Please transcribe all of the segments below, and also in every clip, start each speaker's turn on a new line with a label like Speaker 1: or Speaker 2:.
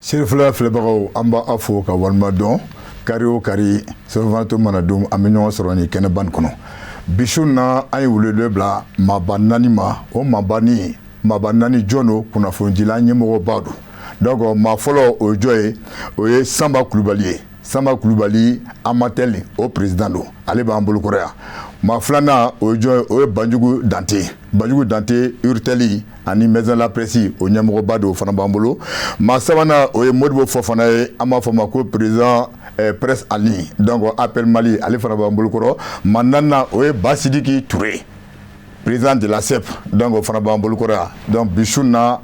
Speaker 1: Serifila filɛbagaw, an b'a fo ka walima dɔn. Kari o kari, sɔrɔfanto mana don, an bɛ ɲɔgɔn sɔrɔ nin kɛnɛba nin kɔnɔ. Bi su na, an ye welewele bila maaba naani ma. O maaba ni maaba naani jɔn don? Kunnafonidila ɲɛmɔgɔba don. Donc maa fɔlɔ, o ye jɔn ye? O ye Sanba Kulubali ye. Sanba Kulubali, Amatel o président don, ale b'an bolokɔrɔ yan. Maa filanan, o ye jɔn ye? O ye Banjugu Dante. Banjugu Dante, Urtel ani Maison la Presse o ɲɛmɔgɔba don, o fana b'an bolo. Maa sabanan, o ye Modibo Fofana ye, an b'a fɔ ma ko président presse en ligne, donc Appel Mali, ale fana b'an bolokɔrɔ. Maa naaninan, o ye Basidiki Touré, président de la CEP, donc o fana b'an bolokɔrɔ yan. Donc bi su na,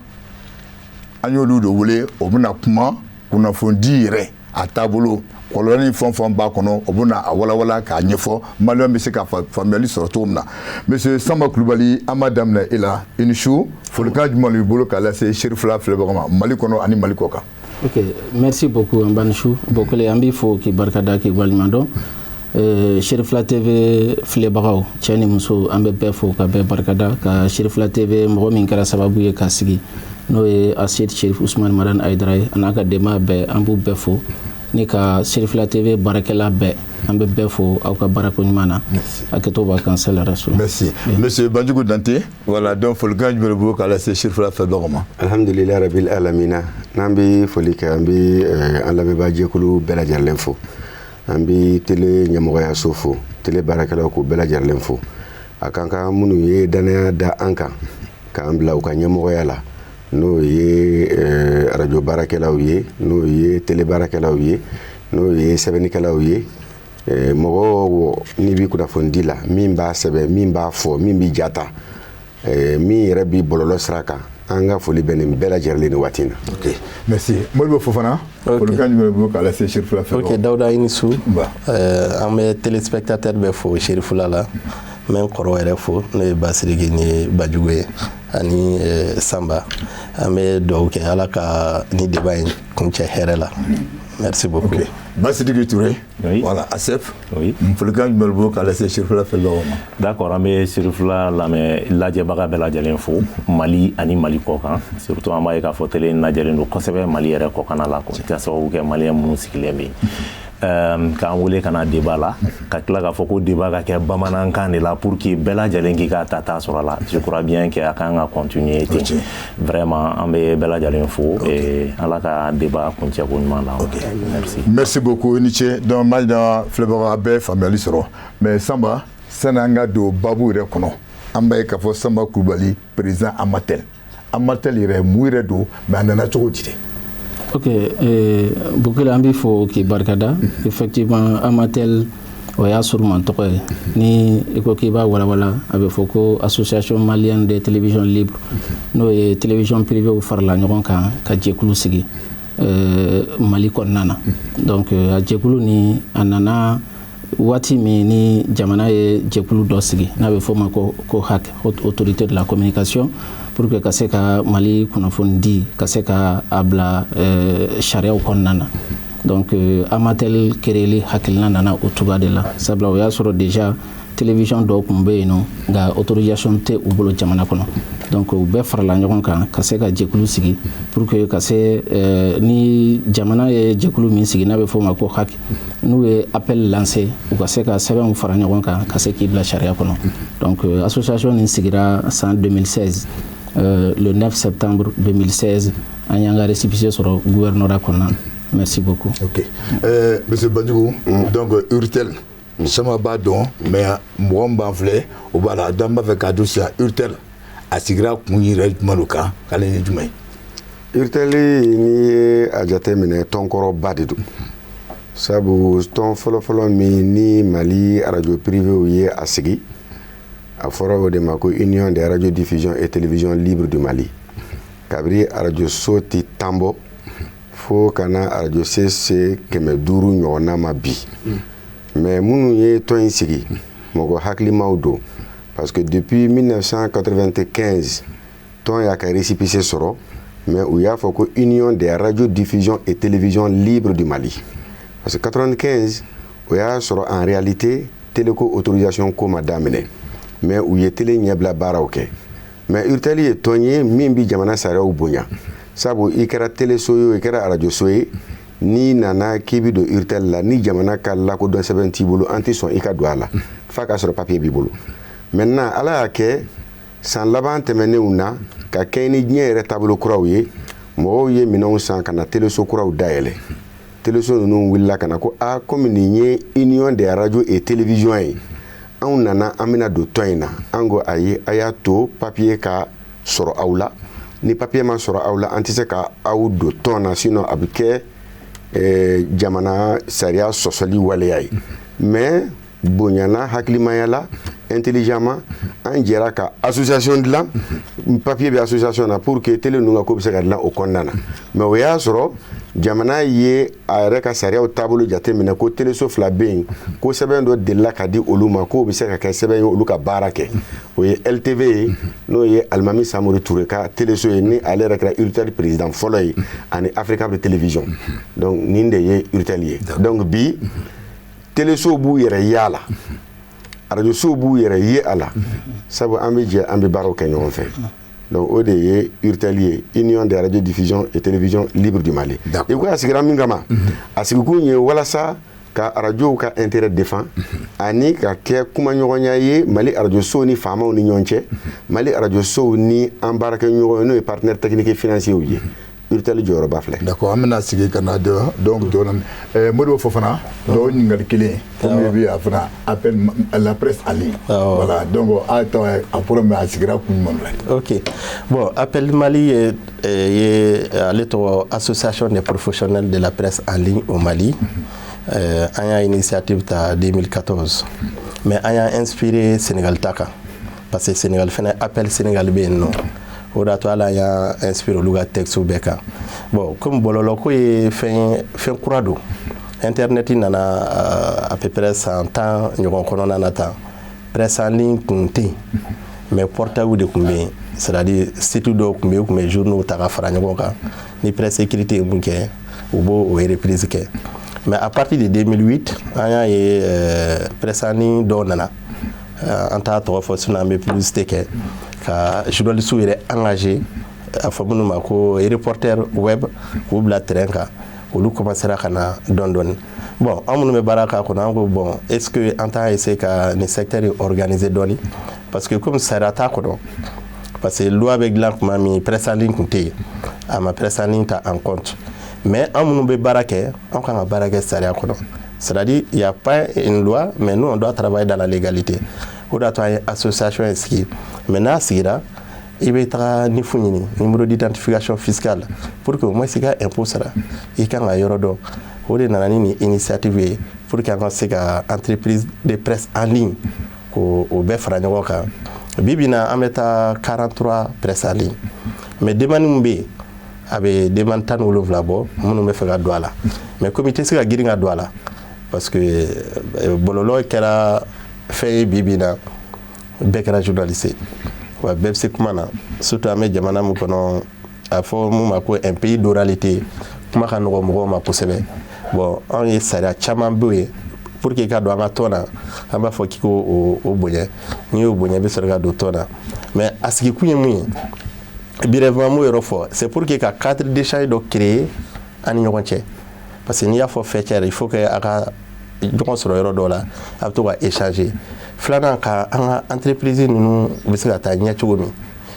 Speaker 1: an y'olu de wele, o bɛna kuma kunnafonidi yɛrɛ a taabolo, kɔlɔlɔ ni fɛn fɛn b'a kɔnɔ, o bɛna a walawala k'a ɲɛfɔ, maliyɛn bɛ se ka faamuyali sɔrɔ cogo min na. Monsieur Sanba Kulubali, an b'a daminɛ e la. I ni su. Folikan jumɛn b'i bolo k'a lase Serifila filɛbagaw ma, Mali kɔnɔ ani Mali kɔ kan?
Speaker 2: Ok, merci beaucoup. An b'an su Bokele, an b'i fo k'i barikada, k'i waleɲuman dɔn. Serifila TV filɛbagaw, cɛ ni muso, an bɛ bɛɛ fo ka bɛɛ barikada, ka Serifila TV mɔgɔ min kɛra sababu ye ka sigi, n'o ye Asiyed Sherif Usumani Madani Ayidara ye, a n'a ka denbaya bɛɛ, an b'u bɛɛ fo, ni ka Serifila TV baarakɛla bɛɛ, an bɛ bɛɛ fo aw ka baarako ɲuman na. Hakɛto b'a kan sala rasul.
Speaker 1: Merci. Monsieur Banjugu Dante, voilà, donc folikan jumɛn b'i bolo k'a lase Serifila filɛbagaw ma?
Speaker 3: Alhamdulilayi rabil alamina. N'an bɛ foli kɛ, an bɛ an lamɛnbaa jɛkulu bɛɛ lajɛlen fo, an bɛ télé ɲɛmɔgɔyaso fo, télé baarakɛlaw k'u bɛɛ lajɛlen fo. A kan ka minnu ye danaya da an kan k'an bila u ka ɲɛmɔgɔya la, n'o ye arajo baarakɛlaw ye, n'o ye télé baarakɛlaw ye, n'o ye sɛbɛnnikɛlaw ye, mɔgɔ n'i bɛ kunnafonidi la, min b'a sɛbɛn, min b'a fɔ, min bɛ ja ta, min yɛrɛ bɛ bɔlɔlɔ sira kan, an ka foli bɛ nin bɛɛ lajɛlen ni waati in na.
Speaker 1: Ok, merci. Modibo Fofana, folikan jumɛn b'i bolo k'a lase Serifila fɛ?
Speaker 4: Ok, Dawuda, i ni su. An bɛ téléspectateur bɛɛ fo Serifila la. N bɛ n kɔrɔ yɛrɛ fo, n'o ye Basiriki ni Bajugu ye, ani Sanba. An bɛ dugawu kɛ, Ala ka ni débat in kuncɛ hɛrɛ la. Merci beaucoup.
Speaker 1: Ok, Basidiki Touré.
Speaker 5: Oui.
Speaker 1: Voilà, ASEP.
Speaker 5: Oui.
Speaker 1: Folikan jumɛn b'i bolo k'a lase Serifila fɛ ma?
Speaker 5: D'accord, an bɛ Serifila lamɛn lajɛbaga bɛɛ lajɛlen fo, Mali ani Mali kɔ kan. Surtout an b'a ye k'a fɔ télé in lajɛlen don kosɛbɛ Mali yɛrɛ kɔkanna la, ka sababu kɛ maliyɛn minnu sigilen bɛ yen. K'an wele ka na débat la, ka tila k'a fɔ ko débat ka kɛ bamanankan de la pour que bɛɛ lajɛlen k'i ka tata sɔrɔ a la, je crois bien que a kan ka continuer ten. Vraiment, an bɛ bɛɛ lajɛlen fo et Ala ka débat kuncɛ ko ɲuman na. Merci.
Speaker 1: Merci beaucoup, i ni ce. Donc Malida filɛbaga, a bɛɛ faamuyali sɔrɔ. Mais Sanba, sani an ka don babu yɛrɛ kɔnɔ, an b'a ye k'a fɔ Sanba Kulubali, président Amatel. Amatel yɛrɛ, mun yɛrɛ don? Mais a nana cogo di de?
Speaker 2: Ok, Bukele, an b'i fo k'i barikada. Effectivement, Amatel, o y'a suruman tɔgɔ ye. Ni i ko k'i b'a walawala, a bɛ fɔ ko Association malienne des télévisions libres, n'o ye télévision privée farala ɲɔgɔn kan ka jɛkulu sigi Mali kɔnɔna na. Donc a jɛkulu ni a nana waati min ni jamana ye jɛkulu dɔ sigi n'a bɛ fɔ o ma ko HAC, Haute Autorité de la Communication, pour que ka se ka Mali kunnafoni di, ka se ka a bila sariyaw kɔnɔna na. Donc Amatel créeli hakilina nana o cogoya de la, sabula o y'a sɔrɔ déjà télévision dɔw tun bɛ yen nɔ, nka autorisation tɛ u bolo jamana kɔnɔ. Donc u bɛɛ farala ɲɔgɔn kan ka se ka jɛkulu sigi pour que ka se ni jamana ye jɛkulu min sigi n'a bɛ fɔ o ma ko HAC, n'u ye appel lancé, u ka se ka sɛbɛnw fara ɲɔgɔn kan ka se k'i bila sariya kɔnɔ. Donc association nin sigira san 2016, le 9 septembre 2016, an y'an ka récépissé sɔrɔ gouvernorat kɔnɔna. Merci beaucoup.
Speaker 1: Ok, monsieur Banjugu, donc Urtel, sama b'a dɔn, mais mɔgɔ min b'an filɛ, o b'a la. Donc an b'a fɛ k'a dɔn sisan, Urtel a sigira kun yɛrɛ jumɛn de kan, k'ale ye jumɛn
Speaker 3: ye? Urtel, n'i ye a jateminɛ, tɔnkɔrɔba de don, sabu tɔn fɔlɔfɔlɔ min ni Mali arajo privéw ye a sigi, a fɔra o de ma ko Union des radiodiffusions et télévisions libres du Mali. Kabiri arajo so tɛ tan bɔ, fo ka na arajo se 500 ɲɔgɔnna ma bi. Mais minnu ye tɔn in sigi, mɔgɔ hakilimaw don, parce que depuis 1995 tɔn y'a ka récépissé sɔrɔ, mais u y'a fɔ ko Union des radiodiffusions et télévisions libres du Mali, parce que 95, o y'a sɔrɔ en réalité téléco autorisation ko ma daminɛ, mais u ye télé ɲɛbila baaraw kɛ. Mais Urtel ye tɔn ye min bi jamana sariyaw bonya. Sabu i kɛra teleso ye o, i kɛra arajoso ye, n'i nana k'i bɛ don URTEL la, ni jamana ka lakodɔn sɛbɛn t'i bolo, an tɛ sɔn i ka don a la f'a k'a sɔrɔ papier b'i bolo. Maintenant, Ala y'a kɛ, san laban tɛmɛnenw na, ka kɛɲɛ ni diɲɛ yɛrɛ taabolo kuraw ye, mɔgɔw ye minɛnw san ka na teleso kuraw dayɛlɛ. Teleso ninnu wulila ka na ko a komi nin ye Union des radios et télévisions ye, anw nana, an bɛna don tɔn in na. An ko ayi, a y'a to papier ka sɔrɔ aw la. Ni papier ma sɔrɔ aw la, an tɛ se ka aw don tɔn na, sinon a bɛ kɛ jamana sariya sɔsɔli waleya ye. Mais bonyana, hakilimaya la, intelligemment, an jɛra ka association dilan, papier bɛ association na, pour que télé ninnu ka ko bɛ se ka dilan o kɔnɔna na. Mais o y'a sɔrɔ jamana ye a yɛrɛ ka sariyaw taabolo jateminɛ ko teleso fila bɛ yen, ko sɛbɛn dɔ delila ka di olu ma, k'o bɛ se ka kɛ sɛbɛn ye olu ka baara kɛ. O ye LTV ye, n'o ye Alimami Samori Ture ka teleso ye, ni ale yɛrɛ kɛra URTEL président fɔlɔ ye, ani Africa Télévision. Donc nin de ye URTEL ye. Donc bi, telesow b'u yɛrɛ ye a la, arajosow b'u yɛrɛ ye a la, sabu an bɛ jɛ, an bɛ baaraw kɛ ɲɔgɔn fɛ. Donc o de ye URTEL ye, Union des radiodiffusions et télévisions libres du Mali. I ko a sigira min kama, a sigikun ye walasa ka arajow ka intérêt défend ani ka kɛ kumaɲɔgɔnya ye Mali arajosow ni faamaw ni ɲɔgɔn cɛ, Mali arajosow ni an baarakɛɲɔgɔn ye, n'o ye partenaires techniques et financiers ye. URTEL jɔyɔrɔba filɛ.
Speaker 1: D'accord, an bɛna sigi ka na donc dɔɔnin Modibo Fofana dɔw ɲininkali kelen, komi i bɛ a fana appel à la presse en ligne. Voilà, donc a tɔ a problème, a sigira kun jumɛn la?
Speaker 4: Ok, bon, Appel Mali ye ale tɔgɔ Association des professionnels de la presse en ligne au Mali. An y'a initiative ta 2014, mais an y'a inspiré Sénégal ta kan, parce que Sénégal fɛnɛ, Appel Sénégal bɛ yen nɔ. O de y'a to hali an y'a inspiré olu ka texte bɛɛ kan. Bon, comme bɔlɔlɔ ko ye fɛn ye, fɛn kura don, internet nana à peu près san 10 ɲɔgɔn kɔnɔna na tan, presse en ligne kun tɛ yen, mais portail de tun bɛ yen, c'est à dire site dɔw tun bɛ yen, u tun bɛ journaux ta ka fara ɲɔgɔn kan. Ni presse écrite ye mun kɛ, u b'o o reprise kɛ. Mais à partir de 2008, an y'a ye presse en ligne dɔw nana, an t'a tɔgɔ fɔ, sinon an bɛ publicité kɛ, ka journalistes yɛrɛ engagé, a fɔ minnu ma ko reporter web, k'u bila terrain kan. Olu commencera ka na dɔɔni dɔɔni. Bon, an minnu bɛ baara k'a kɔnɔ, an ko bon, est ce que an t'a essayer ka nin secteur in organiser dɔɔni? Parce que comme sariya t'a kɔnɔ, parce que loi bɛ dilan tuma min, presse en ligne tun tɛ yen, a ma presse en ligne ta en compte. Mais an minnu bɛ baara kɛ, an kan ka baara kɛ sariya kɔnɔ, c'est-à-dire il y a pas une loi, mais nous, on doit travailler dans la légalité. O de y'a to an ye association in sigi. Mais n'a sigira, i bɛ taga NIF ɲini, numéro d'identification fiscale, pour que au moins i ka impôt sara, i kan ka yɔrɔ dɔn. O de nana ni nin initiative ye, pour que an ka se ka entreprise de presse en ligne k'o o bɛɛ fara ɲɔgɔn kan. Bi bi in na, an bɛ taa 43 presse en ligne, mais demande min bɛ yen, a bɛ demande 17 bɔ, minnu bɛ fɛ ka don a la. Mais komi i tɛ se ka girin ka don a la, parce que bɔlɔlɔ kɛra fɛn ye, bi bi in na, bɛɛ kɛra journaliste ye, wa bɛɛ bɛ se kuma na, surtout an bɛ jamana min kɔnɔ, a fɔ mun ma ko un pays d'oralité, kuma ka nɔgɔ mɔgɔw ma kosɛbɛ. Bon, anw ye sariya caman bɛ yen pour que i ka don an ka tɔn na, an b'a fɔ k'i k'o o bonya. N'i y'o bonya, i bɛ sɔrɔ ka don tɔn na. Mais a sigikun ye mun ye, brièvement, m'o yɔrɔ fɔ, c'est pour que ka cadre d'échange dɔ créer an ni ɲɔgɔn cɛ, parce que n'i y'a fɔ faîtière, il faut que a ka ɲɔgɔn sɔrɔ yɔrɔ dɔw la, a bɛ to ka échanger. Filanan, ka an ka entreprise ninnu bɛ se ka taa ɲɛ cogo min,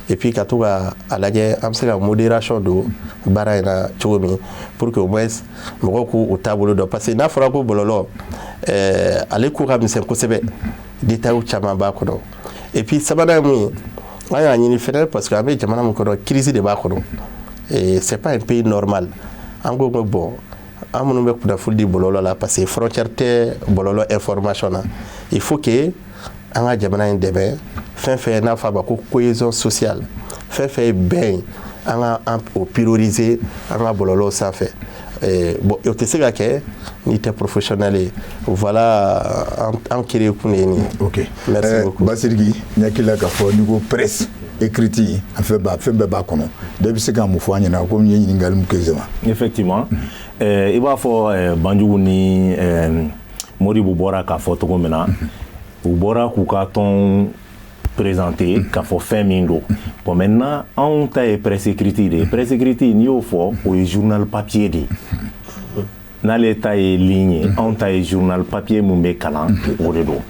Speaker 4: et puis ka to ka a lajɛ an bɛ se ka modération don baara in na cogo min, pour que au moins mɔgɔw k'u u taabolo dɔn, parce que n'a fɔra ko bɔlɔlɔ, ale ko ka misɛn kosɛbɛ, détails caman b'a kɔnɔ. Et puis sabanan ye mun ye, an y'a ɲini fɛnɛ, parce que an bɛ jamana min kɔnɔ, crise de b'a kɔnɔ et c'est pas un pays normal. An ko ko bon, an minnu bɛ kunnafoni di bɔlɔlɔ la, parce que frontière tɛ bɔlɔlɔ information na, il faut que an ka jamana in dɛmɛ. Fɛn fɛn n'a fɔ a ma ko cohésion sociale, fɛn fɛn ye bɛn ye, an ka an o prioriser an ka bɔlɔlɔw sanfɛ. Bon, o tɛ se ka kɛ n'i tɛ professionnel ye. Voilà, an créé kun de ye nin ye.
Speaker 1: Ok.
Speaker 4: Merci beaucoup.
Speaker 1: Basiriki, n hakili la k'a fɔ n'i ko presse écrite, a fɛn bɛɛ, fɛn bɛɛ b'a kɔnɔ. Dɔ bɛ se ka mun fɔ an ɲɛna, komi n ye ɲininkali min kɛ sisan?
Speaker 5: Effectivement, i b'a fɔ Banjugu ni Modibo bɔra k'a fɔ cogo min na, u bɔra k'u ka tɔn présenter k'a fɔ fɛn min don. Bon, maintenant, anw ta ye presse écrite de ye. Presse écrite, n'i y'o fɔ, o ye journal papier de ye. N'ale ta ye ligne ye, anw ta ye journal papier mun bɛ kalan, o de don.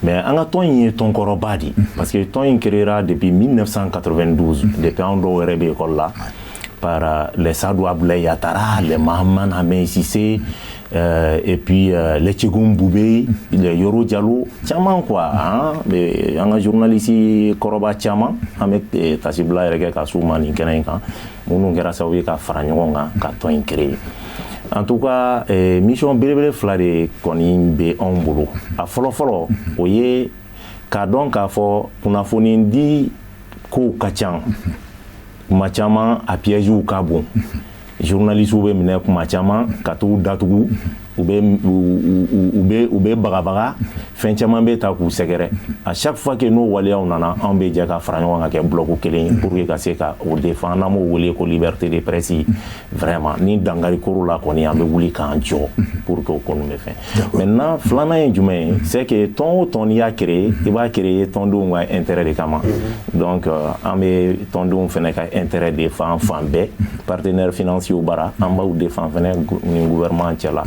Speaker 5: Mais an ka tɔn in ye tɔn kɔrɔba de, parce que tɔn in créera depuis 1992, depuis anw dɔw yɛrɛ bɛ école la, par les Sadou Abdoulaye Yattara, les Mahaman Hamé Cissé, et puis les Tchegoum Boubé, les Yoro Diallo, caman quoi, hein, an ka journaliste kɔrɔba caman, an bɛ tasibila yɛrɛ kɛ ka s'u ma nin kɛnɛ in kan, minnu kɛra sababu ye ka fara ɲɔgɔn kan ka tɔn in créer. En tout cas, mission belebele fila de kɔni bɛ anw bolo. A fɔlɔ fɔlɔ, o ye k'a dɔn k'a fɔ kunnafoni di kow ka ca kuma caman, a pièges ka bon. Journalistes bɛ minɛ kuma caman ka t'u datugu, u bɛ bagabaga, fɛn caman bɛ ta k'u sɛgɛrɛ. À chaque fois que n'o waleyaw nana, anw bɛ jɛ ka fara ɲɔgɔn kan kɛ bloc kelen ye pour que ka se ka o défendre. N'an b'o wele ko liberté de presse. Vraiment, ni dankari koro la kɔni, an bɛ wuli k'an jɔ pour que o ko ninnu bɛ fɛn. Maintenant, filanan ye jumɛn ye? C'est que tɔn o tɔn, n'i y'a créer, i b'a créer tɔndenw ka intérêt de kama. Donc an bɛ tɔndenw fɛnɛ ka intérêt défend fan bɛɛ, partenaires financiers bara, an b'u défend fɛnɛ ni gouvernement cɛ la.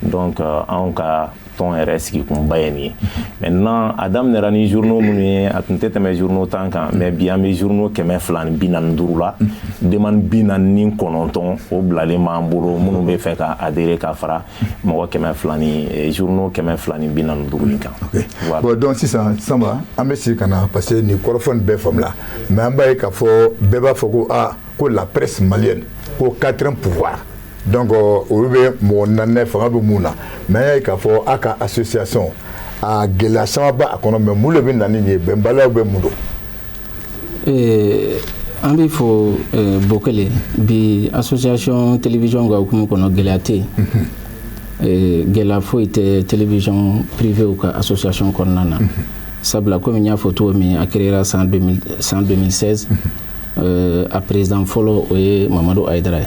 Speaker 5: Donc anw ka tɔn yɛrɛ sigikunba ye nin ye. Maintenant, a daminɛra ni journaux minnu ye, a tun tɛ tɛmɛ journaux 10 kan, mais bi an bɛ journaux 245 la. Demande 49, o bilalen b'an bolo, minnu bɛ fɛ ka adhérer ka fara mɔgɔ 200 ni journaux 245 in kan.
Speaker 1: Ok. Voilà. Bon, donc sisan Sanba, an bɛ segin ka na, parce que nin kɔrɔfɔ nin bɛɛ faamula, mais an b'a ye k'a fɔ bɛɛ b'a fɔ ko aa, ko la presse malienne, ko quatrième pouvoir, donc olu bɛ mɔgɔ naani fanga bɛ mun na. Mais an y'a ye k'a fɔ a ka association, a gɛlɛya caman b'a kɔnɔ. Mais mun de bɛ na ni nin ye? Bɛnbaliyaw bɛ mun don?
Speaker 2: An bɛ fɔ Bokele, bi association télévision ka hukumu kɔnɔ, gɛlɛya tɛ yen, gɛlɛya foyi tɛ télévision privée ka association kɔnɔna na, sabula komi n y'a fɔ cogo min, a créera san 2016. A président fɔlɔ, o ye Mamadu Ayidara ye.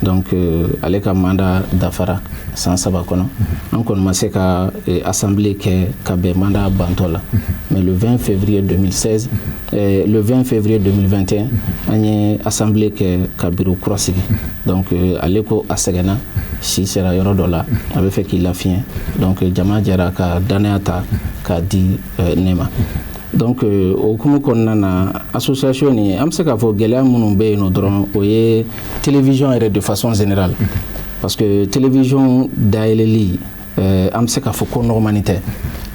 Speaker 2: Donc ale ka mandat dafara san 3 kɔnɔ. An kɔni ma se ka assemblée kɛ ka bɛn mandat bantɔ la, mais le 20 février 2016, le 20 février 2021, an ye assemblée kɛ ka bureau kura sigi. Donc ale ko a sɛgɛnna, si sera yɔrɔ dɔ la, a bɛ fɛ k'i lafiɲɛ. Donc jama jɛra ka danaya ta k'a di ne ma. Donc o hukumu kɔnɔna na, association nin, an bɛ se k'a fɔ gɛlɛya minnu bɛ yen nɔ dɔrɔn, o ye télévision yɛrɛ de façon générale, parce que télévision dayɛlɛli, an bɛ se k'a fɔ ko nɔgɔmani tɛ,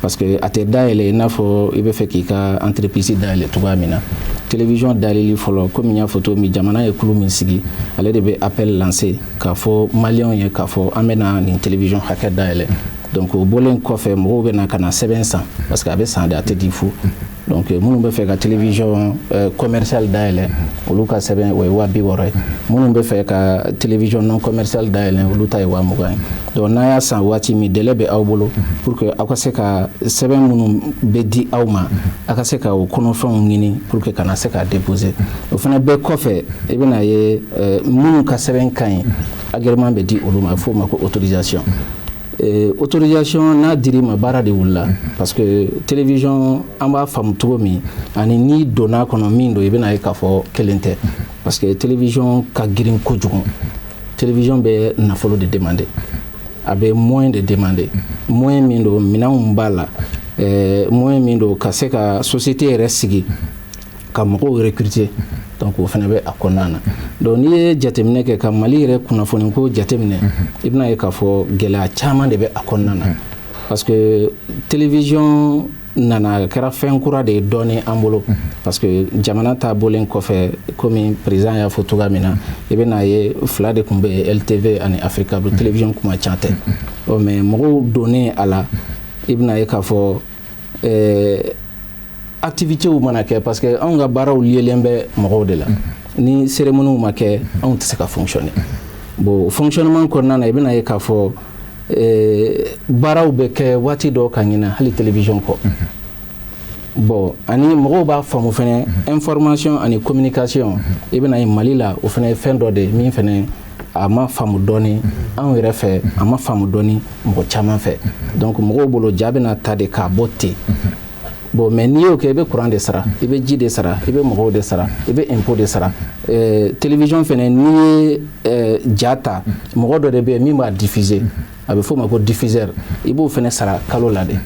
Speaker 2: parce que a tɛ dayɛlɛ i n'a fɔ i bɛ fɛ k'i ka entreprise dayɛlɛ cogoya min na. Télévision dayɛlɛli fɔlɔ, komi n y'a fɔ cogo min, jamana ye kulu min sigi, ale de bɛ appel lancer k'a fɔ maliyɛnw ye k'a fɔ an bɛna nin télévision hakɛ dayɛlɛ. Donc o bɔlen kɔfɛ, mɔgɔw bɛ na ka na sɛbɛn san, parce que a bɛ san de, a tɛ di fu. Donc minnu bɛ fɛ ka télévision commerciale dayɛlɛ, olu ka sɛbɛn, o ye 60 000 ye. Minnu bɛ fɛ ka télévision non commerciale dayɛlɛ, olu ta ye 20 000 ye. Donc n'a y'a san waati min, délai bɛ aw bolo pour que aw ka se ka sɛbɛn minnu bɛ di aw ma, aw ka se ka o kɔnɔfɛnw ɲini pour que kana se k'a déposer. O fana bɛɛ kɔfɛ, i bɛna ye minnu ka sɛbɛn ka ɲi, agrément bɛ di olu ma, a bɛ f'o ma ko autorisation. Autorisation n'a dir'i ma, baara de wulila, parce que télévision, an b'a faamu cogo min ani n'i donn'a kɔnɔ min don, i bɛna ye k'a fɔ kelen tɛ, parce que télévision ka girin kojugu. Télévision bɛ nafolo de demander, a bɛ moyen de demander, moyen min don, minɛnw b'a la, moyen min don ka se ka société yɛrɛ sigi ka mɔgɔw recruter. Donc o fana bɛ a kɔnɔna na. Donc n'i ye jateminɛ kɛ ka Mali yɛrɛ kunnafoni ko jateminɛ, i bɛna ye k'a fɔ gɛlɛya caman de bɛ a kɔnɔna na, parce que télévision nana, a kɛra fɛn kura de ye dɔɔni an bolo, parce que jamana ta bɔlen kɔfɛ, komi président y'a fɔ cogoya min na, i bɛna ye fila de tun bɛ yen, LTV ani Africable. Télévision kuma ca tɛ ɔ, mais mɔgɔw donnen a la, i bɛna ye k'a fɔ activités mana kɛ, parce que anw ka baaraw liélen bɛ mɔgɔw de la. Ni cérémonie ma kɛ, anw tɛ se ka fonctionner. Bon, fonctionnement kɔnɔna na, i bɛna ye k'a fɔ baaraw bɛ kɛ waati dɔw ka ɲina hali télévision kɔ. Bon, ani mɔgɔw b'a faamu fɛnɛ, information ani communication, i bɛna ye Mali la, o fɛnɛ ye fɛn dɔ de ye min fɛnɛ a ma faamu dɔɔni anw yɛrɛ fɛ, a ma faamu dɔɔni mɔgɔ caman fɛ. Donc mɔgɔw bolo, ja bɛna ta de k'a bɔ ten. Bon, mais n'i y'o kɛ, i bɛ courant de sara, i bɛ ji de sara, i bɛ mɔgɔw de sara, i bɛ impôt de sara. Télévision fɛnɛ, n'i ye ja ta, mɔgɔ dɔ de bɛ yen min b'a diffuser, a bɛ f'o ma ko diffuseur, i b'o fɛnɛ sara kalo la dɛ,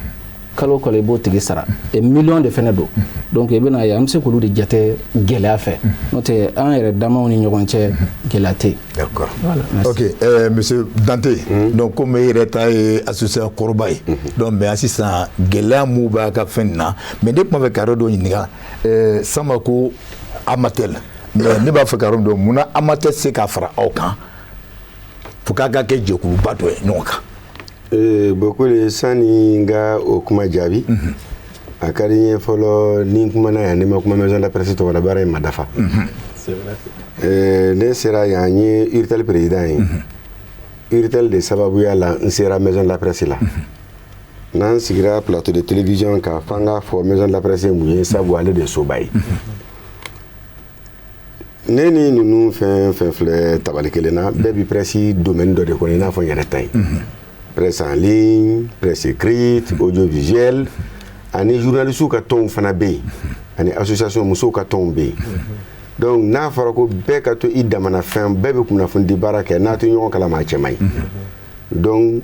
Speaker 2: kalo kalo i b'o tigi sara, et million de fɛnɛ don. Donc i bɛna ye, an bɛ se k'olu de jate gɛlɛya fɛ, n'o tɛ an yɛrɛ damaw ni ɲɔgɔn cɛ, gɛlɛya tɛ yen.
Speaker 1: D'accord.
Speaker 2: Voilà, merci.
Speaker 1: Ok, monsieur Dante, donc comme e yɛrɛ ta ye association kɔrɔba ye, donc mais sisan gɛlɛya mun b'a ka fɛn nin na, mais ne tun b'a fɛ ka yɔrɔ dɔ ɲininka, Sanba ko Amatel, mais ne b'a fɛ ka yɔrɔ dɔn, munna Amatel tɛ se ka fara aw kan fo k'a ka kɛ jɛkuluba dɔ ye ɲɔgɔn kan?
Speaker 3: Bokole, sani n ka o kuma jaabi, a ka di n ye fɔlɔ ni n kumana yan, ne ma kuma maison de la presse tɔgɔ la, baara in ma dafa. Ne sera yan, n ye URTEL président ye. URTEL de sababuya la n sera maison de la presse la. N'an sigira plateau de télévision kan, f'an k'a fɔ maison de la presse ye mun ye, sabu ale de ye soba ye. Ne ni ninnu fɛn fɛn filɛ tabali kelen na, bɛɛ bi presse domaine dɔ de kɔnɔ, i n'a fɔ n yɛrɛ ta ye, presse en ligne, presse écrite, audiovisuel, ani journalistes ka tɔnw fana bɛ yen, ani association musow ka tɔnw bɛ yen. Donc n'a fɔra ko bɛɛ ka to i damana fɛn, bɛɛ bɛ kunnafoni baara kɛ, n'a tɛ ɲɔgɔn kalama, a cɛ man ɲi. Donc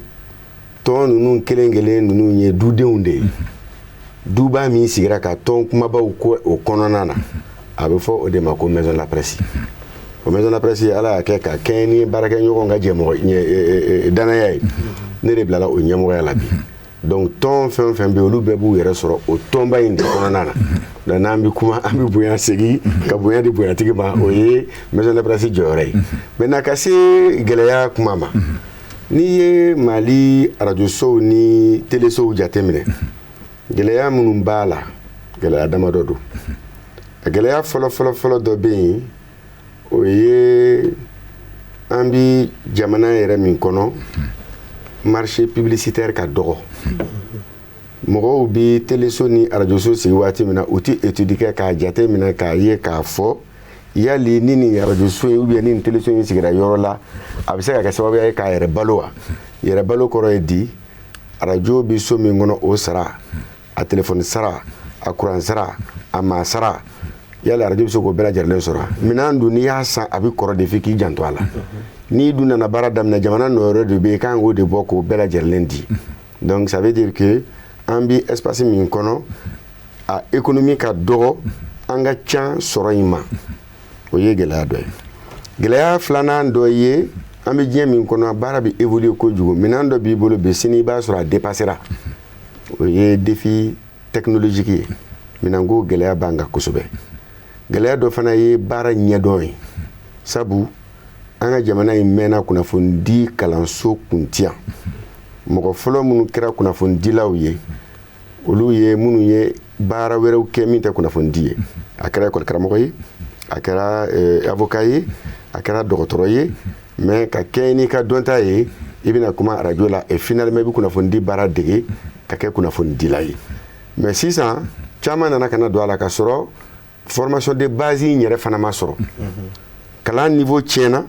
Speaker 3: tɔn ninnu kelen kelen ninnu ye dudenw de ye. Duba min sigira ka tɔn kumabaw ko o kɔnɔna na, a bɛ fɔ o de ma ko maison de la presse. O maison de la presse, Ala y'a kɛ ka kɛɲɛ ni baarakɛɲɔgɔn ka jɛmɔgɔ danaya ye, ne de bilala o ɲɛmɔgɔya la bi. Donc tɔn fɛn o fɛn bɛ yen, olu bɛɛ b'u yɛrɛ sɔrɔ o tɔnba in de kɔnɔna na. Donc n'an bɛ kuma, an bɛ bonya segin ka bonya di bonyatigi ma, o ye maison de la presse jɔyɔrɔ ye. Maintenant, ka se gɛlɛya kuma ma, n'i ye Mali arajosow ni telesow jateminɛ, gɛlɛya minnu b'a la, gɛlɛya damadɔ don. A gɛlɛya fɔlɔ fɔlɔ fɔlɔ dɔ bɛ yen, o ye an bi jamana yɛrɛ min kɔnɔ, marché publicitaire ka dɔgɔ. Mɔgɔw bi teleso ni arajoso sigi waati min na, u ti étude kɛ k'a jate minɛ k'a ye k'a fɔ yali ni nin arajoso in ou bien ni nin teleso in sigira yɔrɔ la, a bɛ se ka kɛ sababu ye k'a yɛrɛ balo wa. Yɛrɛ balo kɔrɔ ye di? Arajo bi so min kɔnɔ, o sara, a telefɔni sara, a kuran sara, a maa sara, yali arajo bɛ se k'o bɛɛ lajɛlen sɔrɔ? Minɛn dun, n'i y'a san, a bɛ kɔrɔ de, f'i k'i janto a la. N'i dun nana baara daminɛ, jamana nɔyɔrɔ de bɛ yen, i kan k'o de bɔ k'o bɛɛ lajɛlen di. Donc ça veut dire que an bi espace min kɔnɔ, a économie ka dɔgɔ, an ka ca sɔrɔ in ma, o ye gɛlɛya dɔ ye. Gɛlɛya filanan dɔ ye, an bɛ diɲɛ min kɔnɔ, baara bɛ évoluer kojugu. Minɛn dɔ b'i bolo bi, sini i b'a sɔrɔ a dépassera, o ye défi technologique ye. Minɛnko gɛlɛya b'an kan kosɛbɛ. Gɛlɛya dɔ fana ye baara ɲɛdɔn ye, sabu an ka jamana in mɛnna kunnafonidi kalanso kun ti yan. Mɔgɔ fɔlɔ minnu kɛra kunnafonidilaw ye, olu ye minnu ye baara wɛrɛw kɛ min tɛ kunnafonidi ye. A kɛra école karamɔgɔ ye, a kɛra avocat ye, a kɛra dɔgɔtɔrɔ ye, mais ka kɛ n'i ka dɔnta ye, i bɛna kuma arajo la, et finalement i bɛ kunnafonidi baara dege ka kɛ kunnafonidila ye. Mais sisan caman nana ka na don a la ka sɔrɔ formation de base in yɛrɛ fana ma sɔrɔ. Kalan niveau tiɲɛna,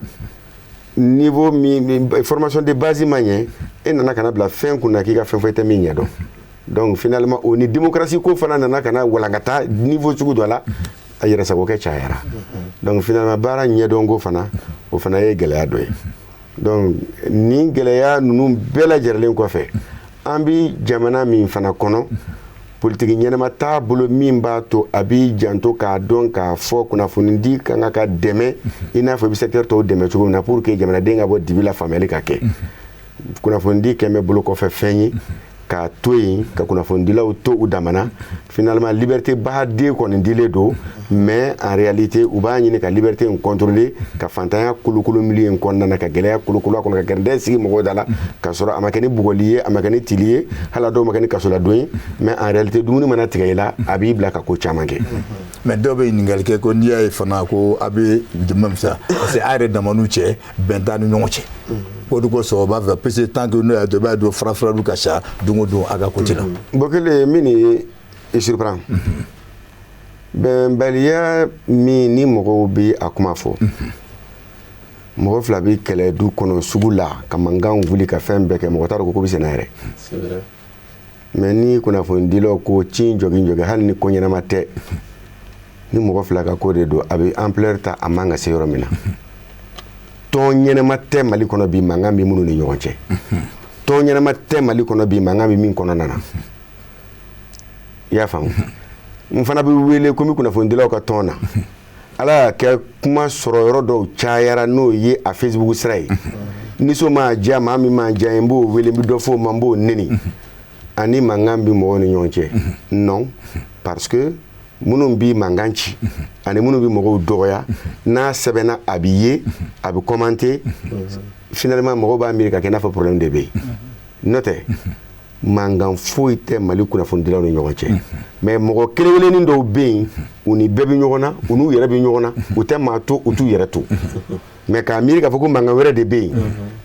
Speaker 3: niveau min formation de base ma ɲɛ, e nana ka na bila fɛn kunna k'i ka fɛn fɔ i tɛ min ɲɛdɔn. Donc finalement, o ni démocratie ko fana nana ka na walankata niveau sugu dɔ la, a yɛrɛsagokɛ cayara. Donc finalement, baara ɲɛdɔnko fana, o fana ye gɛlɛya dɔ ye. Donc nin gɛlɛya ninnu bɛɛ lajɛlen kɔfɛ, an bi jamana min fana kɔnɔ, politiki ɲɛnama t'a bolo min b'a to a b'i janto k'a dɔn k'a fɔ kunnafonidi kan ka dɛmɛ i n'a fɔ i bɛ secteur tɔw dɛmɛ cogo min na, pour que jamanaden ka bɔ dibi la, faamuyali ka kɛ. Kunnafonidi kɛn bɛ bolo kɔfɛ fɛn ye k'a to yen, ka kunnafonidilaw to u damana. Finalement, liberté baden kɔni dilen don, mais en réalité u b'a ɲini ka liberté in contrôler, ka fantanya kolokolo milieu in kɔnɔna na, ka gɛlɛya kolokolo a kɔnɔ, ka gɛrɛndɛ sigi mɔgɔw da la, ka sɔrɔ a ma kɛ ni bugɔli ye, a ma kɛ ni tili ye, hali a dɔw ma kɛ ni kasoladon ye. Mais en réalité, dumuni mana tigɛ i la, a b'i bila ka ko caman kɛ.
Speaker 1: Mais dɔw bɛ ɲininkali kɛ ko n'i y'a ye fana ko a bɛ jama min sa, parce que a yɛrɛ dama n'u cɛ, bɛn t'a ni ɲɔgɔn cɛ, o de kosɔn o b'a fɛ, parce que tant que n'o y'a to i b'a dɔn fara faraliw ka ca don o don a ka côté la.
Speaker 3: Bokele, min ye i surprend, bɛnbaliya min ni mɔgɔw bɛ a kuma fɔ, mɔgɔ fila bɛ kɛlɛ du kɔnɔ, sugu la, ka mankan wuli, ka fɛn bɛɛ kɛ, mɔgɔ t'a dɔn ko bɛ senna yɛrɛ. Mais ni kunnafonidilaw ko ci jɔgi jɔgi, hali ni ko ɲɛnama tɛ, ni mɔgɔ fila ka ko de don, a bɛ ampleur ta a man ka se yɔrɔ min na. Tɔn ɲɛnama tɛ Mali kɔnɔ bi mankan bɛ minnu ni ɲɔgɔn cɛ. Tɔn ɲɛnama tɛ Mali kɔnɔ bi mankan bɛ min kɔnɔna na. I y'a faamu? N fana bɛ wele ko n bɛ kunnafonidilaw ka tɔn na. Ala y'a kɛ, kuma sɔrɔ yɔrɔ dɔw cayara, n'o ye a Facebook sira ye. Ni so maa diya, maa min maa diya ye, n b'o wele, n bɛ dɔ fɔ o ma, n b'o neni. Ani mankan bɛ mɔgɔw ni ɲɔgɔn cɛ, non, parce que minnu bɛ mankan ci ani minnu bɛ mɔgɔw dɔgɔya, n'a sɛbɛnna, a bɛ ye, a bɛ commenter. Finalement, mɔgɔw b'a miiri ka kɛ i n'a fɔ problème de bɛ yen. N'o tɛ, mankan foyi tɛ Mali kunnafonidilaw ni ɲɔgɔn cɛ. Mais mɔgɔ kelen kelennin dɔw bɛ yen, u ni bɛɛ bɛ ɲɔgɔn na, u n'u yɛrɛ bɛ ɲɔgɔn na, u tɛ maa to, u t'u yɛrɛ to. Mais k'a miiri k'a fɔ ko mankan wɛrɛ de bɛ yen,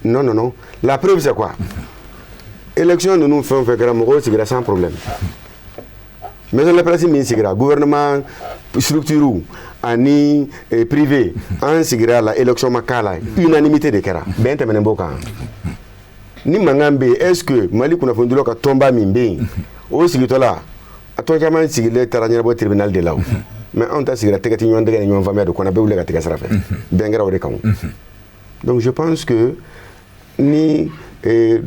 Speaker 3: non, non, non. La preuve, c'est quoi? Élection ninnu, fɛn o fɛn kɛra, mɔgɔw sigira sans problème. Maison de la presse min sigira, gouvernement structure ani privé, an sigira la, élection ma k'a la, unanimité de kɛra, bɛn tɛmɛnen b'o kan. Ni mankan bɛ yen, est ce que Mali kunnafonidilaw ka tɔnba min bɛ yen, o sigitɔ la, a tɔn caman sigilen taara ɲɛnabɔ tribunal de la o. Mais anw ta sigira tɛgɛ ti ɲɔgɔn tɛgɛ ni ɲɔgɔn faamuya de kɔnɔ, bɛɛ wuli ka tigɛ sira fɛ, bɛn kɛra o de kan o. Donc je pense que ni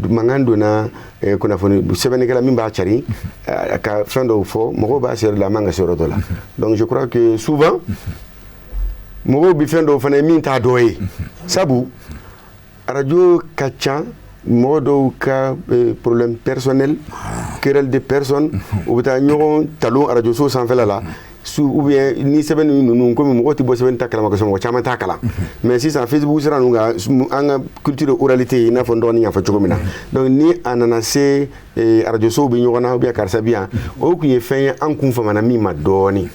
Speaker 3: mankan donna kunnafoni sɛbɛnnikɛla min b'a cari ka fɛn dɔw fɔ, mɔgɔw b'a se yɔrɔ la, a man ka se yɔrɔ dɔ la. Donc je crois que souvent mɔgɔw bɛ fɛn dɔw fana ye min t'a dɔ ye, sabu arajo ka ca, mɔgɔ dɔw ka problème personnel, querelle de personne, u bɛ taa ɲɔgɔn talon arajo so sanfɛla la su, ou bien ni sɛbɛnni ninnu, komi mɔgɔw tɛ bɔ sɛbɛnni ta kalama kosɛbɛ, mɔgɔ caman t'a kalan. Mais sisan, Facebook sira ninnu kan, an ka culture oralité ye, i n'a fɔ n dɔgɔnin y'a fɔ cogo min na. Donc ni a nana se arajo sow bɛ ɲɔgɔn na, ou bien karisa bɛ yan, o tun ye fɛn ye an kun famana min ma dɔɔnin.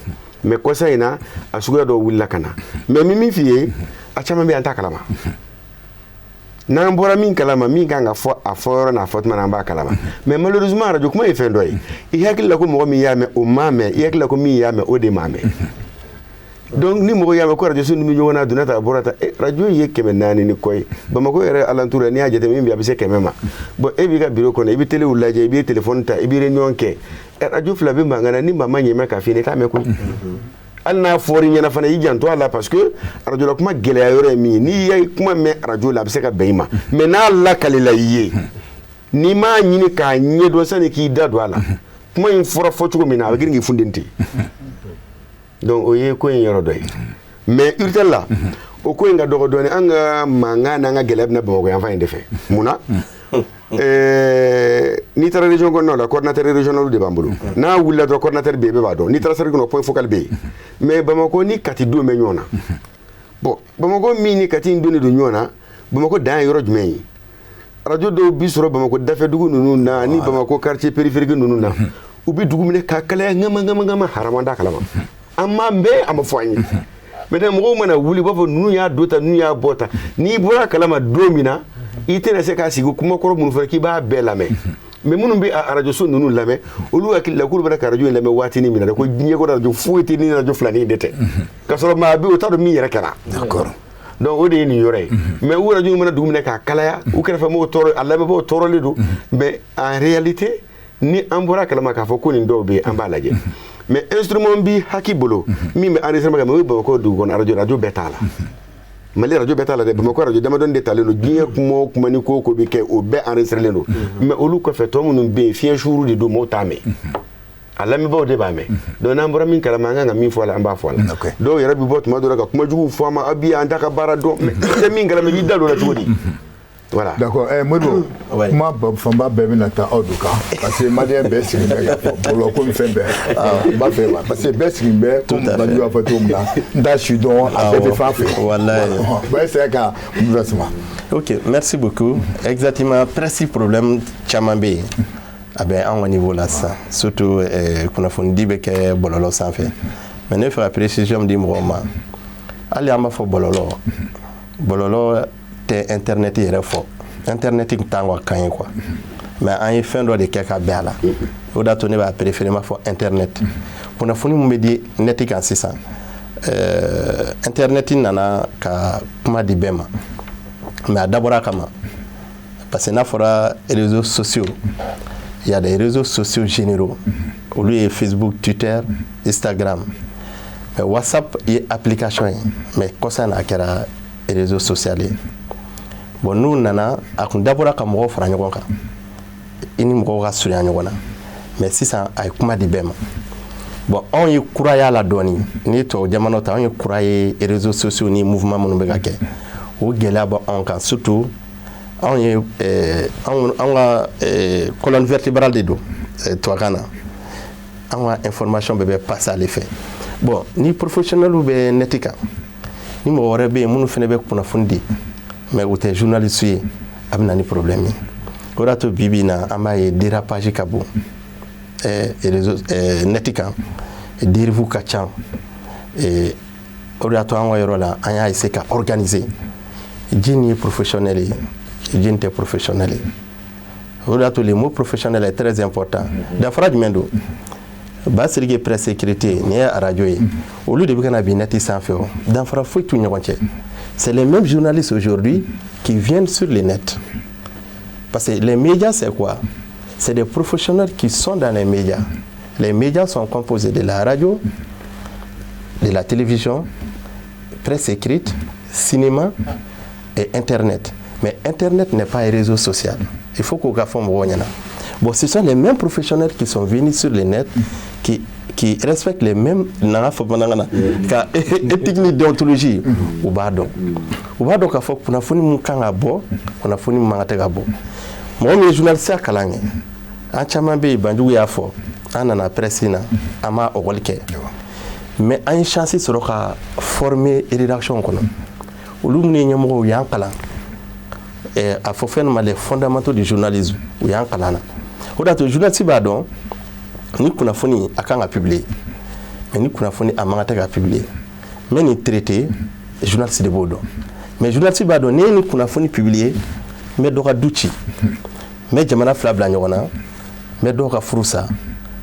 Speaker 3: Mais kɔsa in na, a suguya dɔw wulila ka na. Mais min f'i ye, a caman bɛ yen, an t'a kalama. N'an bɔra min kalama, min kan ka fɔ a fɔ yɔrɔ n'a fɔ tuma na, an b'a kalama. Mais malheureusement, arajo kuma ye fɛn dɔ ye, i hakili la ko mɔgɔ min y'a mɛn, o m'a mɛn. I hakili la ko min y'a mɛn, o de m'a mɛn. Donc ni mɔgɔ y'a mɛn ko arajo so ninnu bɛ ɲɔgɔn na, a donna tan, a bɔra tan, arajo ye 400 ni kɔ ye Bamakɔ yɛrɛ alentour la. N'i y'a jateminɛ min bɛ yen, a bɛ se 100 ma. Bon, e b'i ka bureau kɔnɔ, i bɛ téléw lajɛ, i bɛ téléphone ta, i bɛ réunion kɛ, arajo fila bɛ mankan na. Ni maa ma ɲɛ k'a f'i ɲɛna, i t'a mɛn koyi. Hali n'a fɔr'i ɲɛna fana, i janto a la, parce que arajo la kuma gɛlɛya yɔrɔ ye min ye, n'i ye kuma mɛn arajo la, a bɛ se ka bɛn i ma. Mais n'a lakalila i ye, n'i m'a ɲini k'a ɲɛdɔn sani k'i da don a la, kuma in fɔra fɔ cogo min na, a bɛ girin k'i funteni ten. Donc o ye ko in yɔrɔ dɔ ye. Mais URTEL la, o ko in ka dɔgɔ dɔɔni. An ka mankan n'an ka gɛlɛya bɛna Bamakɔ yan fan in de fɛ. Mun na? N'i taara région kɔnɔnaw la, coordinateur régional de b'an bolo. N'a wulila dɔrɔn, coordinateur bɛ yen, bɛɛ b'a dɔn. N'i taara cercle kɔnɔ, point focal bɛ yen. Mais Bamakɔ ni Kati don bɛ ɲɔgɔn na. Bon, Bamakɔ min ni Kati in donnen don ɲɔgɔn na, Bamakɔ dan ye yɔrɔ jumɛn ye? Arajo dɔw bi sɔrɔ Bamakɔ dafɛdugu ninnu na ni Bamakɔ quartier périphérique ninnu na, u bɛ dugu minɛ k'a kalaya ŋama ŋama ŋama, haramu t'a kalama. An m'a mɛn, a ma fɔ an ye. Maintenant, mɔgɔw mana wuli, u b'a fɔ ninnu y'a don tan, ninnu y'a bɔ tan. N'i bɔra a kalama don min na, i tɛna se k'a sigi kuma kɔrɔ minnu fɔra k'i b'a bɛɛ lamɛn. Mais minnu bɛ arajo so ninnu lamɛn, olu hakili la k'olu bɛna ka arajo in lamɛn waatinin min na dɛ, ko diɲɛ ko arajo foyi tɛ ni arajo filanin de tɛ, k'a sɔrɔ maa bɛ yen, o t'a dɔn min yɛrɛ kɛra. Donc o de ye nin yɔrɔ ye. Mais u arajo mana dugu minɛ k'a kalaya, u kɛrɛfɛmɔgɔw tɔɔrɔ, a lamɛnbagaw tɔɔrɔlen don. Mais en réalité, ni an bɔra a kalama k'a fɔ ko nin dɔw bɛ yen, an b'a lajɛ. Mais instrument bi HAC bolo min bɛ enregistrement kɛ, mais o ye Bamakɔ dugu kɔnɔ arajo, arajo bɛɛ t'a la. Mali arajo bɛɛ t'a la dɛ, Bamakɔ arajo damadɔni de talen don. Diɲɛ kuma o kuma ni ko o ko bɛ kɛ, o bɛɛ enregistrelen don. Mais olu kɔfɛ, tɔ minnu bɛ yen, fiɲɛ suuru de don, mɔgɔw t'a mɛn, a lamɛnbaaw de b'a mɛn. Donc n'an bɔra min kalama, an kan ka min fɔ a la, an b'a fɔ a la. Dɔw yɛrɛ bɛ bɔ tuma dɔ la ka kuma juguw fɔ an ma, aw bi an t'a ka baara dɔn. Mais i tɛ min kalama, i b'i da don o la cogo di? Voilà.
Speaker 1: D'accord. Modibo, kuma fanba bɛɛ bɛna taa aw de kan, parce que malien bɛɛ sigilen bɛ k'a fɔ bɔlɔlɔ ko ni fɛn bɛɛ n b'a fɛ, parce que bɛɛ sigilen bɛ komi Badu y'a fɔ cogo min na, n t'a si dɔn, a bɛɛ tɛ fan fɛ.
Speaker 4: Walayi.
Speaker 1: Bon, essayer ka mun sama.
Speaker 4: Ok, merci beaucoup. Exactement, presque problème caman bɛ yen. A bɛ an ka niveau la sisan, surtout kunnafonidi bɛ kɛ bɔlɔlɔ sanfɛ. Mais ne fɛ ka précision di mɔgɔw ma. Hali an b'a fɔ bɔlɔlɔ, bɔlɔlɔ tɛ internet yɛrɛ fɔ. Internet t'an ka kan ye quoi. Mais an ye fɛn dɔ de kɛ ka bɛn a la. O de y'a to ne b'a préféré n b'a fɔ internet. Kunnafoni min bɛ di net kan sisan, internet nana ka kuma di bɛɛ ma. Mais a dabɔra a kama, parce que n'a fɔra réseaux sociaux, Il y a des réseaux sociaux généraux, olu ye Facebook, Twitter, Instagram. Mais WhatsApp ye application ye, mais kɔsa na a kɛra réseau social ye. Bon, n'u nana, a kun dabɔra ka mɔgɔw fara ɲɔgɔn kan, i ni mɔgɔw ka surunya ɲɔgɔn na, mais sisan a ye kuma di bɛɛ ma. Bon, anw ye kura y'a la dɔɔni. N'i ye tubabu jamanaw ta, anw ye kura ye réseaux sociaux ni mouvement minnu bɛ ka kɛ, o gɛlɛya bɛ anw kan. Surtout anw ye anw ka colonne vertébrale de don tubabukan na. Anw ka information bɛɛ bɛ passer ale fɛ. Bon, ni professionnels bɛ net kan, ni mɔgɔ wɛrɛ bɛ yen minnu fana bɛ kunnafoni di, mais u tɛ journaliste ye, a bɛ na ni problème ye. O de y'a to bi bi in na, an b'a ye dérapage ka bon réseau net kan, dérive ka ca. O de y'a to an ka yɔrɔ la, an y'a essayer ka organiser jini ye professionnel ye, jini tɛ professionnel ye. O de y'a to le mot professionnel est très important. Danfara jumɛn don? Basiriki, presse écrite, nin ye arajo ye, olu de bɛ ka na bi net sanfɛ. O danfara foyi t'u ɲɔgɔn cɛ. C'est les mêmes journalistes aujourd'hui qui viennent sur le net, parce que les médias, c'est quoi? C'est des professionnels qui sont dans les médias. Les médias sont composés de la radio, de la télévision, presse écrite, cinéma et internet. Mais internet n'est pas un réseau social, il faut k'o ka fɔ mɔgɔw ɲɛna. Bon, ce sont les mêmes professionnels qui sont venus sur le net, qui respectent les mêmes, n'an ka fɔ bamanankan na, ka éthique ni déontologie. U b'a dɔn k'a fɔ kunnafoni mun kan ka bɔ, kunnafoni mun man kan tɛ ka bɔ. Mɔgɔ min ye journaliste kalan kɛ, an caman bɛ yen, Banjugu y'a fɔ, an nana presse na, an ma école kɛ, mais an ye chance sɔrɔ ka former rédaction kɔnɔ. Olu minnu ye ɲɛmɔgɔw, u y'an kalan a fɔ fɛn ma les fondamentaux du journalisme, u y'an kalan na. O de y'a to journaliste b'a dɔn ni kunnafoni a kan ka publier, mais ni kunnafoni a man kan tɛ ka publier. N bɛ nin traiter, journaliste de b'o dɔn. Mais journaliste b'a dɔn ni ye nin kunnafoni publier, n bɛ dɔ ka du ci, n bɛ jamana fila bila ɲɔgɔn na, n bɛ dɔw ka furu sa,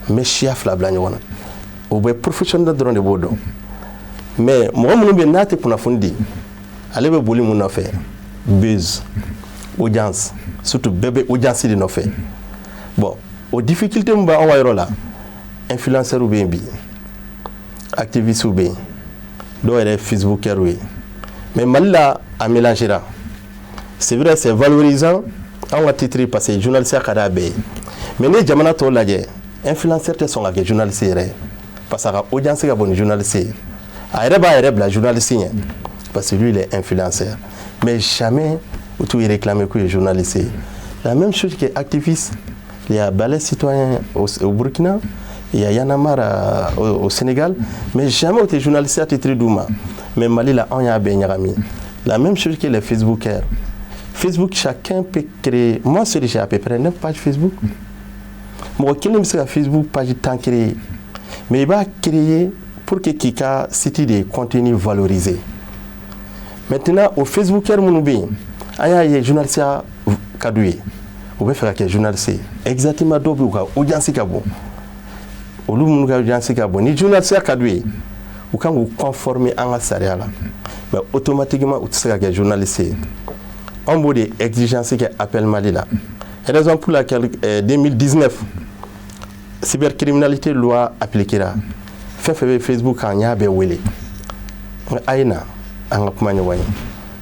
Speaker 4: n bɛ siya fila bila ɲɔgɔn na. O bɛ professionnel dɔrɔn de b'o dɔn. Mais mɔgɔ minnu bɛ yen n'a tɛ kunnafoni di, ale bɛ boli mun nɔfɛ? Buzz, audience. Surtout bɛɛ bɛ audience de nɔfɛ. Bon, o difficulté min b'anw ka yɔrɔ la, influenceurs bɛ yen bi, activistes bɛ yen, dɔw yɛrɛ ye facebookers ye, mais Mali la, a mélangera. C'est vrai, c'est valorisant anw ka titre, parce que journaliste ka d'a bɛɛ ye. Mais n'i ye jamana tɔw lajɛ, influenceur tɛ sɔn ka kɛ journaliste yɛrɛ ye, parce que a ka audience ka bon ni journaliste ye. A yɛrɛ b'a yɛrɛ bila journaliste ɲɛ, parce que lui, il est influenceur, mais jamais u t'u réclamer k'u ye journaliste ye. La même chose que activiste. Il y a Balai citoyen au Burkina, il y a Y'en a marre au Sénégal, mais jamais u tɛ journaliste à titre d'u ma. Mais Mali la, anw y'a bɛɛ ɲagami. La même chose que les facebookers. Facebook, chacun peut créer. Moi seul, j'ai à peu près 9 pages Facebook. Mɔgɔ kelen bɛ se ka Facebook page 10 créer, mais i b'a créer pour que k'i ka site de contenu valoriser. Maintenant, o facebooker minnu bɛ yen, an y'a ye journaliste ka d'u ye, u bɛ fɛ ka kɛ journaliste ye. Exactement, dɔw bɛ yen, u ka audience ka bon. Olu minnu ka audience ka bon, ni journaliste ka d'u ye, u kan k'u conformer an ka sariya la, mais automatiquement u tɛ se ka kɛ journaliste ye. Anw b'o de exigence kɛ Appel Mali la, raison pour laquelle 2019 cybercriminalité loi appliquera. Fɛn fɛn bɛ Facebook kan, n y'a bɛɛ wele, a ye na an ka kuma ɲɔgɔn ye,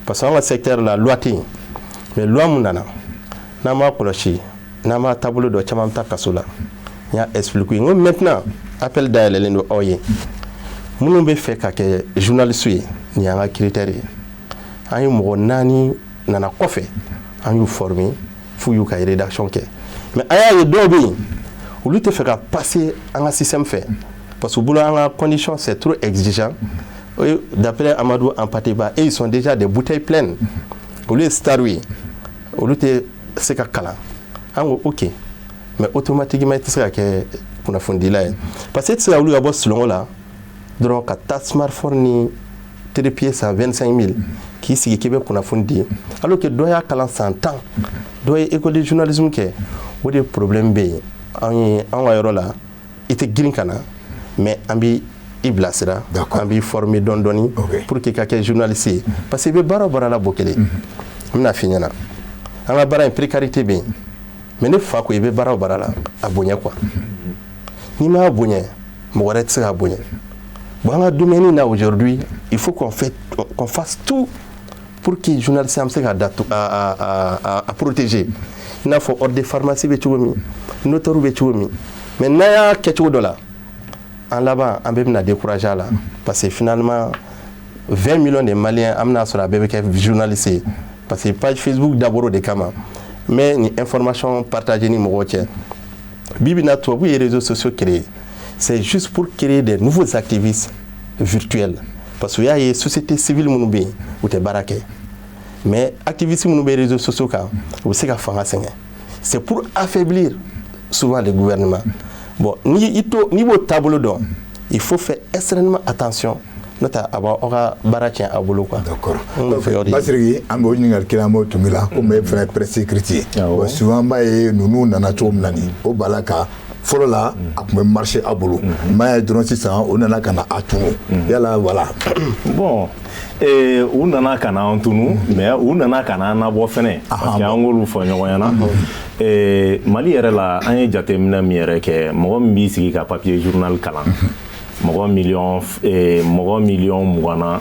Speaker 4: parce que an ka secteur la, loi tɛ yen. Mais loi mun nana, n'an m'a kɔlɔsi, n'an m'a taabolo dɔn, caman bɛ taa kaso la. N y'a expliqué, n ko maintenant appel dayɛlɛlen don aw ye, minnu bɛ fɛ ka kɛ journaliste ye, nin y'an ka critère ye. An ye mɔgɔ naani nana kɔfɛ, an y'u former f'u y'u ka rédaction kɛ. Mais an y'a ye dɔw bɛ yen, olu tɛ fɛ ka passer an ka système fɛ, parce que u bolo an ka condition, c'est trop exigeant. D'après Amadou Hampâté Bâ et ils sont déjà des bouteilles pleines, olu ye star ye, olu tɛ se ka kalan. An ko ok, mais automatiquement i tɛ se ka kɛ kunnafonidila ye, parce que e tɛ se ka wuli ka bɔ sunɔgɔ la dɔrɔn ka taa smartphone ni trépied san 25 000 k'i sigi k'i bɛ kunnafoni di, alors que dɔ y'a kalan san 10, dɔ ye école de journalisme kɛ. O de problème bɛ yen. Anw ye an ka yɔrɔ la, i tɛ girin ka na, mais an b'i i bilasira, an b'i former dɔɔni dɔɔni pour que i ka kɛ journaliste ye. Parce que i bɛ baara o baara la, bɔ kelen n bɛna f'i ɲɛna, an ka baara in précarité bɛ yen. Mais ne fa ko i bɛ baara o baara la, a bonya quoi. N'i m'a bonya, mɔgɔ wɛrɛ tɛ se k'a bonya. Bon, an ka domaine na aujourd'hui, il faut qu'on fasse tout pour que journaliste an bɛ se ka da a protéger, i n'a fɔ ordre de pharmacie bɛ cogo min, notaire bɛ cogo min. Mais n'an y'a kɛ cogo dɔ la, en laban an bɛɛ bɛna décourager a la, parce que finalement 20 millions de Maliens, an bɛna sɔrɔ a bɛɛ bɛ kɛ journaliste ye, parce que page Facebook dabɔra o de kama. Mais ni information partager ni mɔgɔw cɛ, bi bi in na, tubabu ye réseaux sociaux créés, c'est juste pour créer des nouveaux activistes virtuels, parce que u y'a ye société civile minnu bɛ yen, u tɛ baara kɛ, mais activistes minnu bɛ réseaux sociaux kan, u bɛ se ka fanga sɛgɛn. C'est pour affaiblir souvent les gouvernements. Bon, ni i to n'i b'o taabolo dɔn, il faut faire extrêmement attention, n'o tɛ a b'aw ka baara tiɲɛ aw bolo quoi.
Speaker 1: D'accord. Basiriki, an b'o ɲininkali kelen an b'o tun la, komi e fana ye presse écrite ye. Bon, souvent an b'a ye ninnu nana cogo min na nin o b'a la ka fɔlɔ la a tun bɛ marché a bolo, n b'a ye dɔrɔn sisan o nana ka na a tunu yala, voilà.
Speaker 5: Bon, u nana ka na an tunu, mais u nana ka na an nabɔ fɛnɛ, parce que an k'olu fɔ ɲɔgɔn ɲɛna. Mali yɛrɛ la, an ye jateminɛ min yɛrɛ kɛ, mɔgɔ min b'i sigi ka papier journal kalan, mɔgɔ miliyɔn 20 na,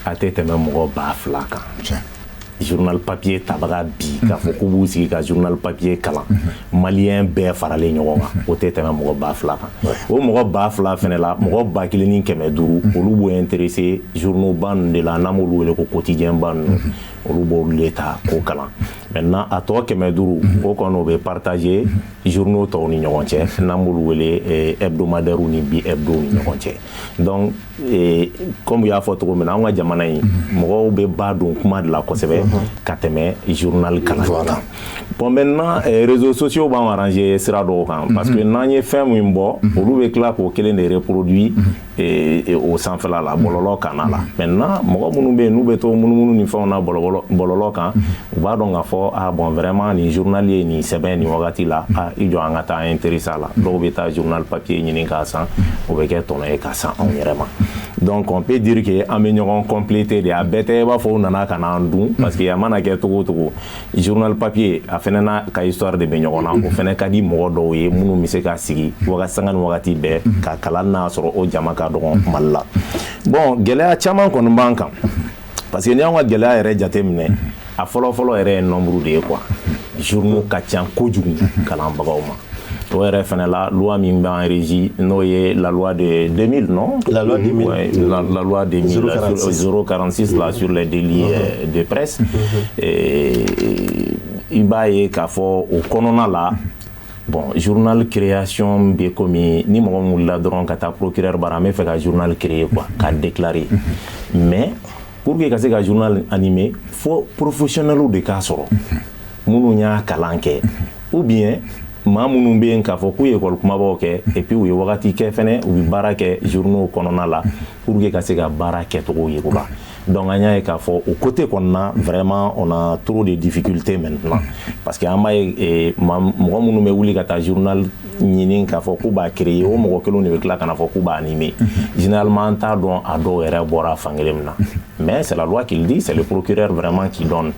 Speaker 5: a tɛ tɛmɛ mɔgɔ 2000 kan. Journal papier tabaga bi, k'a fɔ k'u b'u sigi ka journal papier kalan, malien bɛɛ faralen ɲɔgɔn kan, o tɛ tɛmɛ mɔgɔ 2000 kan. O mɔgɔ 2000 fɛnɛ la, mɔgɔ 1500, olu b'o intéressé journaux ba ninnu de la, n'an b'olu wele ko quotidien ba ninnu, olu b'olu de ta k'o kalan. Maintenant, a tɔ 500, o kɔni o bɛ partager journaux tɔw ni ɲɔgɔn cɛ, n'an b'olu wele hebdomadaire ni bi hebdo ni ɲɔgɔn cɛ. Donc, comme u y'a fɔ cogo min na, an ka jamana in mɔgɔw bɛ ba don kuma de la kosɛbɛ ka tɛmɛ journal kalan kan. Bon, maintenant, réseaux sociaux b'an arranger sira dɔw kan, parce que n'an ye fɛn min bɔ, olu bɛ tila k'o kelen de reproduit o sanfɛla la, bɔlɔlɔ kan na la. Maintenant, mɔgɔ minnu bɛ yen n'u bɛ to munumunu ni fɛnw na bɔlɔlɔ kan, u b'a dɔn k'a fɔ: ah bon, vraiment nin journal ye nin sɛbɛn nin wagati la, ah i jɔ an ka taa intéressé a la. Dɔw bɛ taa journal papier ɲini k'a san, o bɛ kɛ tɔnɔ ye k'a san anw yɛrɛ ma. Donc on peut dire que an bɛ ɲɔgɔn compléter de. A bɛɛ tɛ i b'a fɔ u nana ka na an dun, parce que a mana kɛ cogo o cogo, journal papier a fɛnɛ n'a ka histoire de bɛ ɲɔgɔn na. O fɛnɛ ka di mɔgɔ dɔw ye minnu bɛ se ka sigi wagati sanga ni wagati bɛɛ ka kalan, n'a sɔrɔ o jama ka dɔgɔn Mali la. Bon, gɛlɛya caman kɔni b'an kan, parce que n'i y'anw ka gɛlɛya yɛrɛ jateminɛ, a fɔlɔ-fɔlɔ yɛrɛ ye nombre de ye quoi. Journaux ka ca kojugu kalanbagaw ma. O yɛrɛ fɛnɛ la, loi min b'an régi, n'o ye la loi de 2000, non?
Speaker 4: La loi 2000.
Speaker 5: Ouais, la loi 2000 046, 046 là, sur les délits de presse. Et i b'a ye k'a fɔ o kɔnɔna la, bon, journal création bɛ komi ni mɔgɔ min wulila dɔrɔn ka taa procureur bara, an bɛ fɛ ka journal créer quoi, ka déclarer. Mais pour que ka se ka journal animer, fo professionnels de k'a sɔrɔ, minnu y'a kalan kɛ, ou bien maa minnu bɛ yen k'a fɔ k'u ye école kumabaw kɛ, et puis u ye wagati kɛ fɛnɛ, u bɛ baara kɛ journaux kɔnɔna la, pour que ka se ka baara kɛcogo yir'u la. Donc an y'a ye k'a fɔ o côté kɔni na, vraiment on a trop de difficultés maintenant, parce que an b'a ye mɔgɔ minnu bɛ wuli ka taa journal ɲini k'a fɔ k'u b'a créer, o mɔgɔ kelenw de bɛ tila ka na fɔ k'u b'a animer. Généralement an t'a dɔn a dɔw yɛrɛ bɔra fankelen min na, mais c'est la loi qui le dit, c'est le procureur vraiment qui donne.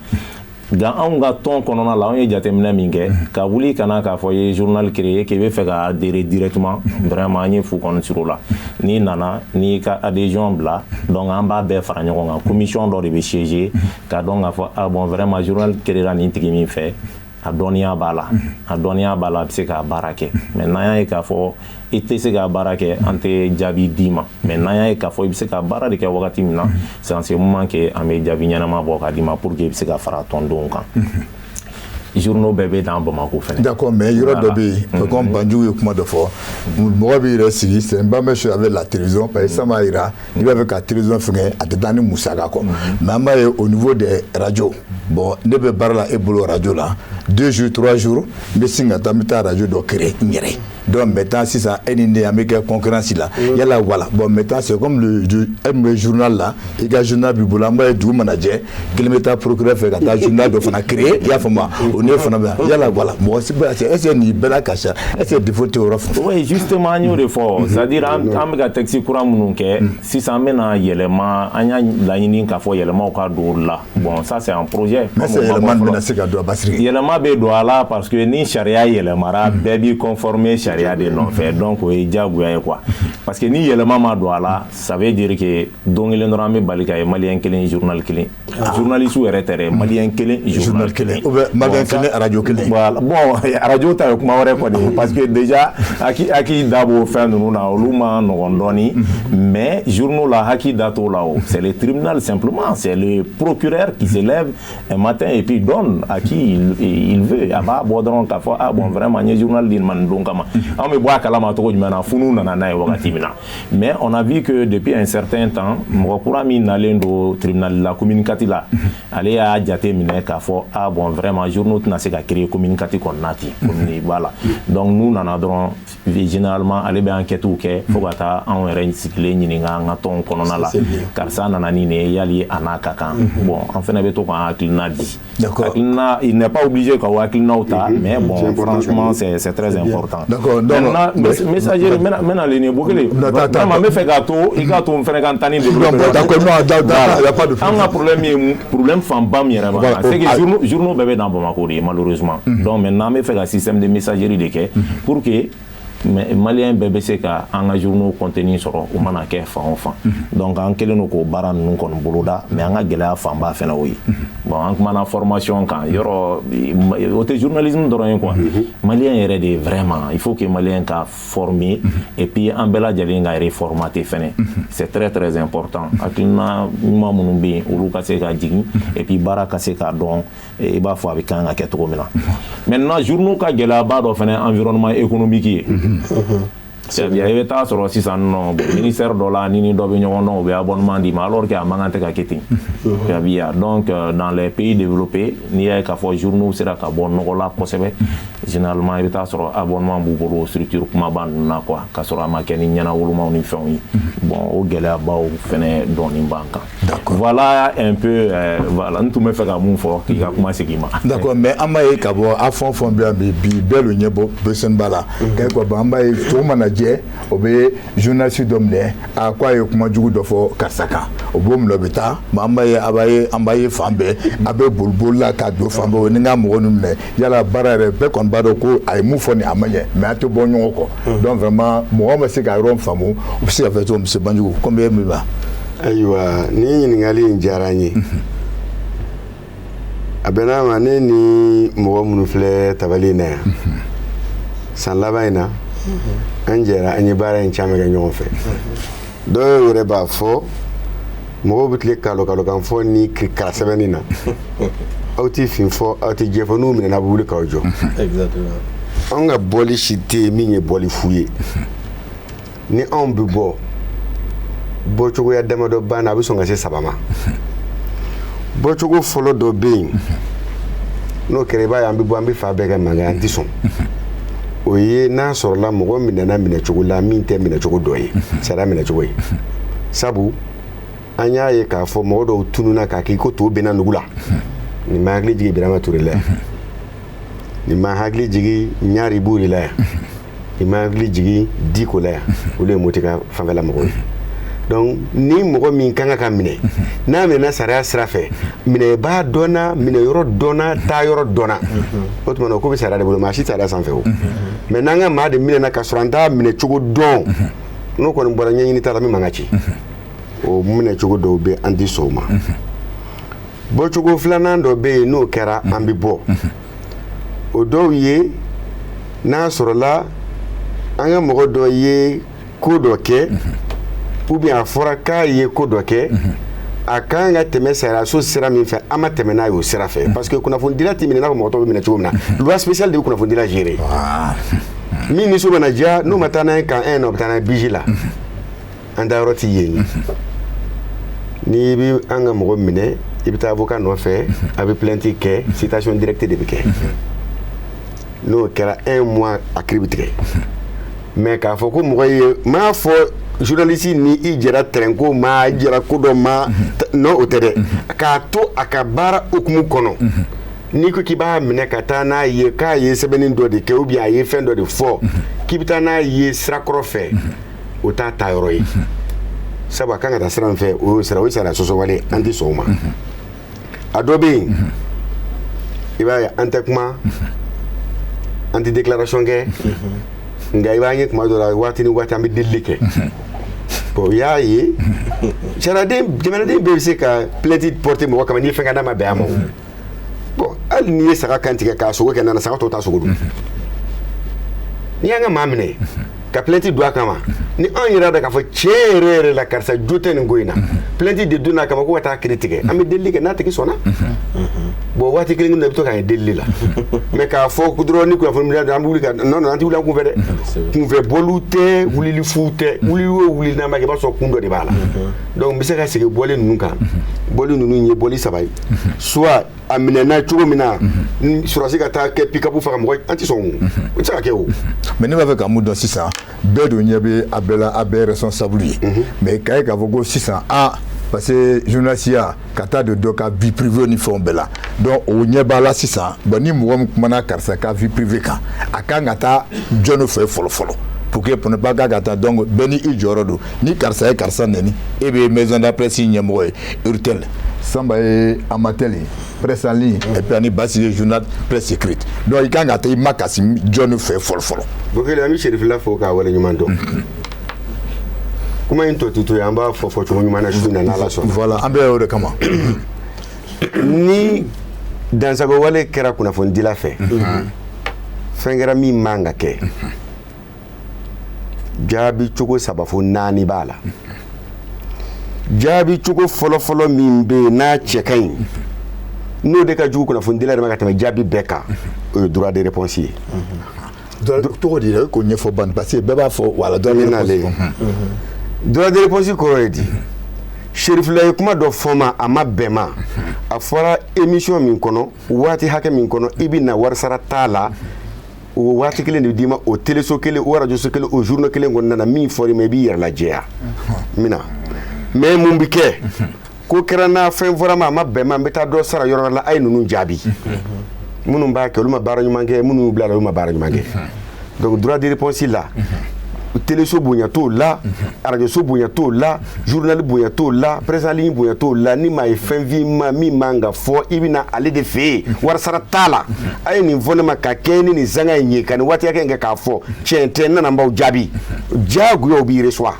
Speaker 5: Nka anw ka tɔn kɔnɔna la, anw ye jateminɛ min kɛ, ka wuli ka na k'a fɔ i ye journal créer k'i bɛ fɛ ka adhérer directement, vraiment an ye fu kɔni siri o la. N'i nana n'i ka adhésion bila, donc an b'a bɛɛ fara ɲɔgɔn kan, commission dɔ de bɛ siéger ka dɔn k'a fɔ: ah bon, vraiment journal créera nin tigi min fɛ, a dɔnniya b'a la, a dɔnniya b'a la, a bɛ se k'a baara kɛ. Mais n'an y'a ye k'a fɔ i tɛ se k'a baara kɛ, an tɛ jaabi d'i ma. Mais n'an y'a ye k'a fɔ i bɛ se ka baara de kɛ wagati min na, c'est en ce moment que an bɛ jaabi ɲɛnama bɔ k'a d'i ma pour que i bɛ se ka fara tɔndenw kan. Journaux bɛɛ bɛ dan Bamakɔ fɛnɛ.
Speaker 1: D'accord, mais yɔrɔ dɔ bɛ yen, comme Banjugu ye kuma dɔ fɔ, mɔgɔ b'i yɛrɛ sigi, c'est pas même chose avec la télévision, parce que ça m'a yira n'i b'a fɛ ka télévision fɛngɛ, a tɛ taa ni musaka kɔ. Mais an b'a ye au niveau des radios, bon, ne bɛ baara la e bolo radio la, 2 jours, 3 jours, n bɛ sin ka taa, n bɛ taa radio dɔ créer n yɛrɛ ye. Donc maintenant sisan e ni ne an bɛ kɛ concurrence la yala, voilà. Bon, maintenant c'est comme le e min bɛ journal la, i ka journal b'i bolo, an b'a ye dugu mana jɛ, kelen bɛ taa procureur fɛ ka taa journal dɔ fana créer, i y'a faamu, o ne fana bɛ yala, voilà. Mɔgɔ si bɛ est ce que nin bɛɛ la ka ca, est ce que défaut tɛ o yɔrɔ fɛ?
Speaker 5: Oui, justement, an y'o de fɔ, c'est à dire an bɛ ka texte kura minnu kɛ sisan, an bɛna yɛlɛma, an y'a laɲini k'a fɔ yɛlɛmaw ka don o la. Bon, ça c'est un projet.
Speaker 1: Mais est ce que yɛlɛma bɛna se ka don a basiri?
Speaker 5: Yɛlɛma Yɛlɛma bɛ don a la parce que ni sariya yɛlɛmara, bɛɛ b'i conformer sariya de nɔfɛ. Donc o ye diyagoya ye quoi, parce que ni yɛlɛma ma don a la, ça veut dire que don kelen dɔrɔn, an bɛ bali ka ye malien kelen, journal kelen. Journaliste yɛrɛ tɛ dɛ, malien kelen,
Speaker 1: journal kelen, ou bien malien kelen, radio kelen.
Speaker 5: Voilà. Bon, radio ta ye kuma wɛrɛ kɔni, parce que déjà HAC da b'o fɛn ninnu na, olu ma nɔgɔn dɔɔni. Mais journaux la, HAC da t'o la o. C'est le tribunal simplement, c'est le procureur qui se lève un matin et puis donne à qui il veut. A b'a bɔ dɔrɔn k'a fɔ: ah bon, vraiment, n ye journal di nin ma nin don kama. An bɛ bɔ a kalama cogo jumɛn na? Funu nana n'a ye wagati min na. Mais on a vu que depuis un certain temps, mɔgɔ kura min nalen don tribunal la, commune 4 la, ale y'a jate minɛ k'a fɔ: ah bon, vraiment, journaux tɛna se ka créer commune 4 kɔnɔna ten commune. Voilà. Donc n'u nana dɔrɔn, généralement ale bɛ enquête kɛ fo ka taa anw yɛrɛ sigilen ɲininka an ka tɔnw kɔnɔna la: karisa nana ni nin ye, yali a n'a ka kan? Bon, an fana bɛ to k'an hakilina di. Hakilina, il n'est pas obligé ka o hakilinaw ta, mais bon, franchement, c'est très important.
Speaker 1: D'accord.
Speaker 5: Maintenant, messagerie, n bɛna le nin Bokele, vraiment, n bɛ fɛ k'a to i k'a to n fana ka n ta ni
Speaker 1: développer. D'accord, non, il y a pas de
Speaker 5: An ka problème ye, problème fanba min yɛrɛ b'an kan, c'est que journaux bɛɛ bɛ dans Bamako de, malheureusement. Donc maintenant, an bɛ fɛ ka système de messagerie de kɛ pour que malien bɛɛ bɛ se ka an ka journaux contenu sɔrɔ, u mana kɛ fan o fan. Donc an kɛlen don k'o baara ninnu kɔni boloda, mais an ka gɛlɛya fanba fɛnɛ o ye. Bon, an kumana formation kan yɔrɔ, o tɛ journalisme dɔrɔn ye quoi. Malien yɛrɛ de, vraiment, il faut que malien ka former et puis an bɛɛ lajɛlen ka reformater fɛnɛ, c'est très très important. Hakilina ɲuman minnu bɛ yen, olu ka se ka jigin et puis baara ka se k'a dɔn i b'a fɔ a bɛ kan ka kɛ cogo min na. Maintenant, journaux ka gɛlɛyaba dɔ fɛnɛ, environnement économique ye. C'est-à-dire i bɛ taa sɔrɔ sisan nɔ, ministère dɔ la, ni dɔ bɛ ɲɔgɔn dɔn, u bɛ abonnement d'i ma, alors que a man kan tɛ ka kɛ ten. Tu as vu? Donc dans les pays développés, n'i y'a ye k'a fɔ journaux sera ka bɔ nɔgɔ la kosɛbɛ, généralement i bɛ taa sɔrɔ abonnement b'u bolo structure kumaba ninnu na quoi, k'a sɔrɔ a ma kɛ ni ɲɛnawolomaw ni fɛnw ye. Bon, o gɛlɛyabaw fɛnɛ dɔɔnin b'an kan. Voilà un peu, voilà, n tun bɛ fɛ ka mun fɔ k'i ka kuma segin ma.
Speaker 1: D'accord, mais an b'a ye ka bɔ a fɛn o fɛn bɛ yan bi, bi bɛɛ lo ɲɛ bɔ BCNba la kɛ quoi. An b'a ye cogo mana jɛ, o bɛ journaliste dɔ minɛ, a ko a ye kuma jugu dɔ fɔ karisa kan, o b'o minɛ, o bɛ taa. Mais an b'a ye, a b'a ye, an b'a ye fan bɛɛ, a bɛ boli boli la ka don fan bɛɛ, o ni n ka mɔgɔ ninnu minɛ. Yala baara yɛrɛ, bɛɛ kɔni b'a dɔn ko a ye mun fɔ nin, a ma ɲɛ, mais an tɛ bɔ ɲɔgɔn kɔ. Donc vraiment, mɔgɔ ma se ka yɔrɔ faamu, u bɛ se ka fɛ cogo min, monsieur Banjugu, komi e min b'a.
Speaker 3: Ayiwa, nin ɲininkali in diyara n ye. A bɛn'a ma, ne ni mɔgɔ minnu filɛ tabali in na yan, san laban in na, an jɛra, an ye baara in caman kɛ ɲɔgɔn fɛ. Dɔw yɛrɛ b'a fɔ mɔgɔw bɛ tile kalo kalo kan fɔ ni kala sɛbɛnni na, aw tɛ fin fɔ, aw tɛ jɛ fɔ, n'u minɛna, a bɛ wuli k'aw jɔ. Anw ka bɔli si tɛ yen min ye bɔli fu ye. Ni anw bɛ bɔ, bɔcogoya damadɔ banna, a bɛ sɔn ka se saba ma. Bɔcogo fɔlɔ dɔ bɛ yen, n'o kɛra, i b'a ye an bɛ bɔ, an bɛ fa bɛɛ kɛ mankan, an tɛ sɔn. O ye n'a sɔrɔla mɔgɔ minɛna minɛcogo la min tɛ minɛcogo dɔ ye, sariya minɛcogo ye. Sabu an y'a ye k'a fɔ mɔgɔ dɔw tununa k'a kɛ ko to bɛnna nugu la. Nin ma hakili jigin Birama Ture la yan, nin ma hakili jigin Ɲari Buri la yan, nin ma hakili jigin Diko la yan, olu ye Moti ka fanfɛla mɔgɔw ye. Donc ni mɔgɔ min kan ka minɛ, n'a minɛna sariya sira fɛ, minɛbaa dɔnna, minɛyɔrɔ dɔnna, taayɔrɔ dɔnna, o tuma na o ko bɛ sariya de bolo, maa si tɛ sariya sanfɛ o. Mais n'an ka maa de minɛna ka sɔrɔ an t'a minɛ cogo dɔn, n'o kɔni bɔra ɲɛɲini t'a la, min man ka ci, o minɛ cogo dɔw bɛ, an tɛ sɔn o ma. Bɔcogo filanan dɔ bɛ yen, n'o kɛra, an bɛ bɔ. O dɔw ye n'a sɔrɔla an ka mɔgɔ dɔ ye ko dɔ kɛ, ou bien a fɔra k'a ye ko dɔ kɛ, a kan ka tɛmɛ sariyaso sira min fɛ, an ma tɛmɛ n'a ye o sira fɛ, parce que kunnafonidila tɛ minɛ i n'a fɔ mɔgɔ tɔw bɛ minɛ cogo min na. Loi spéciale de bɛ kunnafonidila gérer. Min ni so mana diya, n'o ma taa n'a ye camp 1 na, o bɛ taa n'a ye BIJ la. An dayɔrɔ ti yen ye. N'i bɛ an ka mɔgɔ minɛ, i bɛ taa avocat nɔfɛ, a bɛ plainte kɛ, citation directe de bɛ kɛ. N'o kɛra, un mois, a kiiri bɛ tigɛ. Mais k'a fɔ ko mɔgɔ ye, n m'a fɔ journaliste ni i jɛra terrain ko ma, i jɛra ko dɔ ma, non, o tɛ dɛ. K'a to a ka baara hukumu kɔnɔ, n'i ko k'i b'a minɛ ka taa n'a ye k'a ye sɛbɛnni dɔ de kɛ, ou bien a ye fɛn dɔ de fɔ, k'i bɛ taa n'a ye sirakɔrɔ fɛ, o t'a taayɔrɔ ye. Sabu a kan ka taa sira min fɛ, o y'o sira, o ye sariya sɔsɔ wale, an tɛ sɔn o ma. A dɔ bɛ yen, I b'a ye, an tɛ kuma, an tɛ déclaration kɛ, nka i b'an ye tuma dɔ la, waati ni waati, an bɛ delili kɛ. Bon, i y'a ye, sariyaden, jamanaden bɛɛ bɛ se ka plainte porter mɔgɔ kama n'i ye fɛn kɛ n'a ma bɛn a ma. O bon, hali n'i ye saga kan tigɛ k'a sogo kɛ nana, saga tɔ t'a sogo dun. N'i y'an ka maa minɛ ka plainte don a kama, ni anw yɛrɛ da k'a fɔ tiɲɛ yɛrɛ yɛrɛ la, karisa jo tɛ nin ko in na, plainte de donna a kama ko ka taa kiiri tigɛ, an bɛ delili kɛ n'a tigi sɔnna. Bon, waati kelen kelen na, i bɛ to k'an ye delili la. Mais k'a fɔ ko dɔrɔn ni kunnafoni min an bɛ wuli ka, non non, an tɛ wuli an kunfɛ dɛ. Kunfɛ bɔliw tɛ, wulili fu tɛ. Wuli o wuli n'a ma kɛ, i b'a sɔrɔ kun dɔ de b'a la. Donc n bɛ se ka segin bɔli ninnu kan. Bɔli ninnu ye bɔli saba ye: soit a minɛna cogo min na, sɔrɔdasi ka taa kɛ pick-up faga mɔgɔ, an tɛ sɔn o, o tɛ se ka kɛ o.
Speaker 1: Mais ne b'a fɛ ka mun dɔn sisan? Bɛɛ dun ɲɛ bɛ a bɛɛ la, a bɛɛ responsable ye. Mais k'a ye k'a fɔ ko sisan, a parce que journaliste ya ka taa don dɔ ka vie privée ni fɛnw bɛɛ la, donc o ɲɛ b'a la sisan. Bon, ni mɔgɔ min kumana karisa ka vie privée kan, a kan ka taa jɔn de fɛ fɔlɔ fɔlɔ pour que pour ne pas k'a ka taa? Donc bɛɛ ni i jɔyɔrɔ don. Ni karisa ye karisa nɛni, e bɛ maison de presse ɲɛmɔgɔ ye, Urtel, Sanba ye Amatel ye, presse en ligne, et puis ani Basi ye journal presse écrite. Donc i kan ka taa i ma kasi jɔn de fɛ fɔlɔ fɔlɔ?
Speaker 3: Bokele, an bɛ Serifila fo k'a waleɲuman dɔn. Kuma in tɔ ti to yen, an b'a fɔ fɔcogo ɲuman na su in na, n'Ala sɔnna.
Speaker 1: Voilà, an bɛ o de kama.
Speaker 3: Ni dansago wale kɛra kunnafonidila fɛ, fɛn kɛra min man ka kɛ, jaabi cogo saba fo naani b'a la. Jaabi cogo fɔlɔfɔlɔ min bɛ yen n'a cɛ ka ɲi, n'o de ka jugu kunnafonidila yɛrɛ ma ka tɛmɛ jaabi bɛɛ kan, o ye droit de réponse ye.
Speaker 1: Tɔgɔ di yɛrɛ k'o ɲɛfɔ ban, parce que bɛɛ b'a fɔ wala droit de
Speaker 3: N bɛ
Speaker 1: réponse.
Speaker 3: nalen. Droit de réponse kɔrɔ ye di? Serifila ye kuma dɔ fɔ n ma, a ma bɛn ma, a fɔra émission min kɔnɔ, waati hakɛ min kɔnɔ, i bɛ na, warisara t'a la, o waati kelen de d'i ma, o teleso kelen, o arajoso kelen, o journée kelen kɔnɔna na, min fɔr'i ma, i b'i yɛrɛ lajɛya n bɛna. Mais mun bi kɛ? Ko kɛra n'a fɛn fɔra ma, a ma bɛn ma, n bɛ taa dɔ sara yɔrɔ wɛrɛ la, a ye ninnu jaabi. Minnu b'a kɛ, olu ma baara ɲuman kɛ. Minnu y'u bila la, olu ma baara ɲuman kɛ. Donc droit de réponse la, teleso bonya t'o la, arajoso bonya t'o la, journal bonya t'o la, presse en ligne bonya t'o la. Ni maa ye fɛn f'i ma min man ka fɔ, i bɛ na ale de fɛ yen, warisara t'a la. A ye nin fɔ ne ma ka kɛ ni nin sanga in ye, ka nin waati hakɛ in kɛ k'a fɔ, tiɲɛ tɛ, n nana n b'aw jaabi. Diyagoya, o b'i reçoit,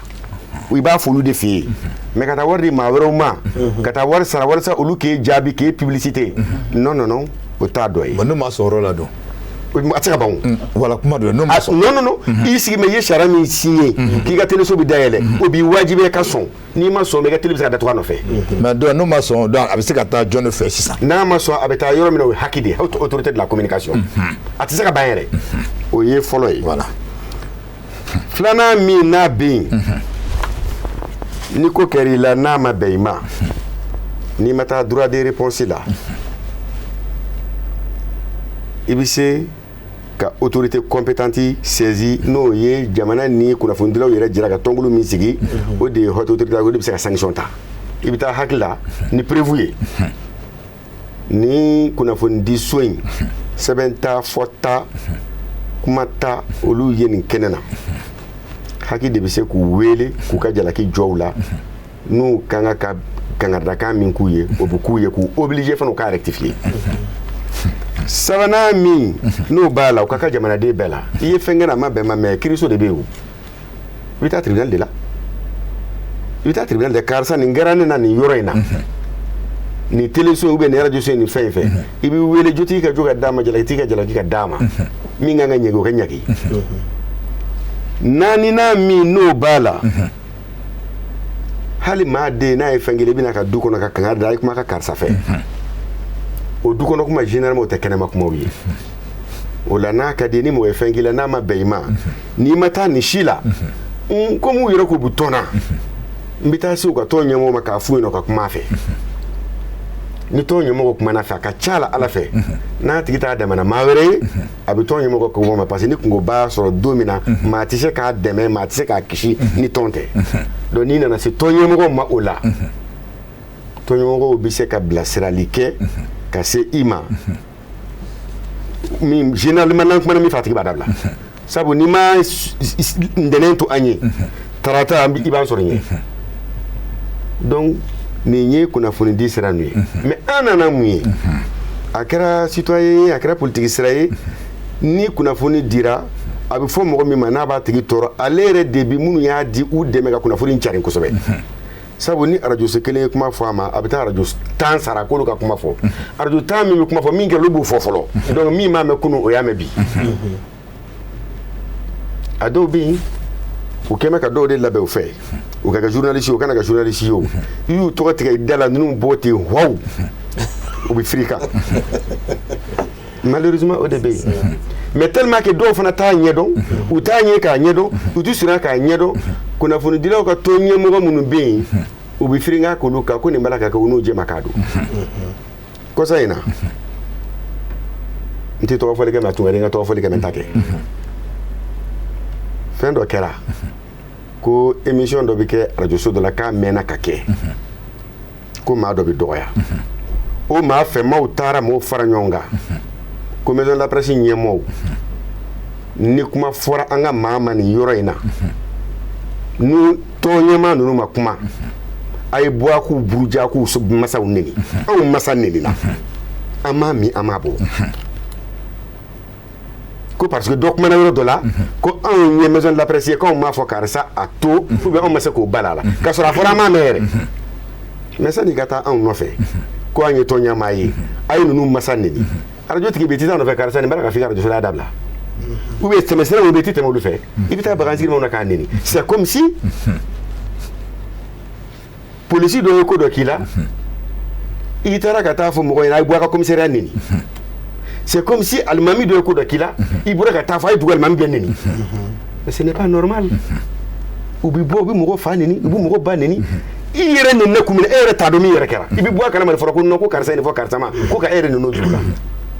Speaker 3: i b'a fɔ olu de fɛ yen. Mais ka taa wari di maa wɛrɛw ma, ka taa wari sara walasa olu k'e jaabi, k'e publicité, non non non, o t'a dɔ ye.
Speaker 1: Bon, n'o ma sɔn o yɔrɔ la dun?
Speaker 3: A tɛ se ka ban o.
Speaker 1: Voilà, kuma dɔ n'o ma
Speaker 3: Ah,
Speaker 1: sɔn.
Speaker 3: Non non non, i sigi mɛ, i ye sariya min signé k'i ka teleso bɛ dayɛlɛ, o b'i wajibiya ka sɔn. N'i ma sɔn, i ka télé bɛ se ka datugu a nɔfɛ.
Speaker 1: Mais donc n'o ma sɔn, donc a bɛ se ka taa jɔn de fɛ sisan?
Speaker 3: N'a ma sɔn, a bɛ taa yɔrɔ min na, o ye HAC de ye, haute autorité de la communication. A tɛ se ka ban yɛrɛ. O ye fɔlɔ ye.
Speaker 1: Voilà.
Speaker 3: Filanan min n'a bɛ yen, ni ko kɛra i la n'a ma bɛn i ma, n'i ma taa droit de réponse la, i bɛ se ka autorité compétente saisi, n'o ye jamana ni kunnafonidilaw yɛrɛ jira ka tɔnkulu min sigi, o de ye haute autorité, o de bɛ se ka sanction ta. I bɛ taa HAC la ni preuve ye, ni kunnafonidi so in sɛbɛn ta, fɔ ta, kuma ta, olu ye nin kɛnɛ na, HAC de bɛ se k'u wele k'u ka jalaki jɔ u la. N'u kan ka kangaridakan min k'u ye, o bɛ k'u ye, k'u obligé fana u k'a rectifier. Sabanan min n'o b'a la, o ka kan jamanaden bɛɛ la: i ye fɛn kɛ na, a ma bɛn ma, mais kiiriso de bɛ yen. O i bɛ taa tribunal de la, i bɛ taa tribunal de, karisa nin kɛra ne na nin yɔrɔ in na, nin teleso ou bien nin radio so in, nin fɛn in fɛ, i bɛ wele, jotigi ka jo ka d'a ma, jalakitigi ka jalaki ka d'a ma, min kan ka ɲagi, o ka ɲagi. Naaninan min n'o b'a la, hali maa den n'a ye fɛn kelen, i bɛna ka du kɔnɔ ka kangari da, a ye kuma ka karisa fɛ, o du kɔnɔ kuma, généralement o tɛ kɛnɛma kumaw ye. O la, n'a ka di, ni mɔgɔ ye fɛn k'i la n'a ma bɛn i ma, n'i ma taa nin si la, komi u yɛrɛ k'u bɛ tɔn na, n bɛ taa se u ka tɔn ɲɛmɔgɔ ma k'a f'u ɲɛna, u ka kuma a fɛ. Ni tɔn ɲɛmɔgɔ kumana fɛ, a ka ca la Ala fɛ, n'a tigi t'a dɛmɛ na maa wɛrɛ ye, a bɛ tɔn ɲɛmɔgɔ ka kuma ma, parce que ni kungoba sɔrɔ don min na, maa tɛ se k'a dɛmɛ, maa tɛ se k'a kisi ni tɔn tɛ. Donc n'i nana se tɔn ɲɛmɔgɔ ma, o la tɔn ɲɛmɔgɔw bɛ se ka bilasirali kɛ ka se i ma min, généralement n'an kumana min fɛ, a tigi b'a dabila. Sabu n'i ma ntɛnɛn to an ye, tarata i b'an sɔrɔ ɲɛ. Donc nin ye kunnafonidi sira ninnu ye. Mais an nana mun ye? A kɛra citoyen ye, a kɛra politique sira ye, ni kunnafoni dira, a bɛ fɔ mɔgɔ min ma n'a b'a tigi tɔɔrɔ, ale yɛrɛ de bi minnu y'a di u dɛmɛ ka kunnafoni cari kosɛbɛ. Sabu ni arajo so kelen ye kuma fɔ a ma, a bɛ taa arajo 10 sara k'olu ka kuma fɔ. Arajo 10 min bɛ kuma fɔ, min kɛra, olu b'o fɔ fɔlɔ. Donc min m'a mɛn kunun, o y'a mɛn bi. A dɔw bɛ yen, u kɛn bɛ ka dɔw de labɛn u fɛ, u ka kɛ journaliste ye, u kana kɛ journaliste ye, o i y'u tɔgɔ tigɛ i da la, ninnu bɔ ten wawu, u bɛ firi kan. Malheureusement, o de bɛ yen. Mais tellement que dɔw fana t'a ɲɛdɔn, u t'a ɲɛ k'a ɲɛdɔn, u tɛ surunya k'a ɲɛdɔn, kunnafonidilaw ka tɔn ɲɛmɔgɔ minnu bɛ yen, u bɛ firinka k'olu kan ko nin b'a la ka kɛ, u n'u jɛma k'a don. Kɔsa in na, n tɛ tɔgɔ fɔli kɛ, mais a tun ka di n ka tɔgɔ fɔli kɛ, mais n t'a kɛ. Fɛn dɔ kɛra ko émission dɔ bɛ kɛ arajoso dɔ la k'a mɛnna ka kɛ, ko maa dɔ bɛ dɔgɔya, o maa fɛmaw taara mɔgɔw fara ɲɔgɔn kan ko maison de la presse ɲɛmɔgɔw, ni kuma fɔra an ka maa ma nin yɔrɔ in na, ni tɔn ɲɛmaa ninnu ma kuma, a ye bɔ a k'u buruja, k'u masaw neni. Anw masa nenina, an m'a min, an m'a bɔ, ko parce que dɔ kumana yɔrɔ dɔ la ko anw ye maison de la presse ye, k'anw m'a fɔ karisa a to, ou bien anw ma se k'o bala a la, k'a sɔrɔ a fɔra, an m'a mɛn yɛrɛ. Mais sani ka taa anw nɔfɛ ko an ye tɔn ɲɛmaa ye, a ye ninnu masa neni, arajo tigi bɛ i tɛ taa nɔfɛ karisa nin b'a la ka f'i ka arajo so la, dabila, ou bien tɛmɛsira min bɛ yen, i tɛ tɛmɛ olu fɛ, i bɛ taa bagan sigi na k'a neni. C'est comme si polisi dɔ ye ko dɔ k'i la, i taara ka taa fɔ mɔgɔ ɲɛna a ye bɔ a ka commissariat neni. C'est comme si alimami dɔ ye ko dɔ k'i la, i bɔra ka taa fɔ a ye dugu alimami bɛɛ neni. Mais ce n'est pas normal. U bɛ bɔ, u bɛ mɔgɔ fa neni, u bɛ mɔgɔ ba neni, i yɛrɛ neni kun minɛ, e yɛrɛ t'a dɔn min yɛrɛ kɛra. I bɛ bɔ a kalama de, fɔra ko non, ko karisa ye nin fɔ karisa ma, ko ka e yɛrɛ neni o jugu la.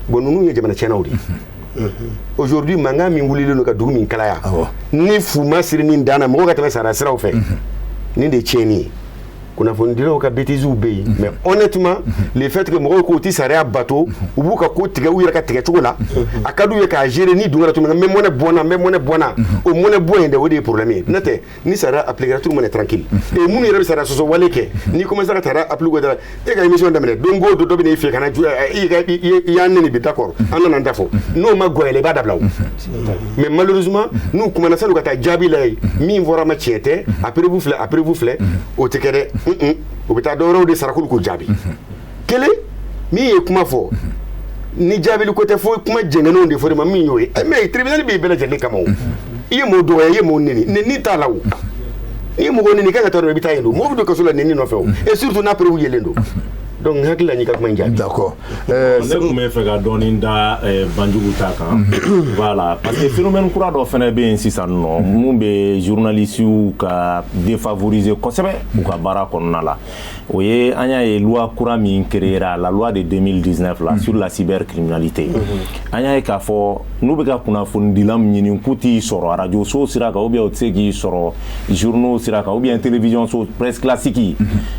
Speaker 3: Bon, ninnu ye jamana tiɲɛnaw de ye. Aujourd'hui, mankan min wulilen don ka dugu min kalaya, ni fu ma siri nin dan na, mɔgɔw ka tɛmɛ sariya siraw fɛ, nin de ye tiɲɛni ye. Kunnafonidilaw ka bêtises bɛ yen, mais honnêtement, le fait que mɔgɔw k'u ti sariya bato, u b'u ka ko tigɛ u yɛrɛ ka tigɛ cogo la, a ka d'u ye k'a gérer ni dun kɛra cogo min na, n bɛ mɔnɛ bɔ n na, n bɛ mɔnɛ bɔ n na, o mɔnɛ bɔ in dɛ, o de ye problème ye. N'o tɛ, ni sariya appliquera, tout le monde est tranquille. Et minnu yɛrɛ bɛ sariya sɔsɔ wale kɛ, n'i commencé ka sariya appliquer dɔrɔn, e ka émission daminɛ don o don, dɔ bɛ n'i fɛ ka na i ka i y'an neni bi, d'accord, an nana n da fɔ, n'o ma gɔ i b'a dabila o. Mais malheureusement, n'u kumana, san'u ka taa jaabi la yen, min fɔra ma tiɲɛ tɛ, a preuve filɛ, a preuve filɛ, o tɛ kɛ dɛ. U bɛ taa dɔwɛrɛw de sara k'olu k'o jaabi. Kelen min ye kuma fɔ, ni jaabili ko tɛ, fo kuma jɛngɛnenw de fɔ ma min y'o ye. Mais tribunal bɛ bɛɛ lajɛlen kama o. I ye mɔgɔ dɔgɔya, i ye mɔgɔ neni, neni t'a la o. N'i ye mɔgɔ neni, i kan ka taa dɔrɔn, i bɛ taa yen don, mɔgɔ bɛ don kaso la neni nɔfɛ o, et surtout n'a preuve yelen don. Donc n hakili la, n y'i ka kuma in jaabi.
Speaker 1: D'accord.
Speaker 5: Ne tun bɛ fɛ ka dɔɔnin da Banjugu ta kan. Voilà, parce que phénomène kura dɔ fana bɛ yen sisan nɔ, mun bɛ journalistes ka défavoriser kosɛbɛ u ka baara kɔnɔna la. O ye, an y'a ye, loi kura min créera, la loi de 2019 la sur la cybercriminalité. An y'a ye k'a fɔ n'u bɛ ka kunnafonidila min ɲini k'u t'i sɔrɔ radio so sira kan, ou bien u tɛ se k'i sɔrɔ journaux sira kan, ou bien télévision so, presse classique,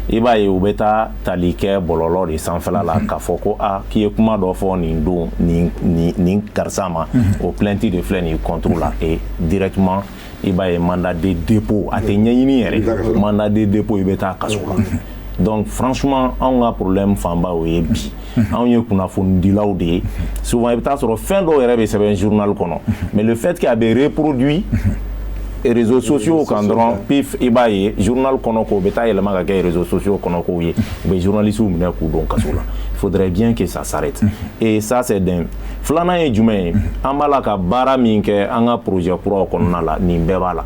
Speaker 5: i b'a ye u bɛ taa tali kɛ bɔlɔlɔ de sanfɛla la k'a fɔ ko a k'i ye kuma dɔ fɔ nin don nin nin nin karisa ma, o plainte de filɛ nin contre la. Et directement, i b'a ye, mandat de dépôt, a tɛ ɲɛɲini yɛrɛ, mandat de dépôt, i bɛ taa kaso la. Donc franchement, anw ka problème fanba o ye bi. Anw ye kunnafonidilaw de ye. Souvent, i bɛ taa sɔrɔ fɛn dɔw yɛrɛ bɛ sɛbɛn journal kɔnɔ, mais le fait que a bɛ reproduit réseaux sociaux kan dɔrɔn, pif, i b'a ye journal kɔnɔ ko bɛ taa yɛlɛma ka kɛ réseaux sociaux kɔnɔ kow ye, u bɛ journalistes minɛ k'u don kaso la. Il faudrait bien que ça s'arrête. Et ça, c'est d'un. Filanan ye jumɛn ye? An b'a la ka baara min kɛ an ka projet kuraw kɔnɔna la, nin bɛɛ b'a la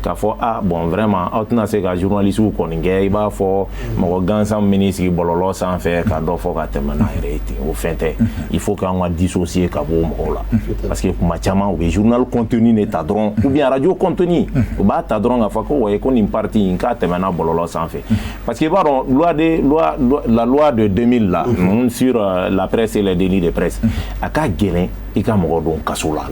Speaker 5: k'a fɔ ah bon, vraiment, aw tɛna se ka journalistes kɔni kɛ i b'a fɔ mɔgɔ gansan min bɛ sigi bɔlɔlɔ sanfɛ ka dɔ fɔ ka tɛmɛ n'a yɛrɛ ye ten, o fɛn tɛ. Il faut k'an ka dissocier ka bɔ o mɔgɔw la, parce que kuma caman u bɛ journal contenu de ta dɔrɔn, ou bien radio contenu, u b'a ta dɔrɔn k'a fɔ ko wayi, ko nin partie in k'a tɛmɛna bɔlɔlɔ sanfɛ. Parce que i b'a dɔn, loi de loi la loi de 2000 là sur la presse et les délits de presse, a ka gɛlɛn i ka mɔgɔ don kaso la.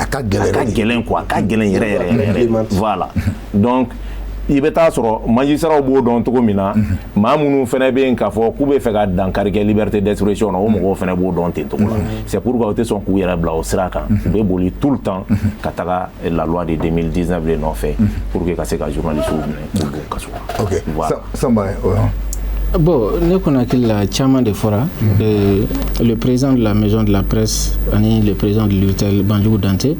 Speaker 1: A ka gɛlɛn.
Speaker 5: A ka gɛlɛn quoi, a ka gɛlɛn yɛrɛ yɛrɛ yɛrɛ. Voilà, donc i bɛ taa sɔrɔ magistrats b'o dɔn cogo min na, maa minnu fana bɛ yen k'a fɔ k'u bɛ fɛ ka dankari kɛ liberté d'expression na, o mɔgɔw fana b'o dɔn ten cogo la. C'est pourquoi u tɛ sɔn k'u yɛrɛ bila o sira kan, u bɛ boli tout le temps ka taga la loi de 2019 de nɔfɛ pour que ka se ka journalistes minɛ k'u don kaso la.
Speaker 1: Ok.
Speaker 5: Voilà.
Speaker 1: Samba.
Speaker 2: Bon, ne kɔni hakili la, caman de fɔra. Le président de la maison de la presse ani le président de l'UTL, Banjugu Dante,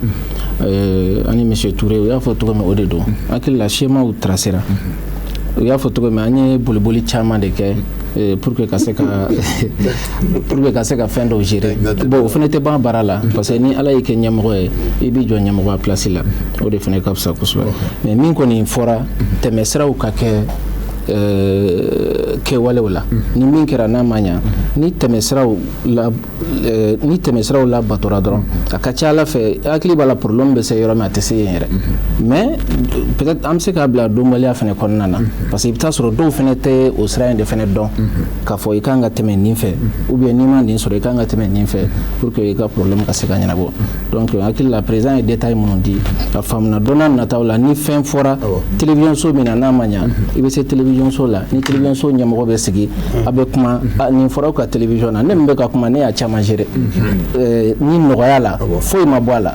Speaker 2: ani monsieur Touré, u y'a fɔ cogo min, o de don. Hakili la, schémaw tracera. U y'a fɔ cogo min, an ye boliboli caman de kɛ pour que ka se ka fɛn dɔw gérer. Bon, o fana tɛ ban baara la, parce que ni Ala y'i kɛ ɲɛmɔgɔ ye, i b'i jɔ ɲɛmɔgɔya place la, o de fana ka fisa kosɛbɛ. Mais min kɔni fɔra, tɛmɛsiraw ka kɛ kɛwalew la. Ni min kɛra n'a ma ɲa, ni tɛmɛsiraw la batora dɔrɔn, a ka ca Ala fɛ, hakili b'a la, problème bɛ se yɔrɔ min, a tɛ se yen yɛrɛ. Mais peut-être an bɛ se k'a bila dɔnbaliya fana kɔnɔna na, parce que i bɛ taa sɔrɔ dɔw fana tɛ o sira in de fana dɔn, k'a fɔ i kan ka tɛmɛ nin fɛ, ou bien n'i ma nin sɔrɔ, i kan ka tɛmɛ nin fɛ pour que i ka problème ka se ka ɲɛnabɔ. Donc hakili la, président ye détail minnu di, a faamuna. Don n'a nataw la, ni fɛn fɔra télévision so min na, n'a ma ɲa, i bɛ se télévision so la, ni télévision so ɲɛmɔgɔ bɛ sigi, a bɛ kuma. Nin fɔra aw ka télévision na, ne min bɛ ka kuma, ne y'a caman gérer ni nɔgɔya la, foyi ma bɔ a la.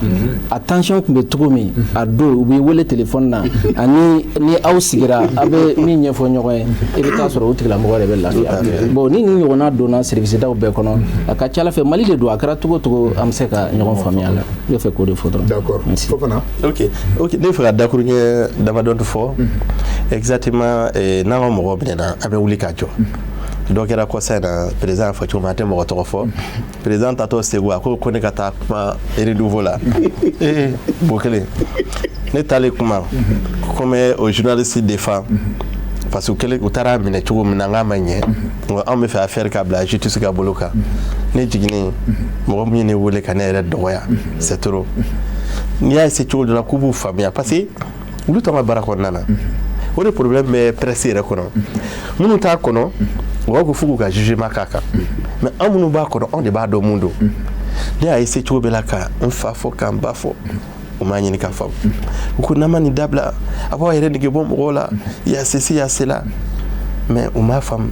Speaker 2: A tension tun bɛ cogo min a don, u b'i wele téléphone na, ani ni aw sigira, a bɛ min ɲɛfɔ ɲɔgɔn ye, i bɛ taa sɔrɔ o tigilamɔgɔ yɛrɛ bɛ lafiya. Bon, ni nin ɲɔgɔnna donna service daw bɛɛ kɔnɔ, a ka ca Ala fɛ, Mali de don, a kɛra cogo o cogo, an bɛ se ka ɲɔgɔn faamuya la. Ne bɛ fɛ k'o de fɔ dɔrɔn.
Speaker 1: D'accord.
Speaker 2: Merci.
Speaker 1: Fofana.
Speaker 4: Ok, ne bɛ fɛ ka dakuruɲɛ damadɔ fɔ exactement. N'an ka mɔgɔ minɛna, an bɛ wuli k'a jɔ. Dɔ kɛra kɔsa in na, président y'a fɔ cogo min, a tɛ mɔgɔ tɔgɔ fɔ. Président tatɔ Segu, a ko ko ne ka taa kuma Renouveau la. Ee, bo kelen, ne taalen kuma ko n bɛ o journaliste défend, parce que u kɛlen u taara minɛ cogo min na, n k'a ma ɲɛ, nka anw bɛ fɛ affaire ka bila justice ka bolo kan. Ne jiginnen, mɔgɔ min ye ne wele ka ne yɛrɛ dɔgɔya, c'est trop. N'i y'a essayer cogo dɔ la k'u b'u faamuya, parce que olu t'anw ka baara kɔnɔna na. O de problème bɛ presse yɛrɛ kɔnɔ. Minnu t'a kɔnɔ, u b'a fɔ f'u k'u ka jugement k'a kan, mais an minnu b'a kɔnɔ, anw de b'a dɔn mun don. Ne y'a essayer cogo bɛɛ la ka n fa fɔ, ka n ba fɔ, u m'a ɲini ka faamu. U ko n'an ma nin dabila, a b'aw yɛrɛ nege bɔ mɔgɔw la, y a ceci, y a cela, mais u m'a faamu.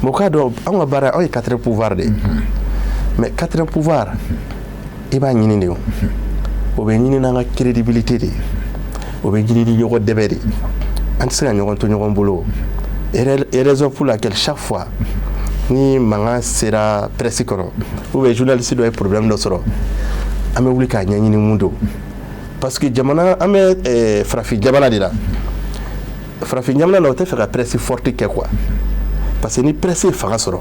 Speaker 4: Mais u k'a dɔn, anw ka baara, anw ye quatrième pouvoir de ye. Mais quatrième pouvoir, i b'a ɲini de, o o bɛ ɲini n'an ka crédibilité de ye, o bɛ ɲini ni ɲɔgɔn dɛmɛ de ye. An tɛ se ka ɲɔgɔn to ɲɔgɔn bolo. Et raison pour laquelle chaque fois ni mankan sera presse kɔnɔ, ou bien journaliste dɔ ye problème dɔ sɔrɔ, an bɛ wuli k'a ɲɛɲini mun don, parce que jamana an bɛ farafin jamana de la. Farafin jamana la, o tɛ fɛ ka presse forte kɛ quoi, parce que ni presse ye fanga sɔrɔ,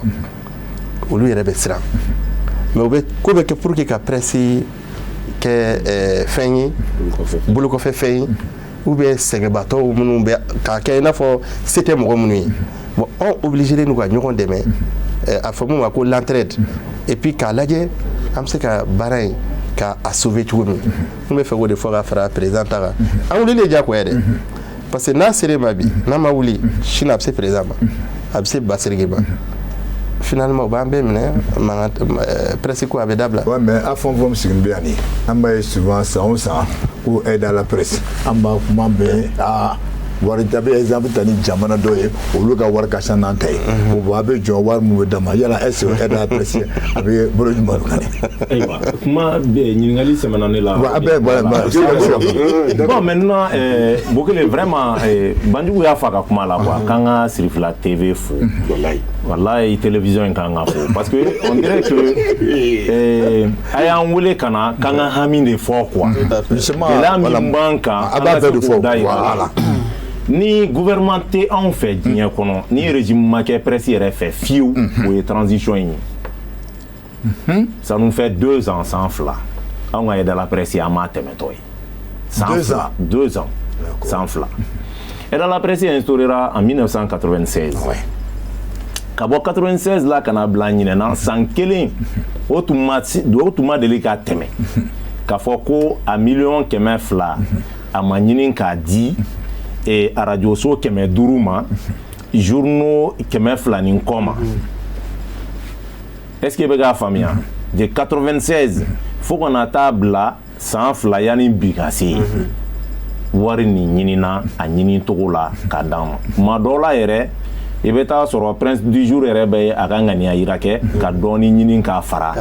Speaker 4: olu yɛrɛ bɛ siran. Mais u bɛ ko bɛ kɛ pour que ka presse kɛ fɛn ye, bolokɔfɛ fɛn ye, ou bien sɛgɛnbatɔw minnu bɛ k'a kɛ i n'a fɔ se tɛ mɔgɔ minnu ye. Bon, anw obligé n'u ka ɲɔgɔn dɛmɛ, a fɔ mun ma ko l'entraide, et puis k'a lajɛ an bɛ se ka baara in ka a sauver cogo min. N bɛ fɛ k'o de fɔ ka fara président ta kan. An wulilen diyagoya dɛ, parce que n'a sera ma bi, n'a ma wuli sini, a bɛ se président ma, a bɛ se Basiriki ma. Finalement, u b'an bɛɛ minɛ, mankan presse ko a bɛ dabila.
Speaker 1: Ouais, mais a fɛn fɛn sigilen bɛ yan nin, an b'a ye souvent, san o san, ko aide à la presse, an b'a kuma bɛɛ. Aa, wari a bɛ exemple ta ni jamana dɔ ye, olu ka wari ka ca n'an ta ye. O bon, a bɛ jɔ wari min bɛ d'a ma, yala est ce que aide à la presse a bɛ bolo jumɛn kan?
Speaker 5: Ayiwa, kuma bɛ ɲininkali sɛmɛna ne la.
Speaker 1: Ouais, a bɛ voilà, voilà.
Speaker 5: Bon, maintenant, Bokele, vraiment, Banjugu y'a fɔ a ka kuma la quoi, k'an ka Sirifila TV fo.
Speaker 3: Walayi.
Speaker 5: Wallahi, télévision in kan ka fo, parce que on dirait que a y'an wele ka na k'an ka hami de fɔ quoi.
Speaker 1: Justement,
Speaker 5: gɛlɛya
Speaker 1: voilà.
Speaker 5: min b'an kan,
Speaker 1: A b'a
Speaker 5: an ka
Speaker 1: bɛɛ de
Speaker 5: se k'o
Speaker 1: fɔ.
Speaker 5: da yira la.
Speaker 1: Voilà.
Speaker 5: Ni gouvernement tɛ anw fɛ diɲɛ kɔnɔ, ni régime ma kɛ presse yɛrɛ fɛ fiyewu, o ye transition in ye. Ça nous fait 2 ans, san 2, anw ka aide à la presse, an m'a tɛmɛtɔ ye. San
Speaker 1: Deux
Speaker 5: fila.
Speaker 1: ans.
Speaker 5: 2 ans, san 2. Aide à la presse instaurera en 1996. Ka bɔ 96 la ka na bila ɲinɛna, san kelen, o tun ma deli ka tɛmɛ k'a fɔ ko a miliyɔn 200 a ma ɲini k'a di arajoso 500 ma, journaux 200 ni kɔ ma. Est ce que i bɛ k'a faamuya? De 96 fo ka na taa bila san 2 yanni bi ka se, wari nin ɲinina a ɲini cogo la k'a d'an ma. Tuma dɔw la yɛrɛ, I bɛ taa sɔrɔ Prince du jour yɛrɛ bɛ a ka ŋaniya yira kɛ ka dɔɔni ɲini k'a fara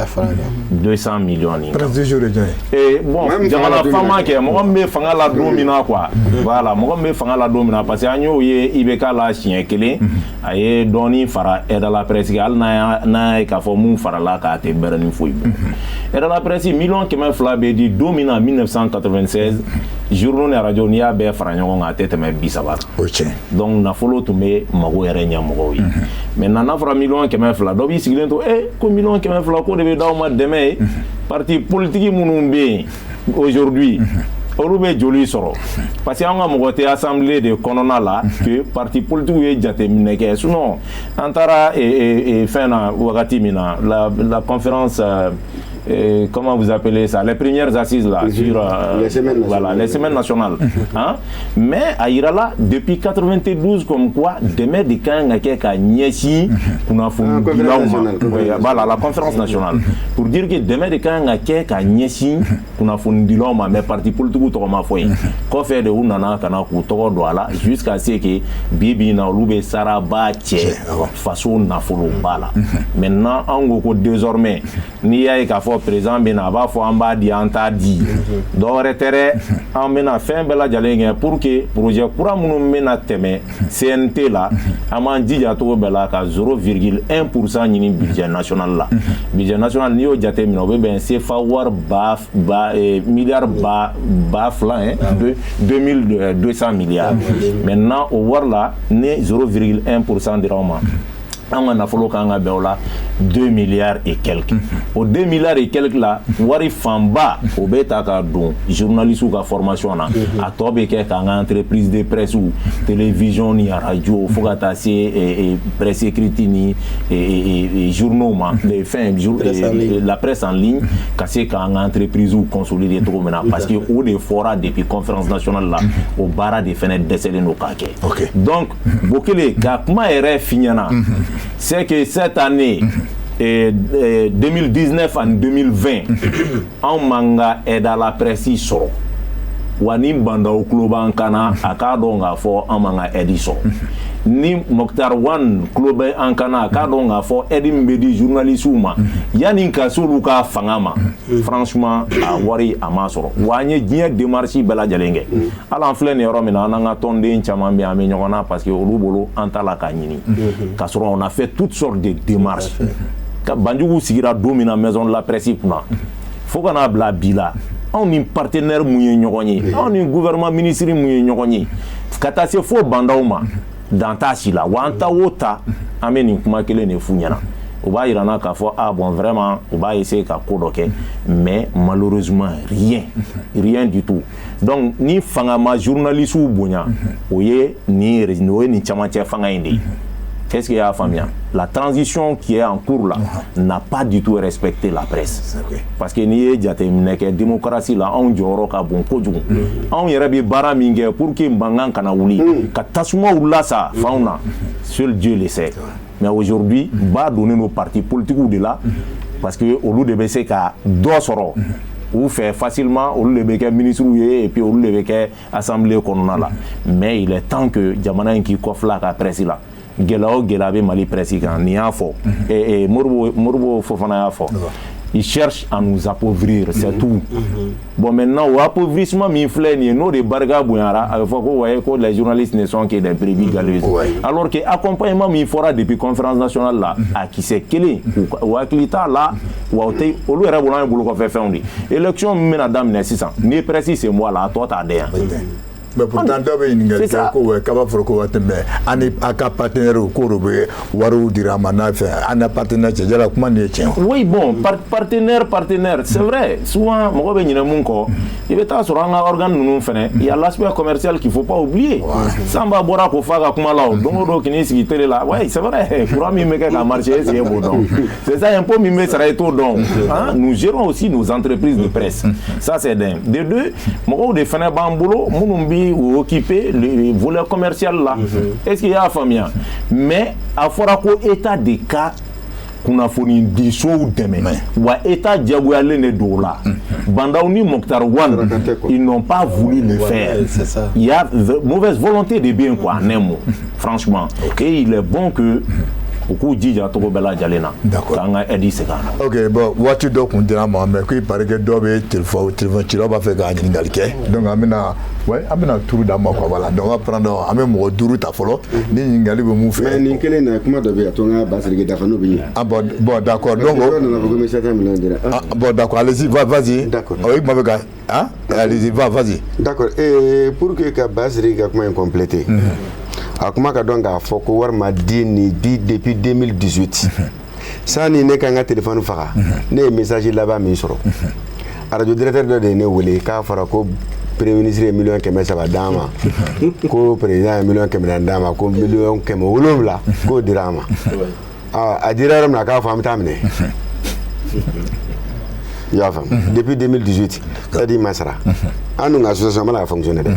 Speaker 5: 200 millions nin kan.
Speaker 1: Prince du jour ye jɔn ye?
Speaker 5: Bon, jamana faama kɛ, mɔgɔ min bɛ fanga la don min na quoi. Voilà, mɔgɔ min bɛ fanga la don min na, parce que an y'o ye IBK la siɲɛ kelen, a ye dɔɔni fara aide à la presse kan, hali n'a ye k'a fɔ mun farala k'a tɛ bɛrɛ ni foyi bɔ. Aide à la presse 200 millions bɛ di don min na 1996, journaux ni radio, n'i y'a bɛɛ fara ɲɔgɔn kan, a tɛ tɛmɛ 30 kan.
Speaker 1: O ye tiɲɛ.
Speaker 5: Donc nafolo tun bɛ mago yɛrɛ ɲɛ mɔgɔw ye. Maintenant n'a fɔra 200 millions, dɔ b'i sigilen to ko 200 millions ko de bɛ d'aw ma dɛmɛ ye. Parti politique minnu bɛ yen aujourd'hui, olu bɛ joli sɔrɔ? Parce que an ka mɔgɔ tɛ assemblée de kɔnɔna la que parti politique ye jateminɛ kɛ. Sinon an taara fɛn na wagati min na, la conférence, comment vous appelez ça, les premières assises là, sur
Speaker 3: les semaines.
Speaker 5: Voilà, les semaines nationales, hein? Mais a yirala depuis 92 comme quoi dɛmɛ de kan ka kɛ ka ɲɛsin kunnafonidilaw ma. Voilà, la conférence nationale, pour dire que dɛmɛ de kan ka kɛ ka ɲɛsin kunnafonidilaw ma, mais parti politique tɔgɔ ma fɔ yen. Kɔfɛ de u nana ka na k'u tɔgɔ don a la jusqu'à ce que bi bi in na olu bɛ saraba cɛ faso nafoloba la. Maintenant an ko ko désormais, n'i y'a ye k'a fɔ président bɛ na, a b'a fɔ an b'a di, an t'a di, dɔwɛrɛ tɛ dɛ, an bɛna fɛn bɛɛ lajɛlen kɛ pour que projet kura minnu bɛna tɛmɛ CNT la, an b'an jija cogo bɛɛ la ka 0,1 % ɲini budget national la. Budget national, n'i y'o jateminɛ, o bɛ bɛn CFA wari ba ba miliyari ba ba fila, hein, 2200 milliards. Maintenant o wari la, ni 0,1 % dira anw ma, an ka nafolo kan ka bɛn o la 2 milliards et quelques. O 2 milliards et quelques la, wari fanba o bɛ ta ka don journalistes ka formation na, a tɔ bɛ kɛ k'an ka entreprise de presse, télévision ni radio, fo ka taa se presse écrite ni journaux ma, fɛn, la presse en ligne, ka se k'an ka entreprise consolider cogo min na, parce que o de fɔra depuis conférence nationale la, o baara de fɛnɛ dɛsɛlen don k'a kɛ. Donc Bokele ka kuma yɛrɛ f'i ɲɛna, c'est que cette année, 2019 ani 2020, anw m'an ka aide à la presse sɔrɔ. Wa ni Bandaw tulo b'an kan na, a k'a dɔn k'a fɔ an m'an ka aide sɔrɔ. Ni Moctar Ouane tulo bɛ an kan na, a k'a dɔn k'a fɔ aide min bɛ di journalistes ma yanni ka s'olu ka fanga ma, franchement a wari a ma sɔrɔ. Wa an ye diɲɛ démarche bɛɛ lajɛlen kɛ. Hali an filɛ nin yɔrɔ min na, an n'an ka tɔnden caman bɛ yen, an bɛ ɲɔgɔn na, parce que olu bolo an t'a la k'a ɲini, k'a sɔrɔ on a fait toutes sortes de démarches. Ka Banjugu sigira don min na maison de la presse kunna, fo ka n'a bila bi la, anw ni partenaire mun ye ɲɔgɔn ye, anw ni gouvernement ministre mun ye ɲɔgɔn ye, ka taa se fo bandaw ma, dan t'a si la. Wa an ta o ta, an bɛ nin kuma kelen de f'u ɲɛna, u b'a yira n na k'a fɔ ah bon, vraiment u b'a essayer ka ko dɔ kɛ, mais malheureusement rien, rien du tout. Donc ni fanga ma journalistes bonya, o ye nin camancɛ fanga in de ye. Qu'est-ce qu'il y a faamuya? La transition qui est en cours là n'a pas du tout respecté la presse. Parce que n'i ye jateminɛ kɛ démocratie la, anw jɔyɔrɔ ka bon kojugu. Anw yɛrɛ bɛ baara min kɛ pour que mankan kana wuli, ka tasumaw lasa fanw na, seul Dieu le sait. Mais aujourd'hui, ba donnen don parti politiques de la, parce que olu de bɛ se ka dɔ sɔrɔ u fɛ facilement, olu de bɛ kɛ ministres ye et puis olu de bɛ kɛ assemblée kɔnɔna la. Mais il est temps que jamana in k'i kɔfilɛ a ka presse la. Gɛlɛya o gɛlɛya bɛ Mali presse kan, nin y'a fɔ, Modibo Modibo Fofana y'a fɔ, il cherche à nous appauvrir, c'est tout. Bon, maintenant o appauvrissement min filɛ nin ye, n'o de barika bonyara, a bɛ fɔ ko ouais, ko les journalistes ne sont que des brebis galeuses, alors que accompagnement min fɔra depuis conférence nationale la, a kisɛ kelen u hakili t'a la. Wa o tɛ olu yɛrɛ bolo, an ye bolokɔfɛ fɛnw de. Élection min bɛna daminɛ sisan, n'i ye presse sen bɔ a la, a tɔ t'a den yan.
Speaker 1: Mais pourtant dɔw bɛ ɲininkali kɛ ko k'a b'a fɔ ko waati bɛɛ an ni a ka partenaire k'o de bɛ wariw dira a ma n'a fɛ an na partenaire cɛ jala kuma nin ye tiɲɛ.
Speaker 5: Oui, bon, partenaire, partenaire, c'est vrai, souvent mɔgɔ bɛ ɲinɛ mun kɔ, i bɛ taa sɔrɔ an ka organe ninnu fɛnɛ, il y a l'aspect commercial qu'il faut pas oublier. Sanba bɔra k'o fɔ a ka kuma la, o don o don k'i sigi télé la, ouais, c'est vrai, courant min bɛ kɛ ka marcher, est-ce que e b'o dɔn? C'est ça, impôt min bɛ sara, e t'o dɔn. Hein, nous gérons aussi nos entreprises de presse, ça c'est d'un. De deux, mɔgɔw de fɛnɛ b'an bolo minnu bi u occuper le volet commercial là. Est-ce qu'il y a faamuya? Mais a fɔra ko état de ka kunnafoni disow dɛmɛ, wa état diyagoyalen de don o la. Bah N'Daw ni Moctar Ouane, ils n'ont pas voulu le faire.
Speaker 4: C'est ça.
Speaker 5: Il y a mauvaise volonté de bien, quoi, en un mot, franchement. Et il est bon que u k'u jija cogo bɛɛ lajɛlen na k'an ka aide segin a nɔ.
Speaker 1: Ok, bon, waati dɔ tun dira ma, mais ko il paraît que dɔw bɛ téléphone cilaw b'a fɛ k'a ɲininkali kɛ, donc an bɛna, ouais, an bɛna tour d'a ma, quoi. Voilà, donc on va prendre, an bɛ mɔgɔ duuru ta fɔlɔ ni ɲininkali bɛ mun fɛ.
Speaker 3: Mais nin kelen na, kuma dɔ bɛ yen, a to n ka Basiriki dafa, n'o bɛ ɲɛ.
Speaker 1: Ah bon, d'accord, donc
Speaker 3: dɔw nana fɔ ko n bɛ 700 millions dira.
Speaker 1: Ah bon, d'accord, allez-y, va, vas-y.
Speaker 3: D'accord.
Speaker 1: Oh, i kuma bɛ ka, hein, allez-y, va, vas-y.
Speaker 3: D'accord, pour que ka Basiriki ka kuma in compléter, a kuma ka dɔn k'a fɔ ko wari ma di nin di depuis 2018. Sani ne ka n ka téléphone faga, ne ye message laban min sɔrɔ, radio directeur dɔ de ye ne wele k'a fɔra ko premier ministre ye 300 millions d'an ma, ko président ye 400 million d'an ma, ko 700 million k'o dira an ma. A dira yɔrɔ min na, k'a fɔ an bɛ taa minɛ. I y'a faamu, depuis 2018 c'est-à-dire ma sara. An dun ka association mana ka fonctionner dɛ,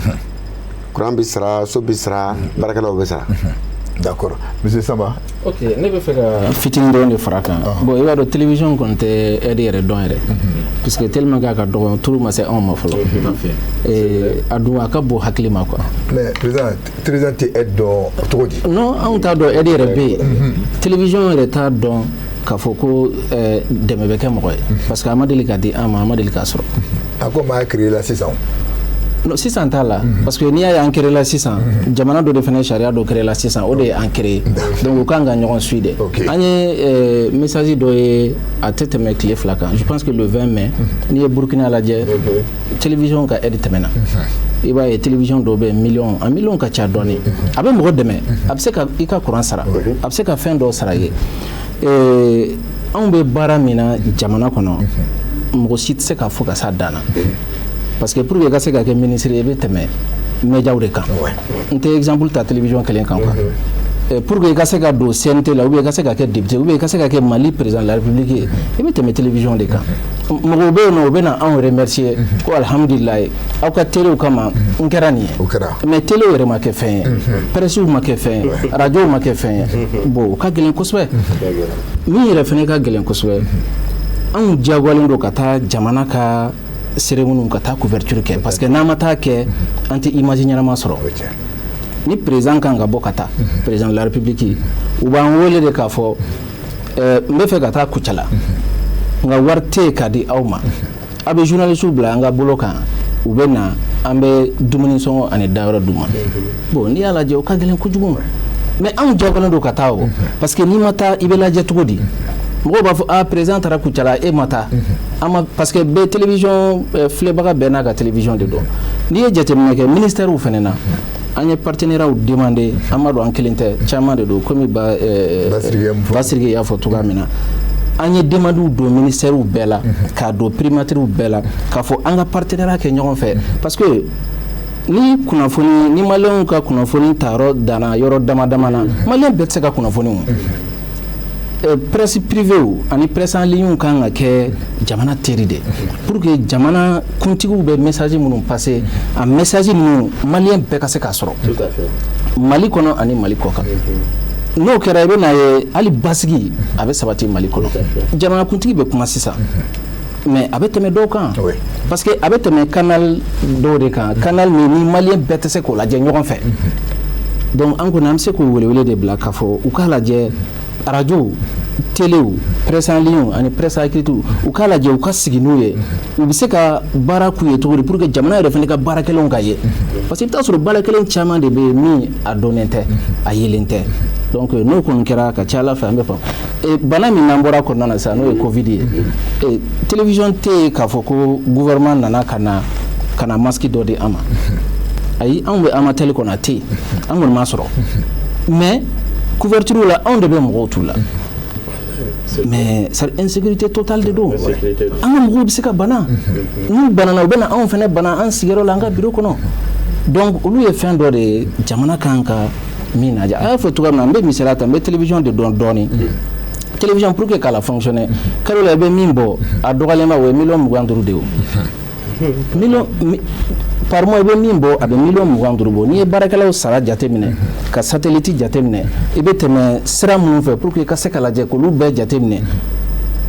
Speaker 3: courant bɛ sara, so bɛ sara, baarakɛlaw bɛ sara.
Speaker 1: D'accord, monsieur Samba.
Speaker 2: Ok, ne bɛ fɛ ka fitinin dɔrɔn de fara kan. Bon, i b'a dɔn, télévision kɔni tɛ aide yɛrɛ dɔn yɛrɛ, puisque tellement k'a ka dɔgɔn, turu ma se anw ma fɔlɔ. A dun a ka bon hakili ma, quoi.
Speaker 1: Mais président tɛ aide dɔn cogo di?
Speaker 2: Non, anw t'a dɔn aide yɛrɛ bɛ yen. Télévision yɛrɛ t'a dɔn k'a fɔ ko dɛmɛ bɛ kɛ mɔgɔ ye, parce que a ma deli ka di an ma, a ma deli k'a sɔrɔ.
Speaker 1: A ko maa créé la sisan.
Speaker 2: Non, sisan t'a la, parce que n'i y'a ye an créé la sisan, jamana dɔ de fana ye sariya dɔ créé la sisan, o de ye an créé, donc u kan ka ɲɔgɔn suit de. An ye message dɔ ye, a tɛ tɛmɛ tile 2 kan, je pense que le 20 mai. N'i ye Burukina lajɛ, télévision ka aide tɛmɛna, i b'a ye télévision dɔw bɛ yen, miliyɔn a miliyɔn ka ca dɔɔni, a bɛ mɔgɔ dɛmɛ, a bɛ se ka i ka courant sara, a bɛ se ka fɛn dɔw sara i ye. Anw bɛ baara min na jamana kɔnɔ, mɔgɔ si tɛ se k'a fɔ ka s'a dan na, parce que pour que i ka se ka kɛ ministre ye, i bɛ tɛmɛ médiaw de kan. N tɛ exemple ta télévision kelen kan, quoi. Pour que i ka se ka don CNT la, ou bien i ka se ka kɛ député, ou bien i ka se ka kɛ Mali président de la République ye, i bɛ tɛmɛ télévision de kan. Mɔgɔw bɛ yen nɔ, u bɛ na anw remercier ko alihamudulilayi, aw ka téléw kama n kɛra nin ye. Mais téléw yɛrɛ ma kɛ fɛn ye, presse ma kɛ fɛn ye, radio ma kɛ fɛn ye. Bon, o ka gɛlɛn kosɛbɛ. Min yɛrɛ fana ka gɛlɛn kosɛbɛ, anw diyagoyalen don ka taa jamana ka cérémonie, ka taa couverture kɛ, parce que n'an ma taa kɛ, an tɛ image ɲɛnama sɔrɔ. Ni président kan ka bɔ ka taa, président de la République, u b'an wele de k'a fɔ n bɛ fɛ ka taa Kucala, nka wari tɛ yen ka di aw ma, a bɛ journaliste bila an ka bolo kan, u bɛ na, an bɛ dumuni sɔngɔ ani dayɔrɔ d'u ma. Bon, n'i y'a lajɛ, o ka gɛlɛn kojugu, mais anw diyagoyalen don ka taa o, parce que n'i ma taa, i bɛ lajɛ cogo di? Mɔgɔw b'a fɔ ah, président taara Kucala, e ma taa. An ma, parce que bɛɛ télévision filɛbaga bɛɛ n'a ka télévision de don. N'i ye jateminɛ kɛ ministère fana na, an ye partenaires demandé, an ma dɔn, an kelen tɛ, caman de don, komi ba Basiriki y'a fɔ cogoya min na. An ye demandes don ministères bɛɛ la, k'a don primature bɛɛ la, k'a fɔ an ka partenariat kɛ ɲɔgɔn fɛ, parce que ni kunnafoni, ni maliyɛnw ka kunnafoni ta yɔrɔ danna yɔrɔ dama dama na, maliyɛn bɛɛ tɛ se ka kunnafoni o. Presse privée ani presse en ligne kan ka kɛ jamana teri de, pour que jamana kuntigiw bɛ message minnu passer, a message ninnu, maliyɛn bɛɛ ka se k'a sɔrɔ Mali kɔnɔ ani Mali kɔ kan. N'o kɛra, i bɛ n'a ye hali basigi a bɛ sabati Mali kɔnɔ. Jamanakuntigi bɛ kuma sisan, mais a bɛ tɛmɛ dɔw kan, parce que a bɛ tɛmɛ canal dɔw de kan, canal min ni maliyɛn bɛɛ tɛ se k'o lajɛ ɲɔgɔn fɛ. Donc an kɔni, an bɛ se k'o welewele de bila k'a fɔ u k'a lajɛ, arajo, téléw, presse en ligne ani presse écrite, u k'a lajɛ, u ka sigi n'u ye, u bɛ se ka baara k'u ye cogo di, pour que jamana yɛrɛ fana ka baarakɛlenw ka ye, parce que i bɛ taa sɔrɔ baarakɛlen caman de bɛ yen min a dɔnnen tɛ, a yelen tɛ. Donc n'o kɔni kɛra, ka ca Ala fɛ, an bɛ faamu. Bana min n'an bɔra kɔnɔna na sisan, n'o ye Covid ye, télévision tɛ yen k'a fɔ ko gouvernement nana ka na masque dɔ di an ma. Ayi, anw bɛ Amatɛli kɔnɔ, a tɛ yen, an kɔni m'a sɔrɔ, mais couverture la, anw de bɛ mɔgɔw t'u la. Mais c'est insécurité totale de don. An ka mɔgɔw bɛ se ka bana, n'u banana, u bɛ na anw fana bana an sigiyɔrɔ la, an ka bureau kɔnɔ. Donc olu ye fɛn dɔ de ye jamana kan ka min lajɛ. A y'a fɔ cogoya min na, n bɛ misaliya ta, n bɛ télévision de dɔn dɔɔni. Télévision, pour que k'a la fonctionner, kalo la, i bɛ min bɔ, a dɔgɔyalenba, o ye 25 millions de ye. O miliyɔn par mois, i bɛ min bɔ, a bɛ 25 millions bɔ. N'i ye baarakɛlaw sara jateminɛ, ka satellite jateminɛ, i bɛ tɛmɛ sira minnu fɛ pour que i ka se ka lajɛ, k'olu bɛɛ jateminɛ,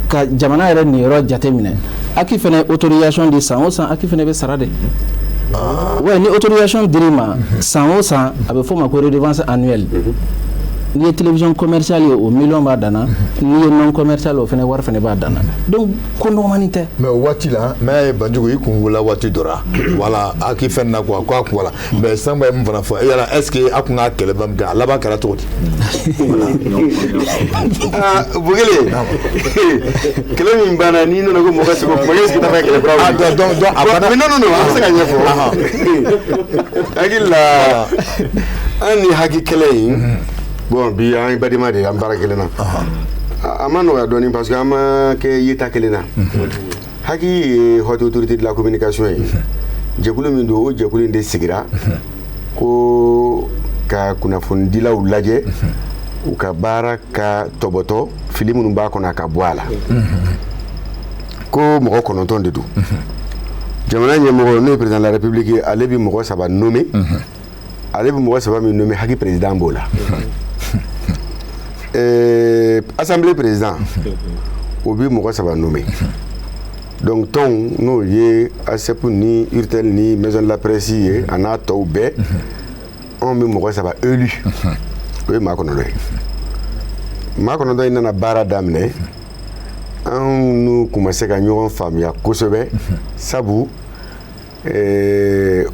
Speaker 2: ka jamana yɛrɛ niyɔrɔ jateminɛ. HAC fana ye autorisation di san o san, HAC fana bɛ sara de. Ouais, ni autorisation dir'i ma san o san, a bɛ f'o ma ko redevance annuelle. N'i ye télévision commerciale ye, o million b'a danna. N'i ye non commercial, o fana wari fana b'a danna. Donc ko nɔgɔmani tɛ.
Speaker 1: Mais o waati la, mais a ye Banjugu, i kun wula waati dɔ la, voilà, a k'i fɛn na quoi, ko a kun, voilà. Mais Sanba ye mun fana fɔ, yala est ce que a kun ka kɛlɛba min kɛ, a laban kɛra cogo di?
Speaker 3: Ah, Bukele, kɛlɛ min banna, n'i nana ko mɔgɔ sigi o kuma, est-ce que t'a fɛ kɛlɛ kura
Speaker 1: Ah,
Speaker 3: wuli?
Speaker 1: donc a banna.
Speaker 3: Mais non, non, non, an bɛ se ka ɲɛfɔ. Hakili la, an ni HAC kɛlɛ in, bon, bi an ye badema de ye, an baara kelen na. A ma nɔgɔya dɔɔnin parce que an ma kɛ yeta kelen na. HAC ye Haute Autorité de la Communication ye. Jɛkulu min don, o jɛkulu in de sigira ko ka kunnafonidilaw lajɛ, u ka baara ka tɔbɔtɔ, fili minnu b'a kɔnɔ, a ka bɔ a la. Ko mɔgɔ 9 de don. Jamana ɲɛmɔgɔ, n'o ye président de la République ye, ale bɛ mɔgɔ 3 nommé. Ale bɛ mɔgɔ 3 min nommé, HAC président b'o la. Assemblée président, o bɛ mɔgɔ 3 nommé. Donc tɔnw, n'o ye ASEP ni URTEL ni Maison de la Presse ye, a n'a tɔw bɛɛ, anw bɛ mɔgɔ 3 élu. O ye maa 9 ye. Maa 9 in nana baara daminɛ, anw n'u kun ma se ka ɲɔgɔn faamuya kosɛbɛ, sabu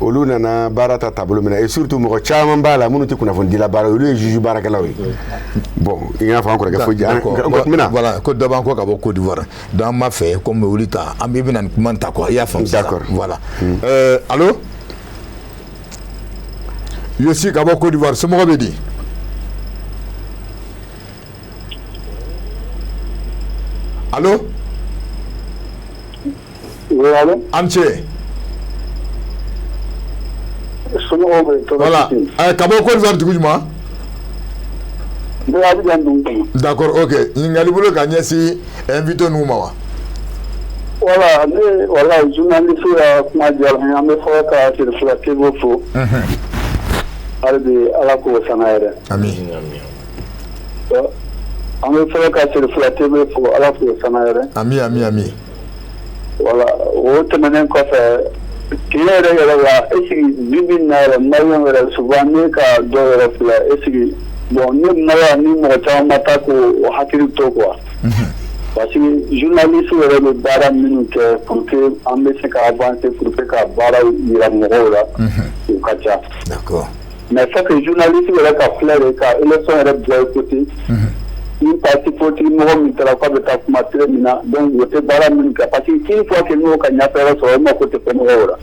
Speaker 3: olu nana baara ta taabolo min na, et surtout mɔgɔ caman b'a la minnu tɛ kunnafonidila baara, olu ye juge baarakɛlaw ye. Bon, i n'a fɔ an kɔrɔkɛ fo
Speaker 1: D'accord.
Speaker 3: n bɛna
Speaker 1: Voilà, ko dɔ b'an kɔ ka bɔ Côte d'Ivoire, donc an b'a fɛ comme olu ta, an bɛ bɛna nin kuma ta quoi, i y'a faamu sisan.
Speaker 3: D'accord.
Speaker 1: Voilà. Allo, Yosi ka bɔ Côte d'Ivoire, somɔgɔw bɛ di? Allo?
Speaker 6: Oui, allô.
Speaker 1: An ce.
Speaker 6: Somɔgɔw bɛ yen, tɔɔrɔ
Speaker 1: Voilà.
Speaker 6: tɛ yen.
Speaker 1: Ka bɔ Côte d'Ivoire dugu jumɛn?
Speaker 6: Ne bɛ Abidjan dugu kɔnɔ.
Speaker 1: D'accord, ok. Ɲininkali bolo ka ɲɛsin invité ninnu ma wa?
Speaker 6: Voilà, ne, voilà, journaliste ya kuma diyara n ye. An bɛ fɔlɔ ka Serifula TV fo. Hali bi Ala k'o sanga yɛrɛ.
Speaker 1: Ami.
Speaker 6: An bɛ fɔlɔ ka Serifula TV fo, Ala k'o sanga yɛrɛ.
Speaker 1: Ami, ami, ami.
Speaker 6: Voilà, o tɛmɛnen kɔfɛ, tile yɛrɛ yɛrɛ la, est ce que bi bi in na yɛrɛ, maliyɛn yɛrɛ, souvent ne ka dɔw yɛrɛ filɛ, est ce que, bon, ne mara ni mɔgɔ caman ma taa k'o o hakili to quoi. Parce que journaliste yɛrɛ bɛ baara minnu kɛ pour que an bɛ se ka avancer, pour que ka baaraw yira mɔgɔw la, o ka ca. Mais faut que journaliste yɛrɛ ka filɛ de ka élection yɛrɛ bila côté. Ni parti politique mɔgɔ min taara k'a bɛ taa kuma télé min na, donc o tɛ baara min kɛ, parce que une fois que n'o ka ɲɛfɛ yɔrɔ sɔrɔ, o mako tɛ fɔ mɔgɔw la.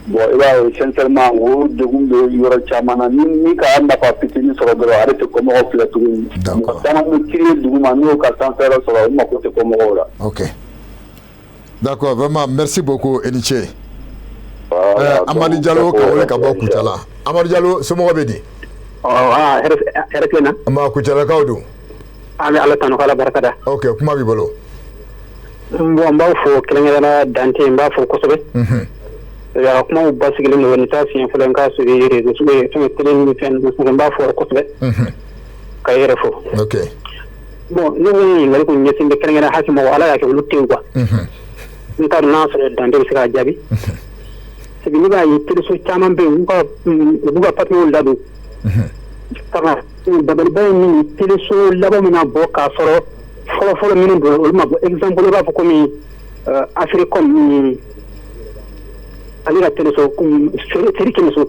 Speaker 6: Bon, i b'a ye, sincèrement, o degun bɛ yɔrɔ caman na. Ni ka nafa fitinin sɔrɔ dɔrɔn, ale tɛ kɔmɔgɔw filɛ tuguni. Mɔgɔ caman bɛ kiiri dugu ma, n'o ka sanfɛ yɔrɔ sɔrɔ, o mako tɛ kɔmɔgɔw la.
Speaker 1: Ok, d'accord, vraiment merci beaucoup, i ni ce. Amadu Jalo ka wele ka bɔ Kucala. Amadu Jalo, somɔgɔw bɛ di?
Speaker 7: Hɛrɛ tilen na.
Speaker 1: An b'a Kucalakaw don.
Speaker 7: An bɛ Ala tanu k'Ala barika da.
Speaker 1: Ok, kuma b'i bolo.
Speaker 7: Bon, n b'aw fo kɛrɛnkɛrɛnnenya, Dante, n b'a fo kosɛbɛ. A ka kumaw basigilen don, nin t'a siɲɛ fɔlɔ n k'a suivi réseau fɛn télé ni fɛn ninnu sanfɛ. N b'a fo kosɛbɛ. Ka i yɛrɛ fo.
Speaker 1: Ok.
Speaker 7: Bon, ne ko ɲininkali kun ɲɛsin bɛ kɛrɛnkɛrɛn HAC mɔgɔ, Ala y'a kɛ olu tɛ yen quoi. N t'a dɔn n'a sɔrɔ Dante bɛ se k'a jaabi. Sabu ne b'a ye téléso caman bɛ yen, u b'u ka papiyew ladon. Kama dabaliba ye min ye, téléso laban min na bɔ k'a sɔrɔ fɔlɔ-fɔlɔ minnu don, olu ma bɔ. Exemple, i b'a fɔ komi Africom ale ka téléso, Seri Kɛmɛso.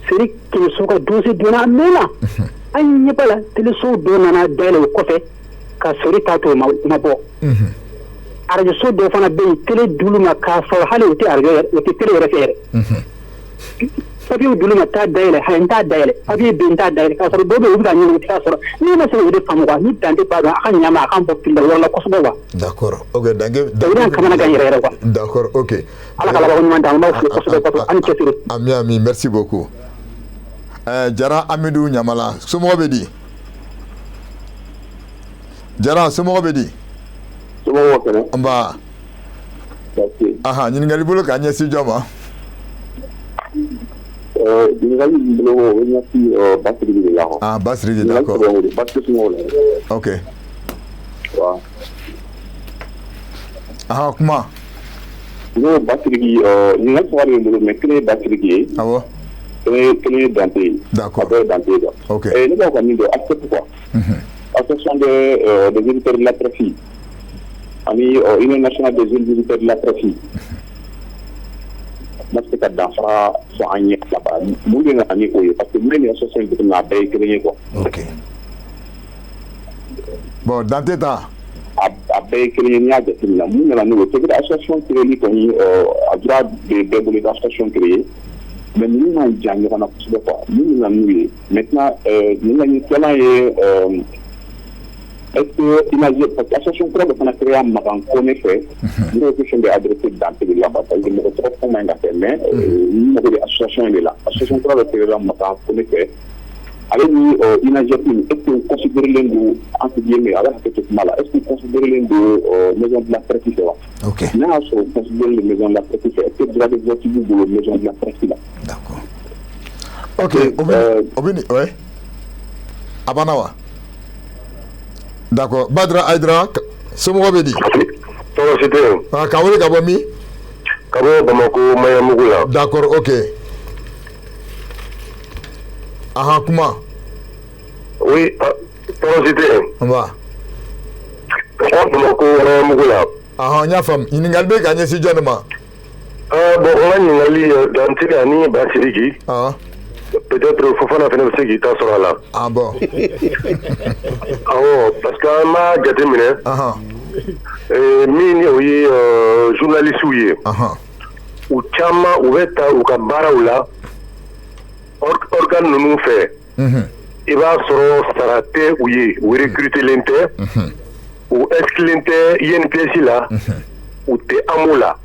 Speaker 7: Seri Kɛmɛso ka dossier donna a mɛnna. An ɲɛ b'a la, téléso dɔ nana dayɛlɛ o kɔfɛ ka Seri ta to o ma bɔ. Arajoso dɔw fana bɛ yen, télé d'olu ma k'a sɔrɔ hali u tɛ arajo yɛrɛ, u tɛ télé yɛrɛ fɛ yɛrɛ. Papier d'olu ma taa dayɛlɛ, hali n t'a dayɛlɛ, papier bɛ n t'a dayɛlɛ, k'a sɔrɔ dɔw bɛ yen, u bɛ ka ɲini, u tɛ k'a sɔrɔ. Ne ma se k'o de faamu quoi. Ni Dante b'a dɔn, a ka ɲa ma, a k'an bɔ fili la yɔrɔ la kosɛbɛ quoi.
Speaker 1: D'accord, ok, Dante.
Speaker 7: O de y'an kamanagan yɛrɛ yɛrɛ quoi.
Speaker 1: D'accord, ok.
Speaker 7: Ala ka labanko ɲuman d'an ma, an b'aw fo kosɛbɛ kosɛbɛ, an ni cɛsiri.
Speaker 1: Ami, ami, merci beaucoup. Jara Amidu Ɲamala, somɔgɔw bɛ di? Jara, somɔgɔw bɛ di?
Speaker 6: Somɔgɔw kɛnɛ.
Speaker 1: Nba. Aha, ɲininkali bolo k'a ɲɛsin jɔn ma?
Speaker 6: Ɲininkali min bolo, o bɛ ɲɛsin Basiriki de la.
Speaker 1: Ah, Basiriki, d'accord.
Speaker 6: Basiriki somɔgɔw la.
Speaker 1: Ok.
Speaker 6: Wa.
Speaker 1: Ahan, kuma.
Speaker 6: N ko Basiriki, ɲininkali saba de bɛ n bolo, mais kelen ye Basiriki ye.
Speaker 1: Awɔ.
Speaker 6: Kelen ye Dante ye.
Speaker 1: D'accord.
Speaker 6: A bɛɛ ye Dante ye quoi.
Speaker 1: Ok.
Speaker 6: Ne b'a ka min dɔn, ACEP quoi. Association des éditeurs de la presse ani Union nationale des jeunes éditeurs de la presse. N'a bɛ se ka danfara fɔ an ye mun de nana ni o ye, parce que mun ye nin association in jateminɛ, a bɛɛ ye kelen ye quoi.
Speaker 1: Ok. Bon, Dante ta.
Speaker 6: A bɛɛ ye kelen ye, n'i y'a jateminɛ, mun nana n'o ye, c'est que association créer kɔni, a droit de bɛɛ bolo i ka association créer, mais ninnu man jan ɲɔgɔn na kosɛbɛ quoi. Mun nana n'u ye maintenant, nin filanan ye, est-ce que imagine, parce que association kura dɔ fana créer Makan Kone fɛ, ne ko question bɛ adressé Dante de la, parce que mɔgɔ tɔgɔ fɔ man ɲi ka kɛ, mais n mago bɛ association de la. Association kura dɔ créer Makan Kone fɛ, ale ni INAGEP, est-ce que considéré len don, entre guillemets, a bɛ hakɛ to kuma la, est-ce que considéré len don maison de la presse fɛ wa?
Speaker 1: Ok.
Speaker 6: N'a y'a sɔrɔ considéré don maison de la presse fɛ, est-ce que droit de vote b'u bolo maison de la presse la?
Speaker 1: D'accord. Ok, o bɛ o bɛ nin, ouais. A banna wa? D'accord. Badara Aydara, somɔgɔw bɛ di?
Speaker 8: Tɔɔrɔ si tɛ yen.
Speaker 1: Ah, k'an wele ka bɔ min?
Speaker 8: Ka bɔ Bamako Maɲamugu la.
Speaker 1: D'accord, ok. Ahan, kuma.
Speaker 8: Oui, tɔɔrɔ si tɛ yen.
Speaker 1: Nba.
Speaker 8: Ka bɔ Bamako Maɲamugu la.
Speaker 1: Ahan, n y'a faamu. Ɲininkali bɛ ka ɲɛsin jɔn de ma?
Speaker 8: Ah bon, n ka ɲininkali, Dante ani Basiriki.
Speaker 1: Ah.
Speaker 8: Peut-être Fofana fana bɛ se k'i ta sɔrɔ a la.
Speaker 1: Ah bon.
Speaker 8: Awɔ, parce que an b'a jateminɛ. Min o ye journalistes ye. U caman u bɛ ta u ka baaraw la organe ninnu fɛ. I b'a sɔrɔ sara tɛ u ye, u recrutelen tɛ, u inscrilen tɛ INPS la, u tɛ AMO la.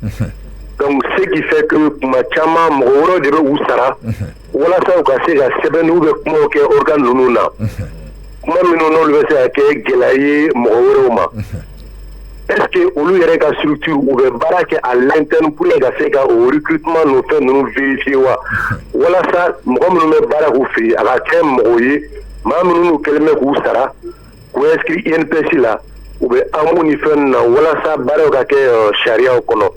Speaker 8: Donc ce qui fait que tuma caman mɔgɔ wɛrɛw de bɛ u sara walasa u ka se ka sɛbɛnniw bɛ kumaw kɛ organe ninnu na. Kuma minnu n'olu bɛ se ka kɛ gɛlɛya ye mɔgɔ wɛrɛw ma. Est-ce que olu yɛrɛ ka structure u bɛ baara kɛ à l'interne pour que ka se ka o recrutement n'o fɛn ninnu vérifier wa? Walasa mɔgɔ minnu bɛ baara k'u fɛ yen, a ka kɛ mɔgɔw ye maa minnu n'u kɛlen bɛ k'u sara k'u inscrit INPS la, u bɛ AMO ni fɛn ninnu na, walasa baaraw ka kɛ sariyaw kɔnɔ.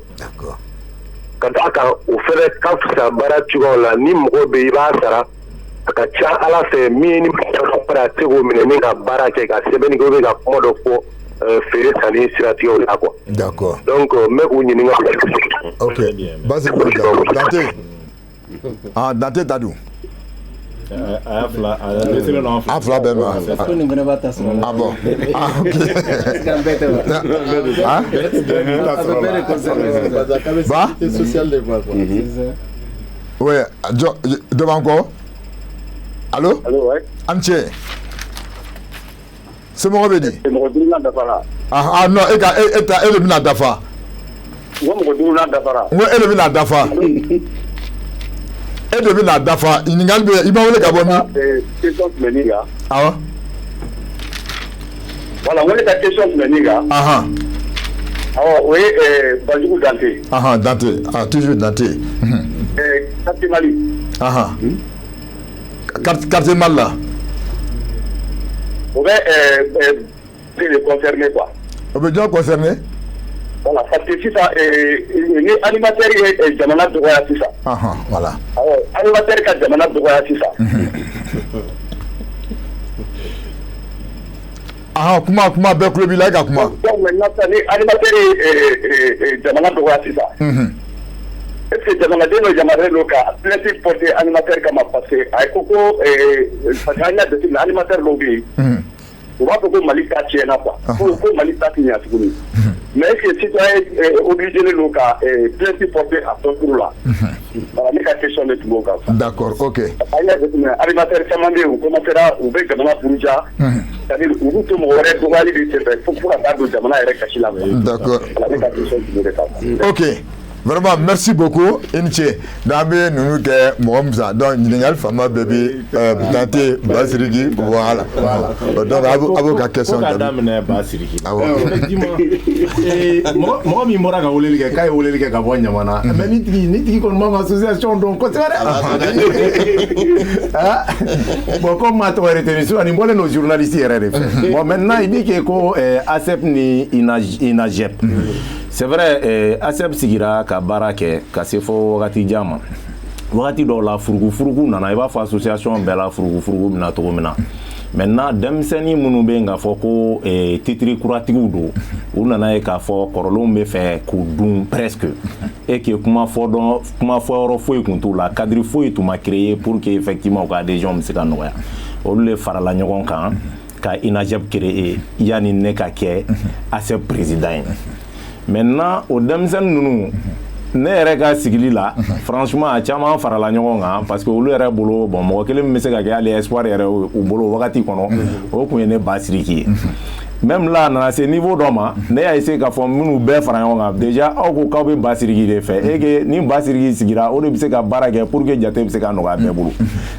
Speaker 8: Ka d'a kan o fɛnɛ ka fisa baara cogoyaw la, ni mɔgɔ bɛ yen i b'a sara, a ka ca Ala fɛ min ye ni mɔgɔ a tɛ se k'o minɛ ni ka baara kɛ ka sɛbɛnni kɛ ou bien ka kuma dɔ fɔ feere sanni siratigɛw la quoi.
Speaker 1: D'accord.
Speaker 8: Donc n bɛ k'u ɲininka.
Speaker 1: Ok. Basi Dante. Ah, Dante ta dun.
Speaker 5: A y'a fila, a dɛsɛlen don an fila.
Speaker 1: An fila bɛɛ ma.
Speaker 2: Ko nin fana b'a ta sɔrɔ la.
Speaker 1: Ah bon. Ah ok.
Speaker 2: An bɛɛ tɛ wa?
Speaker 1: Ah?
Speaker 2: A bɛ bɛɛ de concerné.
Speaker 1: Ba?
Speaker 4: Social de quoi quoi.
Speaker 1: Oui, jɔ dɔ b'an kɔ. Allo?
Speaker 6: Allo, ouais.
Speaker 1: An ni ce. Somɔgɔw bɛ di?
Speaker 6: Mɔgɔ duuru dafara.
Speaker 1: Ah ah non, e ka e ta e de bɛna dafa.
Speaker 6: N ko mɔgɔ duuru dafara.
Speaker 1: N ko e de bɛna dafa. E de bɛna dafa. Ɲininkali bɛ i b'a wele ka bɔ min?
Speaker 6: Question tun bɛ ne kan.
Speaker 1: Awɔ.
Speaker 6: Voilà, n ko ne ka question tun bɛ ne kan.
Speaker 1: Ahan.
Speaker 6: Awɔ, o ye Banjugu Dante.
Speaker 1: Ahan, Dante. Ah, toujours Dante.
Speaker 6: Quartier Mali.
Speaker 1: Ahan. Quartier Mali la.
Speaker 6: O bɛ de concerné quoi.
Speaker 1: O bɛ jɔn concerné?
Speaker 6: Voilà, parce que sisan ni animateur ye jamana dɔgɔya sisan.
Speaker 1: Ahan, voilà.
Speaker 6: Awɔ, animateur ka jamana dɔgɔya sisan.
Speaker 1: Ahan, kuma kuma bɛɛ tulo b'i la, e ka kuma.
Speaker 6: Donc maintenant sisan ni animateur ye jamana dɔgɔya sisan. Est-ce que jamanaden dɔ yamaruyalen don ka plainte porter animateur kama, parce que a ko parce que an y'a jateminɛ, animateur dɔw bɛ yen. U b'a fɔ ko Mali ta tiɲɛna quoi. Ko Mali ta tɛ ɲa tuguni. Mais est-ce que citoyen obligé don ka plainte porter à son tour la? Voilà, ne ka question de tun b'o kan.
Speaker 1: D'accord, ok.
Speaker 6: An y'a jateminɛ, animateur caman bɛ yen, u commencera u bɛ jamana buruja. C'est-à-dire u b'u to mɔgɔ wɛrɛ dɔgɔyali de senfɛ fo ka taa don jamana yɛrɛ gasi la.
Speaker 1: D'accord.
Speaker 6: Voilà, ne ka question tun b'o de kan.
Speaker 1: Ok. Vraiment, merci beaucoup. I ni ce. N'an bɛ ninnu kɛ mɔgɔ min sa, donc ɲininkali fanba bɛɛ bɛ Dante, Basiriki, voilà. Donc a b'o ka question
Speaker 5: Ko k'a
Speaker 1: jaabi.
Speaker 5: daminɛ Basiriki.
Speaker 1: Awɔ.
Speaker 5: Effectivement, mɔgɔ min bɔra ka weleli kɛ, k'a ye weleli kɛ ka bɔ Ɲamana. Mais ni tigi kɔni ma association dɔn kosɛbɛ dɛ. Ah, bon, comme maa tɔgɔ retenu, sinon nin bɔlen don journaliste yɛrɛ de fɛ. Bon, maintenant il dit que ko ACEP ni INAGEP. C'est vrai, ASEP sigira ka baara kɛ ka se fɔ wagati jan ma. Wagati dɔw la, furugufurugu nana, i b'a fɔ association bɛɛ la furugufurugu bɛna cogo min na. Maintenant, denmisɛnnin minnu bɛ yen k'a fɔ ko titre kuratigiw don, u nana ye k'a fɔ kɔrɔlenw bɛ fɛ k'u dun presque, et que kuma fɔ dɔn, kuma fɔ yɔrɔ foyi tun t'u la, cadre foyi tun ma créer pour que effectivement u ka adhésion bɛ se ka nɔgɔya. Olu de farala ɲɔgɔn kan ka INAJEP créer yanni ne ka kɛ ASEP président ye. Maintenant, o denmisɛnnin ninnu, ne yɛrɛ ka sigili la, franchement, a caman farala ɲɔgɔn kan parce que olu yɛrɛ bolo, bon, mɔgɔ kelen min bɛ se ka kɛ hali espoir yɛrɛ u bolo wagati kɔnɔ, o tun ye ne Basiriki ye. Même là, a nana se niveau dɔ ma, ne y'a essayé k'a fɔ minnu bɛɛ fara ɲɔgɔn kan déjà, aw ko k'aw bɛ Basiriki de fɛ et que ni Basiriki sigira, o de bɛ se ka baara kɛ pour que jate bɛ se ka nɔgɔya bɛɛ bolo.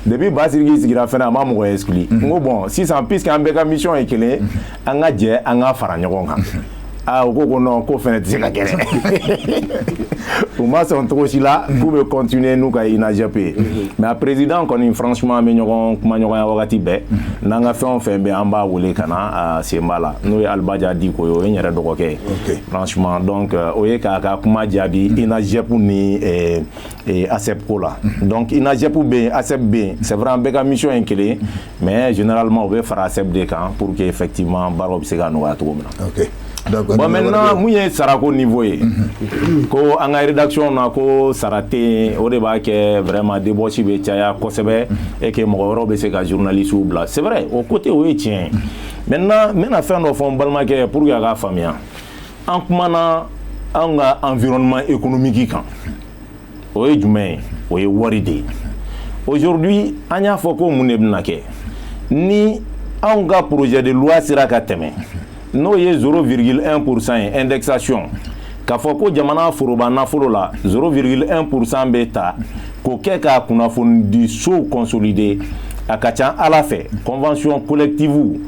Speaker 5: Depuis Basiriki sigira fɛnɛ, a ma mɔgɔ exclu. N ko bon, sisan, puisque an bɛɛ ka mission ye kelen ye, an ka jɛ an ka fara ɲɔgɔn kan. Aa, u ko ko non, k'o fɛnɛ tɛ se ka kɛ dɛ. U ma sɔn cogo si la k'u bɛ continuer n'u ka INAJEP ye. Mais a président kɔni, franchement, an bɛ ɲɔgɔn kumaɲɔgɔnya wagati bɛɛ. N'an ka fɛn o fɛn bɛ, an b'a wele ka na a sen b'a la, n'o ye Alibaja Diko ye, o ye n yɛrɛ dɔgɔkɛ ye, franchement. Donc o ye k'a ka kuma jaabi INAJEP ni ASEP ko la. Donc INAJEP bɛ yen, ASEP bɛ yen, c'est vrai, an bɛɛ ka mission ye kelen ye, mais généralement u bɛ fara ASEP de kan pour que effectivement baaraw bɛ se ka nɔgɔya cogo min na. Bon, maintenant, mun ye sarako niveau ye, ko an ka rédaction na ko sara tɛ yen, o de b'a kɛ vraiment débauche bɛ caya kosɛbɛ et que mɔgɔ wɛrɛw bɛ se ka journalistes bila. C'est vrai, o côté, o ye tiɲɛ ye. Maintenant, n bɛna fɛn dɔ fɔ n balimakɛ ye pour que a k'a faamuya. An kumana anw ka environnement économique kan, o ye jumɛn ye? O ye wari de ye. Aujourd'hui, an y'a fɔ ko mun de bɛna kɛ ni anw ka projet de loi sera ka tɛmɛ, n'o ye 0,1 % ye indexation, k'a fɔ ko jamana foroba nafolo la, 0,1 % bɛ ta k'o kɛ ka kunnafonidi sow consolider. A ka ca ala fɛ, convention collective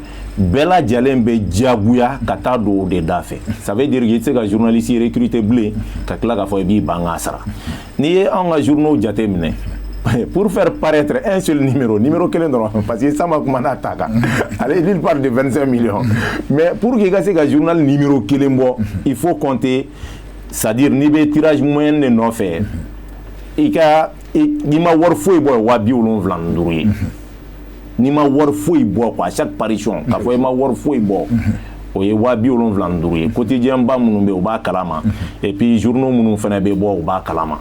Speaker 5: bɛɛ lajɛlen bɛ diyagoya ka taa don o de da fɛ. Ça veut dire que i tɛ se ka journaliste recruter bilen ka tila k'a fɔ i b'i ban k'a sara. N'i ye anw ka journaux jate minɛ, pour faire paraître un seul numéro, numéro kelen dɔrɔn, parce que Sama kumana ta kan, ale, il parle de 25 millions, mais pour que i ka se ka journal numéro kelen bɔ, il faut compter, c'est-à-dire n'i bɛ tirage moyen de nɔfɛ, i ka n'i ma wari foyi bɔ, ye 75 000 ye. N'i ma wari foyi bɔ quoi, chaque parution, k'a fɔ i ma wari foyi bɔ, o ye 75 000 ye. Quotidien ba minnu bɛ yen, u b'a kalama, et puis journaux minnu fana bɛ bɔ, u b'a kalama.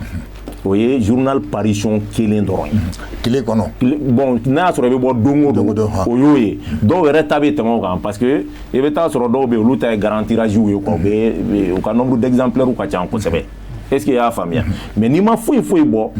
Speaker 5: O ye journal parution kelen dɔrɔn ye.
Speaker 1: Tile kɔnɔ.
Speaker 5: Bon, n'a y'a sɔrɔ i bɛ bɔ don o don, o y'o ye. Dɔw yɛrɛ ta bɛ tɛmɛ o kan, parce que i bɛ taa sɔrɔ dɔw bɛ yen, olu ta ye grand tirage ye quoi, u bɛ u ka nombre d'exemplaires ka ca kosɛbɛ. Est ce que i y'a faamuya? Mais n'i ma foyi foyi bɔ,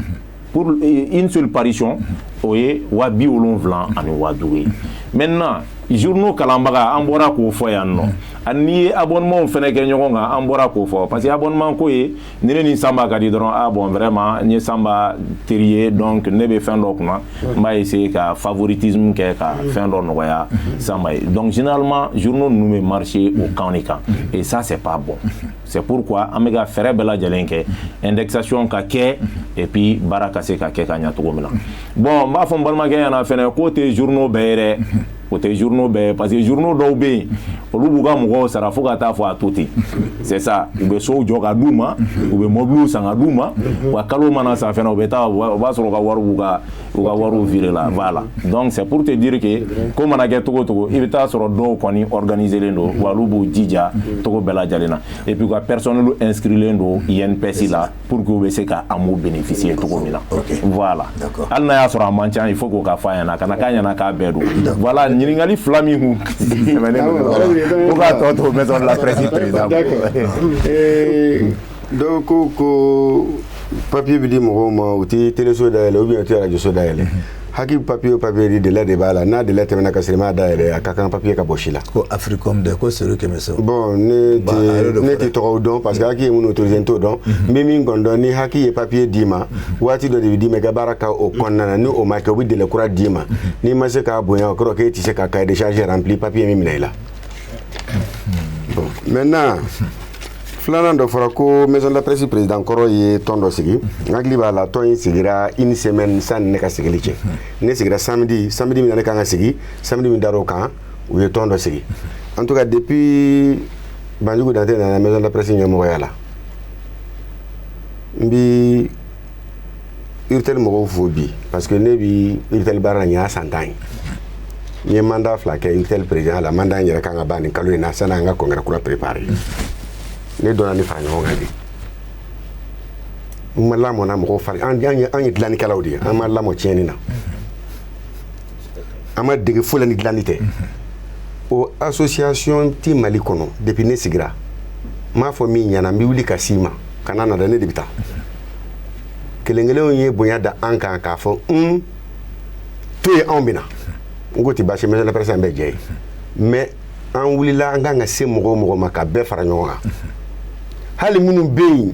Speaker 5: pour une seule parution, o ye 75 000 ye. Maintenant, journaux kalanbaga, an bɔra k'o fɔ yan nɔ, ani n'i ye abonnement fɛnɛ kɛ ɲɔgɔn kan, an bɔra k'o fɔ, parce que abonnement ko ye ni ne ni Sanba ka di dɔrɔn, ah bon, vraiment, n ye Sanba teri ye, donc ne bɛ fɛn dɔ kunna, n b'a essayer ka favoritisme kɛ ka fɛn dɔ nɔgɔya Sanba ye. Donc généralement, journaux ninnu bɛ marcher o kan de kan, et ça, c'est pas bon. C'est pourquoi an bɛ ka fɛɛrɛ bɛɛ lajɛlen kɛ indexation ka kɛ, et puis baara ka se ka kɛ ka ɲa cogo min na. Bon, n b'a fɔ n balimakɛ ɲɛna fɛnɛ k'o tɛ journaux bɛɛ ye dɛ, o tɛ journaux bɛɛ ye, parce que journaux dɔw bɛ yen, olu b'u ka mɔgɔw sara fo ka taa fɔ a to ten. C'est ça, u bɛ sow jɔ ka d'u ma, u bɛ mobiliw san ka d'u ma, wa kalo mana sa fɛnɛ, u bɛ taa, o b'a sɔrɔ u ka wari b'u ka u ka wariw viré la. Voilà, donc c'est pour te dire que ko mana kɛ cogo o cogo, i bɛ taa sɔrɔ dɔw kɔni organisé len don, wa olu b'u jija cogo bɛɛ lajɛlen na, et puis u ka personnel inscrilen don INPS la pour que u bɛ se ka AMO bénéficier cogo min na. Voilà, hali n'a y'a sɔrɔ a man ca, il faut k'o ka fɔ a ɲɛna, kana k'a ɲɛna k'a bɛɛ don. Voilà, ɲininkali fila min kun tɛmɛnen don, ko k'a tɔ to maison de la presse président.
Speaker 3: Dɔw ko ko papier bɛ di mɔgɔw ma, u tɛ téléso dayɛlɛ ou bien u tɛ radio dayɛlɛ. Haki, papier o papier di, délai de b'a la. N'a délai tɛmɛna ka sɔrɔ i m'a dayɛlɛ, a ka kan papier ka bɔ si la.
Speaker 1: Ko Africom dɛ, ko Seru Kɛmɛso.
Speaker 3: Bon, ne tɛ ne tɛ tɔgɔw dɔn, parce que Haki ye minnu autorisé, n t'o dɔn. N bɛ min kɔni dɔn, ni Haki ye papier d'i ma, waati dɔ de bɛ d'i ma i ka baara ka o kɔnɔna na. Ni o ma kɛ, u bɛ délai kura d'i ma. N'i ma se k'a bonya, o kɔrɔ k'e tɛ se ka cahier de charge rempli, papier min minɛ i la. Bon, maintenant, filanan dɔ fɔra ko maison de la presse président kɔrɔ ye tɔn dɔ sigi. N hakili b'a la, tɔn in sigira une semaine sanni ne ka sigili cɛ. Ne sigira samedi, samedi min na ne kan ka sigi, samedi min dar'o kan, u ye tɔn dɔ sigi. En tout cas, depuis Banjugu Dante nana maison de la presse ɲɛmɔgɔya la. N bi URTEL mɔgɔw fo bi, parce que ne bi URTEL baara la, nin y'a san 10 ye. N ye mandat 2 kɛ URTEL président la. Mandat in yɛrɛ kan ka ban nin kalo in na, sani an ka congrès kura préparer. Ne dɔnna ni fara ɲɔgɔn kan de. N ma lamɔna mɔgɔw fari, an ye dilannikɛlaw de ye. An ma lamɔ tiɲɛni na, an ma dege foyi la ni dilanni tɛ. O association ti Mali kɔnɔ. Depuis ne sigira, n m'a fɔ min ɲɛna, n bɛ wuli ka s'i ma ka na dɛ, ne de bɛ taa. Kelen kelenw ye bonya da an kan k'a fɔ un to yen, anw bɛ na. N ko ti baasi, maison de la presse an bɛɛ jɛ ye. Mais an wulila, an kan ka se mɔgɔ o mɔgɔ ma, ka bɛɛ fara ɲɔgɔn kan. Hali minnu bɛ yen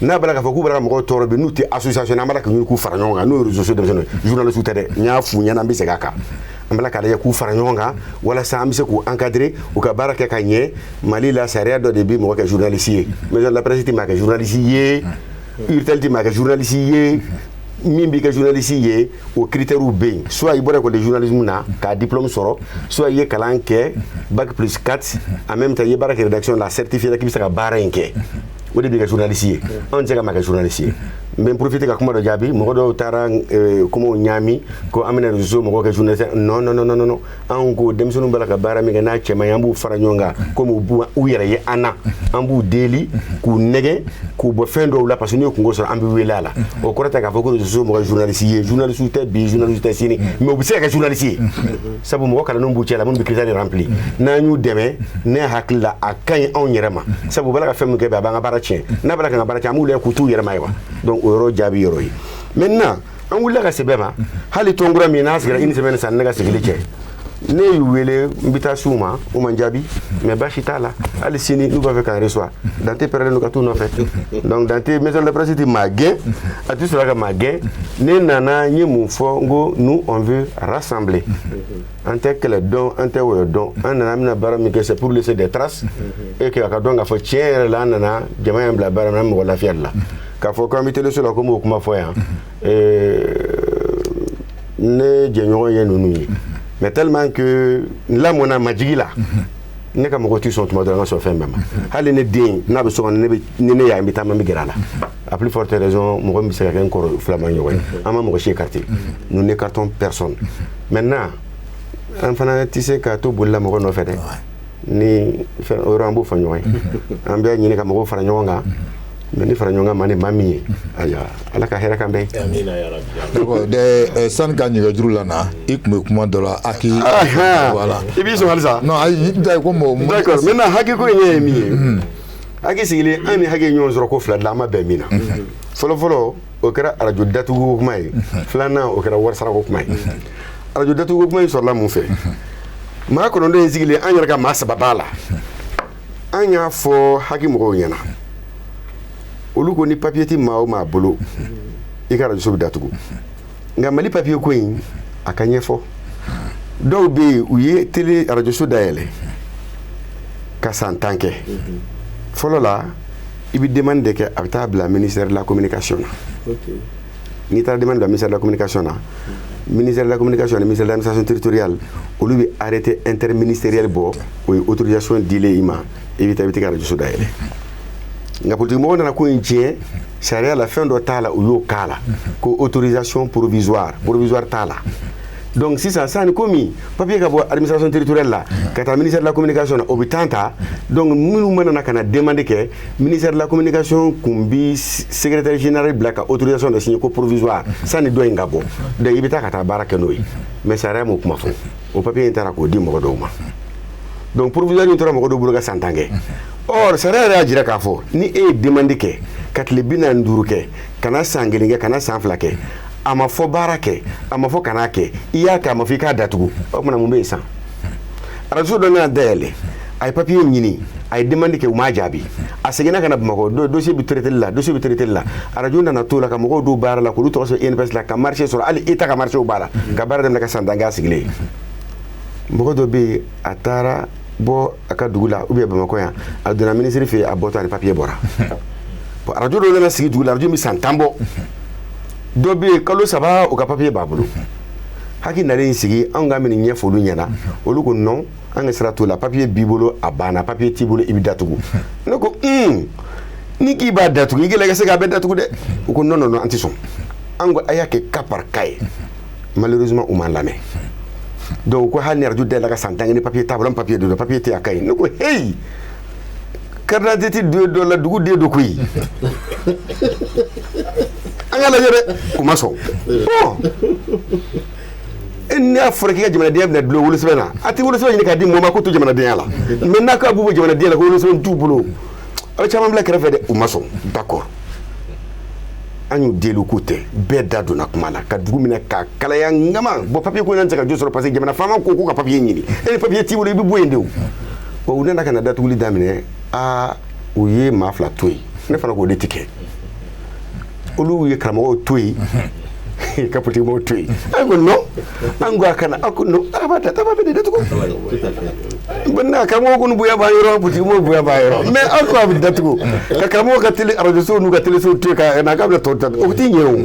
Speaker 3: n'a b'a la k'a fɔ k'u b'a ka mɔgɔw tɔɔrɔ bi, n'u tɛ association, an b'a la ka ɲini k'u fara ɲɔgɔn kan. N'o ye réseaux sociaux denmisɛnninw ye, journalistes tɛ dɛ. N y'a f'u ɲɛna, n bɛ segin a kan. An b'a la k'a lajɛ k'u fara ɲɔgɔn kan walasa an bɛ se k'u encadrer, u ka baara kɛ ka ɲɛ. Mali la, sariya dɔ de bɛ mɔgɔ kɛ journaliste ye. Maison de la presse tɛ maa kɛ journaliste ye, URTEL tɛ maa kɛ journaliste ye. Min b'i kɛ journaliste ye, o critères bɛ yen: soit i bɔra école de journalisme na k'a diplôme sɔrɔ, soit i ye kalan kɛ bac plus 4, en même temps i ye baara kɛ rédaction la, certifié k'i bɛ se ka baara in kɛ, o de b'i kɛ journaliste ye. Anw tɛ se ka maa kɛ journaliste ye. N bɛ n profiter ka kuma dɔ jaabi. Mɔgɔ dɔw taara kumaw ɲaami ko an bɛna réseau mɔgɔw kɛ journaliste. Non, non, non, non, non. Anw ko denmisɛnninw b'a la ka baara min kɛ, n'a cɛ man ɲi, an b'u fara ɲɔgɔn kan komi u b'u u yɛrɛ ye an na. An b'u deli k'u nɛgɛ k'u bɔ fɛn dɔw la, parce que n'u ye kungo sɔrɔ, an bɛ wele a la. O kɔrɔ tɛ k'a fɔ ko réseau mɔgɔ ye journaliste ye. Journaliste tɛ bi, journaliste tɛ sini, mais u bɛ se ka kɛ journaliste ye, sabu mɔgɔ kalannenw b'u cɛ la minnu bɛ critère rempli. N'an y'u dɛmɛ, ne hakili la, a ka ɲi anw yɛrɛ ma, sabu u b'a la ka fɛn min kɛ bi, a b'an ka baara tiɲɛ. N'a b'a la k'an ka baara tiɲɛ, an b'u lajɛ k'u t'u yɛrɛ ma ye wa. Donc o yɔrɔ jaabi yɔrɔ ye. Maintenant, an wulila ka se bɛɛ ma. Hali tɔnkura min n'a sigira une semaine sanni ne ka sigili cɛ, ne y'u wele, n bɛ taa s'u ma, u ma n jaabi, mais baasi t'a la. Hali sini n'u b'a fɛ k'an reçoit, Dante pɛrɛlen don ka t'u nɔfɛ. Donc Dante, maison de la presse tɛ maa gɛn, a tɛ sɔrɔ ka maa gɛn. Ne nana, n ye mun fɔ? N ko nous, on veut rassembler. An tɛ kɛlɛ dɔn, an tɛ wɔyɔ dɔn. An nana, an bɛna baara min kɛ, c'est pour laisser des traces et que a ka dɔn k'a fɔ tiɲɛ yɛrɛ la, an nana jama y'an bila baara min na, an bɛ mɔgɔ lafiya de la. K'a fɔ k'an bɛ téléso la, ko n b'o kuma fɔ yan, ne jɛɲɔgɔn ye ninnu ye, mais tellement que n lamɔna majigi la, ne ka mɔgɔ tɛ sɔn tuma dɔ la n ka sɔn fɛn bɛɛ ma. Hali ne den n'a bɛ so kɔnɔ, ne bɛ ni ne y'a ye, n bɛ taama, n bɛ gɛrɛ a la. À plus forte raison mɔgɔ min bɛ se ka kɛ n kɔrɔ filama ɲɔgɔn ye. An ma mɔgɔ si écarter, nous n'écartons personne. Maintenant, an fana tɛ se ka to bolila mɔgɔ nɔfɛ dɛ. Ni fɛn o yɔrɔ, an b'o fɔ ɲɔgɔn ye. An bɛ ɲini ka mɔgɔw fara ɲɔgɔn kan, mais ni fara ɲɔgɔn kan ma ni maa min ye, ayiwa, Ala ka hɛrɛ kan bɛɛ ye.
Speaker 5: Amina ya Rabbi.
Speaker 1: D'accord, de sani ka nɛgɛjuru la na, i tun bɛ kuma dɔ la HAC. Voilà.
Speaker 3: I b'i sɔn halisa?
Speaker 1: Non, ayi, n ta ye ko mɔgɔ.
Speaker 3: D'accord. Maintenant, HAC ko in ye min ye, HAC sigilen, an ni HAC ye ɲɔgɔn sɔrɔ ko fila de la, an ma bɛn min na. Fɔlɔ fɔlɔ, o kɛra arajo datuguko kuma ye. Filanan, o kɛra wari sarako kuma ye. Arajo datuguko kuma in sɔrɔla mun fɛ? Maa 9 in sigilen, an yɛrɛ ka maa 3 b'a la. An y'a fɔ HAC mɔgɔw ɲɛna, olu ko ni papier ti maa o maa bolo, i ka arajo so bɛ datugu. Nka Mali papier ko in, a ka ɲɛfɔ. Dɔw bɛ yen, u ye télé arajo so dayɛlɛ ka san 10 kɛ. Fɔlɔ la, i bɛ demande de kɛ, a bɛ taa bila ministère de la communication na. N'i taara demande bila ministère de la communication na, ministère de la communication ani ministère de l'administration territoriale, olu bɛ arrêté interministériel bɔ, o ye autorisation dilen i ma, i bɛ taa, i bɛ taa arajo so dayɛlɛ. Nka politique mɔgɔw nana ko in tiɲɛ. Sariya la, fɛn dɔ t'a la, u y'o k'a la ko autorisation provisoire. Provisoire t'a la. Donc sisan, sani komi papier ka bɔ administration territoriale la ka taa ministère de la communication na, o bɛ temps ta. Donc minnu mana na ka na demande kɛ, ministère de la communication kun bi secrétaire général bila ka autorisation dɔ signer ko provisoire, sani dɔ in ka bɔ. Donc i bɛ taa ka taa baara kɛ n'o ye. Mais sariya m'o kuma fɔ. O papier in taara k'o di mɔgɔ dɔw ma. Donc provisoire in tora mɔgɔ dɔw bolo ka san 10 kɛ. Or sariya yɛrɛ y'a jira k'a fɔ ni e ye demande kɛ ka tile 45 kɛ, ka na san 1 kɛ, ka na san 2 kɛ, a ma fɔ baara kɛ, a ma fɔ kana kɛ, i y'a kɛ, a ma fɔ i k'a datugu. O kumana, mun bɛ yen sisan? Arajo dɔ nana dayɛlɛ, a ye papier ɲini, a ye demande kɛ, u m'a jaabi. A seginna ka na Bamakɔ, dossier bɛ traité la, dossier bɛ traité la. Arajo nana to la ka mɔgɔw don baara la, k'olu tɔgɔ sɛbɛn INPS la, ka marché sɔrɔ, hali État ka marché b'a la, ka baara daminɛ ka san 10 kɛ a sigilen. Mɔgɔ dɔ bɛ yen, a taara bɔ a ka dugu la ou bien Bamakɔ yan, a donna ministre fɛ yen, a bɔtɔ ani papier bɔra. Bon, arajo dɔ nana sigi dugu la, arajo bɛ san 10 bɔ. Dɔ bɛ yen, kalo 3, o ka papier b'a bolo. HAC nalen sigi, anw ka minɛ ɲɛfɔ olu ɲɛna, olu ko non, an An ka sira t'o la, papier b'i bolo a banna, papier t'i bolo i bɛ datugu. Ne ko ni k'i b'a datugu i gɛlɛya ka se k'a bɛɛ datugu dɛ. U ko non non non, an tɛ sɔn. An ko a y'a kɛ cas par cas ye. Malheureusement u m'an lamɛn. Donc ko hali ni arajo dayɛlɛ ka san 10 ni papier t'a bolo, an papier de don, papier tɛ a ka ɲi. Ne ko hey, carte d'identité dɔ la dugu den dɔ koyi. An ka lajɛ dɛ, u ma sɔn. Bon, e n'a fɔra k'i ka jamanadenya bɛna dulon wolosɛbɛn na, a tɛ wolosɛbɛn ɲini k'a di mɔgɔ ma k'o to jamanadenya la. Mais n'a k'a b'u bɔ jamanadenya la ko wolosɛbɛn t'u bolo, a bɛ caman bila kɛrɛfɛ dɛ. U ma sɔn, d'accord. An y'u deli k'u tɛ, bɛɛ da donna kuma la ka dugu minɛ k'a kalaya ŋama. Bon, papier ko in tɛ se ka jo sɔrɔ parce que jamana faama ko k'u ka papier ɲini. E ni papier t'i bolo, i bɛ bɔ yen de o. Bon, u nana ka na datuguli daminɛ. Aa, u ye maa 2 to yen, ne fana k'o de ti kɛ. Olu ye karamɔgɔw to yen ka politikimɔgɔw to yen. An ko non, an ko a kana, a ko non, a b'a da, a b'a bɛɛ de datugu. Bon, n'a karamɔgɔ kɔni bonya b'an yɔrɔ, politikimɔgɔw bonya b'an yɔrɔ, mais an ko a bɛ datugu ka karamɔgɔ ka télé arajosow n'u ka télésow to yen ka na k'a bɛna tɔw ta, o tɛ ɲɛ o.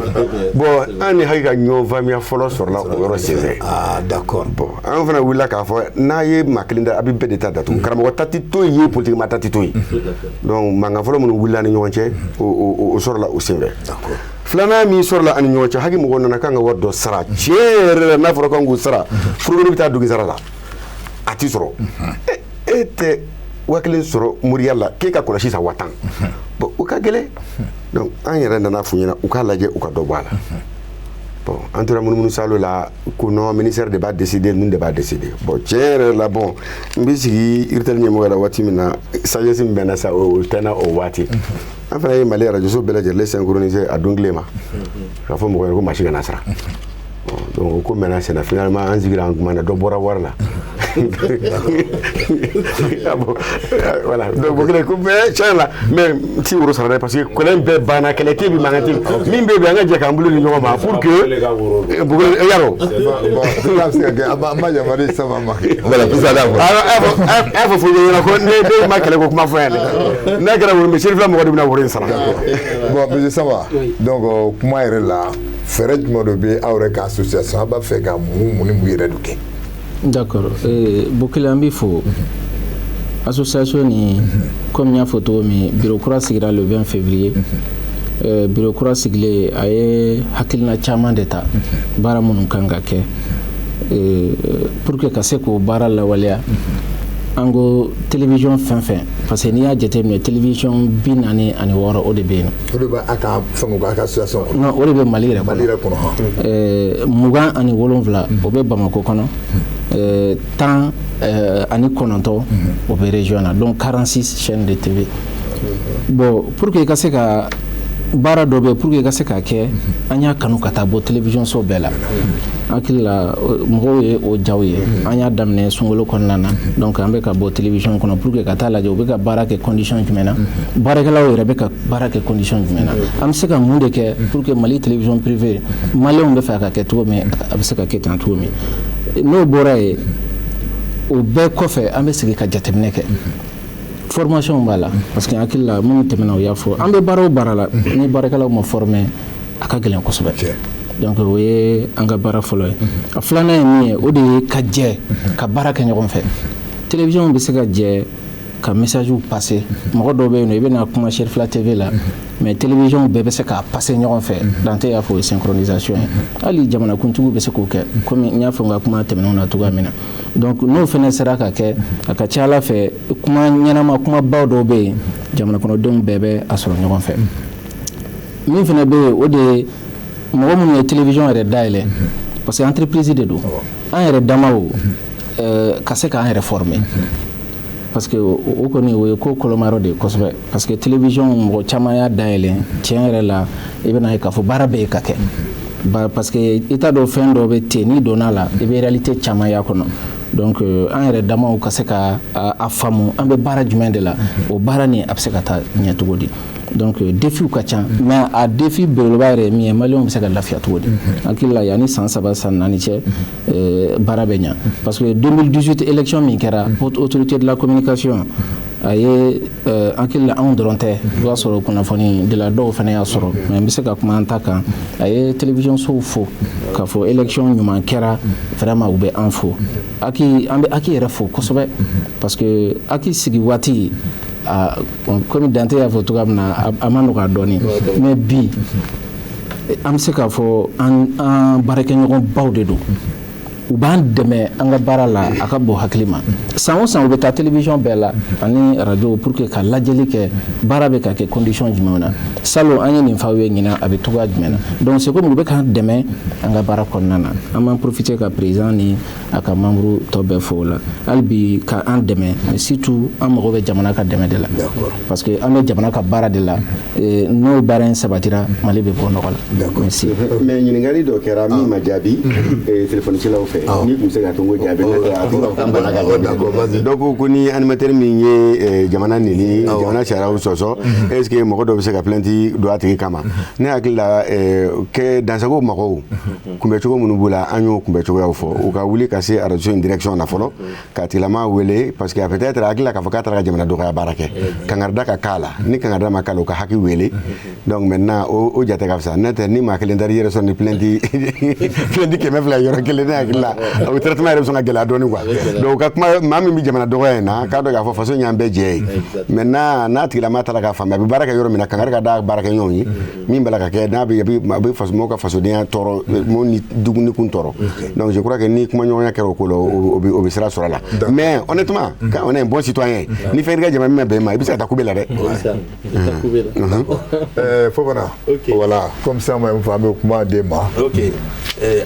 Speaker 3: Bon, an ni hakili ka ɲɔgɔn faamuya fɔlɔ sɔrɔla o yɔrɔ senfɛ.
Speaker 1: Ah, d'accord.
Speaker 3: Bon, an fana wulila k'a fɔ n'a ye maa kelen da, a bɛ bɛɛ de ta datugu. Karamɔgɔ ta tɛ to yen, politique maa ta tɛ to yen. Donc mankan fɔlɔ minnu wulila ni ɲɔgɔn cɛ, o sɔrɔla o senfɛ.
Speaker 1: D'accord.
Speaker 3: Filanan min sɔrɔla ani ɲɔgɔn cɛ, haki mɔgɔw nana k'an ka wari dɔ sara. Tiɲɛ yɛrɛ la, n'a fɔra k'an k'o sara, furukolo bɛ taa dugu sara la, a ti sɔrɔ. E tɛ 5000 sɔrɔ moriya la k'e ka kɔlɔsi san 10 000. Bon, o ka gɛlɛn. Donc an yɛrɛ nana f'u ɲɛna u k'a lajɛ, u ka dɔ bɔ a la. Bon, an tora munumunu salo la ko non, ministère de b'a décider, ninnu de b'a décider. Bon, tiɲɛ yɛrɛ la, bon, n bɛ sigi RTL ɲɛmɔgɔ la waati min na, sagesse min bɛ n na sa, o tɛ n na o waati. An fana ye Mali arajoso bɛɛ lajɛlen synchroniser a don kelen ma k'a fɔ mɔgɔ ye ko maa si kana sara. Donc o ko mɛnna sen na, finalement an sigira an kumana, dɔ bɔra wari la. Voilà, donc o kɛlen ko mais tiɲɛ la, mais n ti woro sara dɛ, parce que kɛlɛ in bɛɛ banna, kɛlɛ tɛ bi, mankan tɛ min bɛ bi, an ka jɛ k'an bolo di ɲɔgɔn ma pour que yarɔ.
Speaker 1: Bon, ça bɛ se ka kɛ, an b'a yamaruya Samba ma.
Speaker 3: Voilà, puis ça a fɔ fɔ ɲɛna ko ne ma kɛlɛ ko kuma fɔ yan dɛ, n'a kɛra woro, mais Serifila mɔgɔ de bɛna woro in sara.
Speaker 1: Bon, monsieur Samba, donc kuma yɛrɛ la, fɛɛrɛ jumɛn de bɛ aw yɛrɛ ka association, aw b'a fɛ ka mun ni mun yɛrɛ de kɛ?
Speaker 2: D'accord. Bokele, an b'i fo. Association ni, comme n y'a fɔ cogo min, bureau kura sigira le 20 février. Bureau kura sigilen, a ye hakilina caman de ta, baara minnu kan ka kɛ pour que ka se k'o baara lawaleya. An ko télévision fɛn fɛn, parce que n'i y'a jateminɛ, télévision 46 o de bɛ yen.
Speaker 1: O de bɛ a ka fɛn a ka association kɔnɔ?
Speaker 2: Non, o de bɛ Mali yɛrɛ kɔnɔ.
Speaker 1: Mali yɛrɛ kɔnɔ.
Speaker 2: 27 o bɛ Bamakɔ kɔnɔ, 19 o bɛ région na, donc 46 chaînes de TV. Bon, pour que i ka se ka baara dɔ bɛ, pour que i ka se k'a kɛ, an y'a kanu ka taa bɔ télévision so bɛɛ la. Hakili la, mɔgɔw ye o jaw ye. An y'a daminɛ sunkalo kɔnɔna na, donc an bɛ ka bɔ télévision kɔnɔ pour que ka taa lajɛ u bɛ ka baara kɛ condition jumɛn na, baarakɛlaw yɛrɛ bɛ ka baara kɛ condition jumɛn na, an bɛ se ka mun de kɛ pour que Mali télévision privée, maliyɛnw bɛ fɛ a ka kɛ cogo min, a bɛ se ka kɛ tan cogo min. N'o bɔra yen, o bɛɛ kɔfɛ, an bɛ segin ka jateminɛ kɛ. Formation b'a la, parce que hakili la, minnu tɛmɛna, o y'a fɔ, an bɛ baara o baara la, ni baarakɛlaw ma former, a ka gɛlɛn kosɛbɛ. Donc o ye an ka baara fɔlɔ ye. A filanan ye min ye, o de ye ka jɛ ka baara kɛ ɲɔgɔn fɛ. Télévision bɛ se ka jɛ ka message passer. Mɔgɔ dɔw bɛ yen nɔ, i bɛna kuma Cherifla TV la, mais télévision bɛɛ bɛ se k'a passer ɲɔgɔn fɛ. Dante y'a fɔ, o ye synchronisation ye. Hali jamanakuntigiw bɛ se k'o kɛ, komi n y'a fɔ n ka kuma tɛmɛnenw na cogoya min na. Donc n'o fana sera ka kɛ, a ka ca Ala fɛ, kuma ɲɛnama, kumabaw dɔw bɛ yen, jamana kɔnɔdenw bɛɛ bɛ a sɔrɔ ɲɔgɔn fɛ. Min fana bɛ yen, o de ye mɔgɔ minnu ye télévision yɛrɛ dayɛlɛ, parce que entreprise de don, an yɛrɛ damaw ka se k'an yɛrɛ former, parce que o kɔni, o ye ko kolomayɔrɔ de ye kosɛbɛ, parce que télévision, mɔgɔ caman y'a dayɛlɛ, tiɲɛ yɛrɛ la, i bɛna ye k'a fɔ baara bɛɛ ye ka kɛ, parce que i t'a dɔn, fɛn dɔ bɛ ten, n'i donna la, i bɛ réalité caman y'a kɔnɔ. Donc an yɛrɛ damaw ka se ka a faamu, an bɛ baara jumɛn de la, o baara nin a bɛ se ka taa ɲɛ cogo di. Donc défiw ka ca, mais a défi belebeleba yɛrɛ ye min ye, maliyɛnw bɛ se ka lafiya cogo di. Hakili la, yanni san 3 san 4 cɛ, baara bɛ ɲa, parce que 2018 élection min kɛra, haute autorité de la communication a ye, hakili la, anw dɔrɔn tɛ, i b'a sɔrɔ kunnafoni dila dɔw fana y'a sɔrɔ, mais n bɛ se ka kuma an ta kan. A ye télévision sow fo k'a fɔ élection ɲuman kɛra, vraiment u bɛ an fo. HAC, an bɛ HAC yɛrɛ fo kosɛbɛ, parce que HAC sigi waati, komi Dante y'a fɔ cogoya min na, a ma nɔgɔya dɔɔni, mais bi an bɛ se k'a fɔ an baarakɛɲɔgɔnbaw de don. U b'an dɛmɛ an ka baara la, a ka bon hakili ma. San o san, u bɛ taa télévision bɛɛ la ani radio pour que ka lajɛli kɛ, baara bɛ ka kɛ condition jumɛnw na. Salon an ye nin f'aw ye, ɲinan a bɛ cogoya jumɛn na? Donc c'est comme u bɛ k'an dɛmɛ an ka baara kɔnɔna na. An b'an profiter ka président ni a ka membre tɔ bɛɛ fo o la hali bi ka an dɛmɛ, mais surtout an mago bɛ jamana ka dɛmɛ de la, parce que an bɛ jamana ka baara de la. N'o baara in sabatira, Mali bɛ bɔ nɔgɔ la. Merci.
Speaker 3: Mais ɲininkali dɔ kɛra min ma jaabi téléphone cilaw fɛ, n'i tun bɛ se ka to n ko jaabi, n'o tɛ a tigi b'a fɔ k'an banna ka jaabi. Dɔw ko ko ni animateur min ye jamana neni, jamana sariyaw sɔsɔ, est ce que mɔgɔ dɔ bɛ se ka plainte don a tigi kama? Ne hakili la, kɛ dansago mɔgɔw kunbɛcogo minnu b'u la, an y'o kunbɛcogoyaw fɔ. U ka wuli ka se radio in direction na fɔlɔ, k'a tigilama wele, parce que a peut-être a hakili la k'a fɔ k'a taara ka jamana dɔgɔya baara kɛ. Kangarida ka k'a la, ni kangarida ma k'a la, u ka HAC wele. Donc maintenant o jate ka fisa. N'o tɛ, ni maa kelen taara i yɛrɛ sɔrɔ ni plainte 200 yɔrɔ kelen, ne hakili la o traitement yɛrɛ bɛ sɔn ka gɛlɛya dɔɔni quoi. Donc u ka kuma maa min bɛ jamana dɔgɔya in na, k'a dɔn k'a fɔ faso y'an bɛɛ jɛ ye. Maintenant n'a tigilama taara k'a faamuya a bɛ baara kɛ yɔrɔ min na, kangari ka da baarakɛɲɔgɔnw ye min b'a la ka kɛ n'a bɛ a bɛ faso mɔgɔw ka fasodenya tɔɔrɔ, mɔgɔw ni dumuni kun tɔɔrɔ. Donc je crois que ni kumaɲɔgɔnya kɛra o ko la, o bɛ sira sɔrɔ a la. Mais honnêtement, quand on est un bon citoyen, ni fɛn ka jamana min ma bɛn i ma, i bɛ se ka taa kube la dɛ.
Speaker 1: Fofana, voilà, comme ça moi an bɛ kuma d'e ma.
Speaker 4: Ok,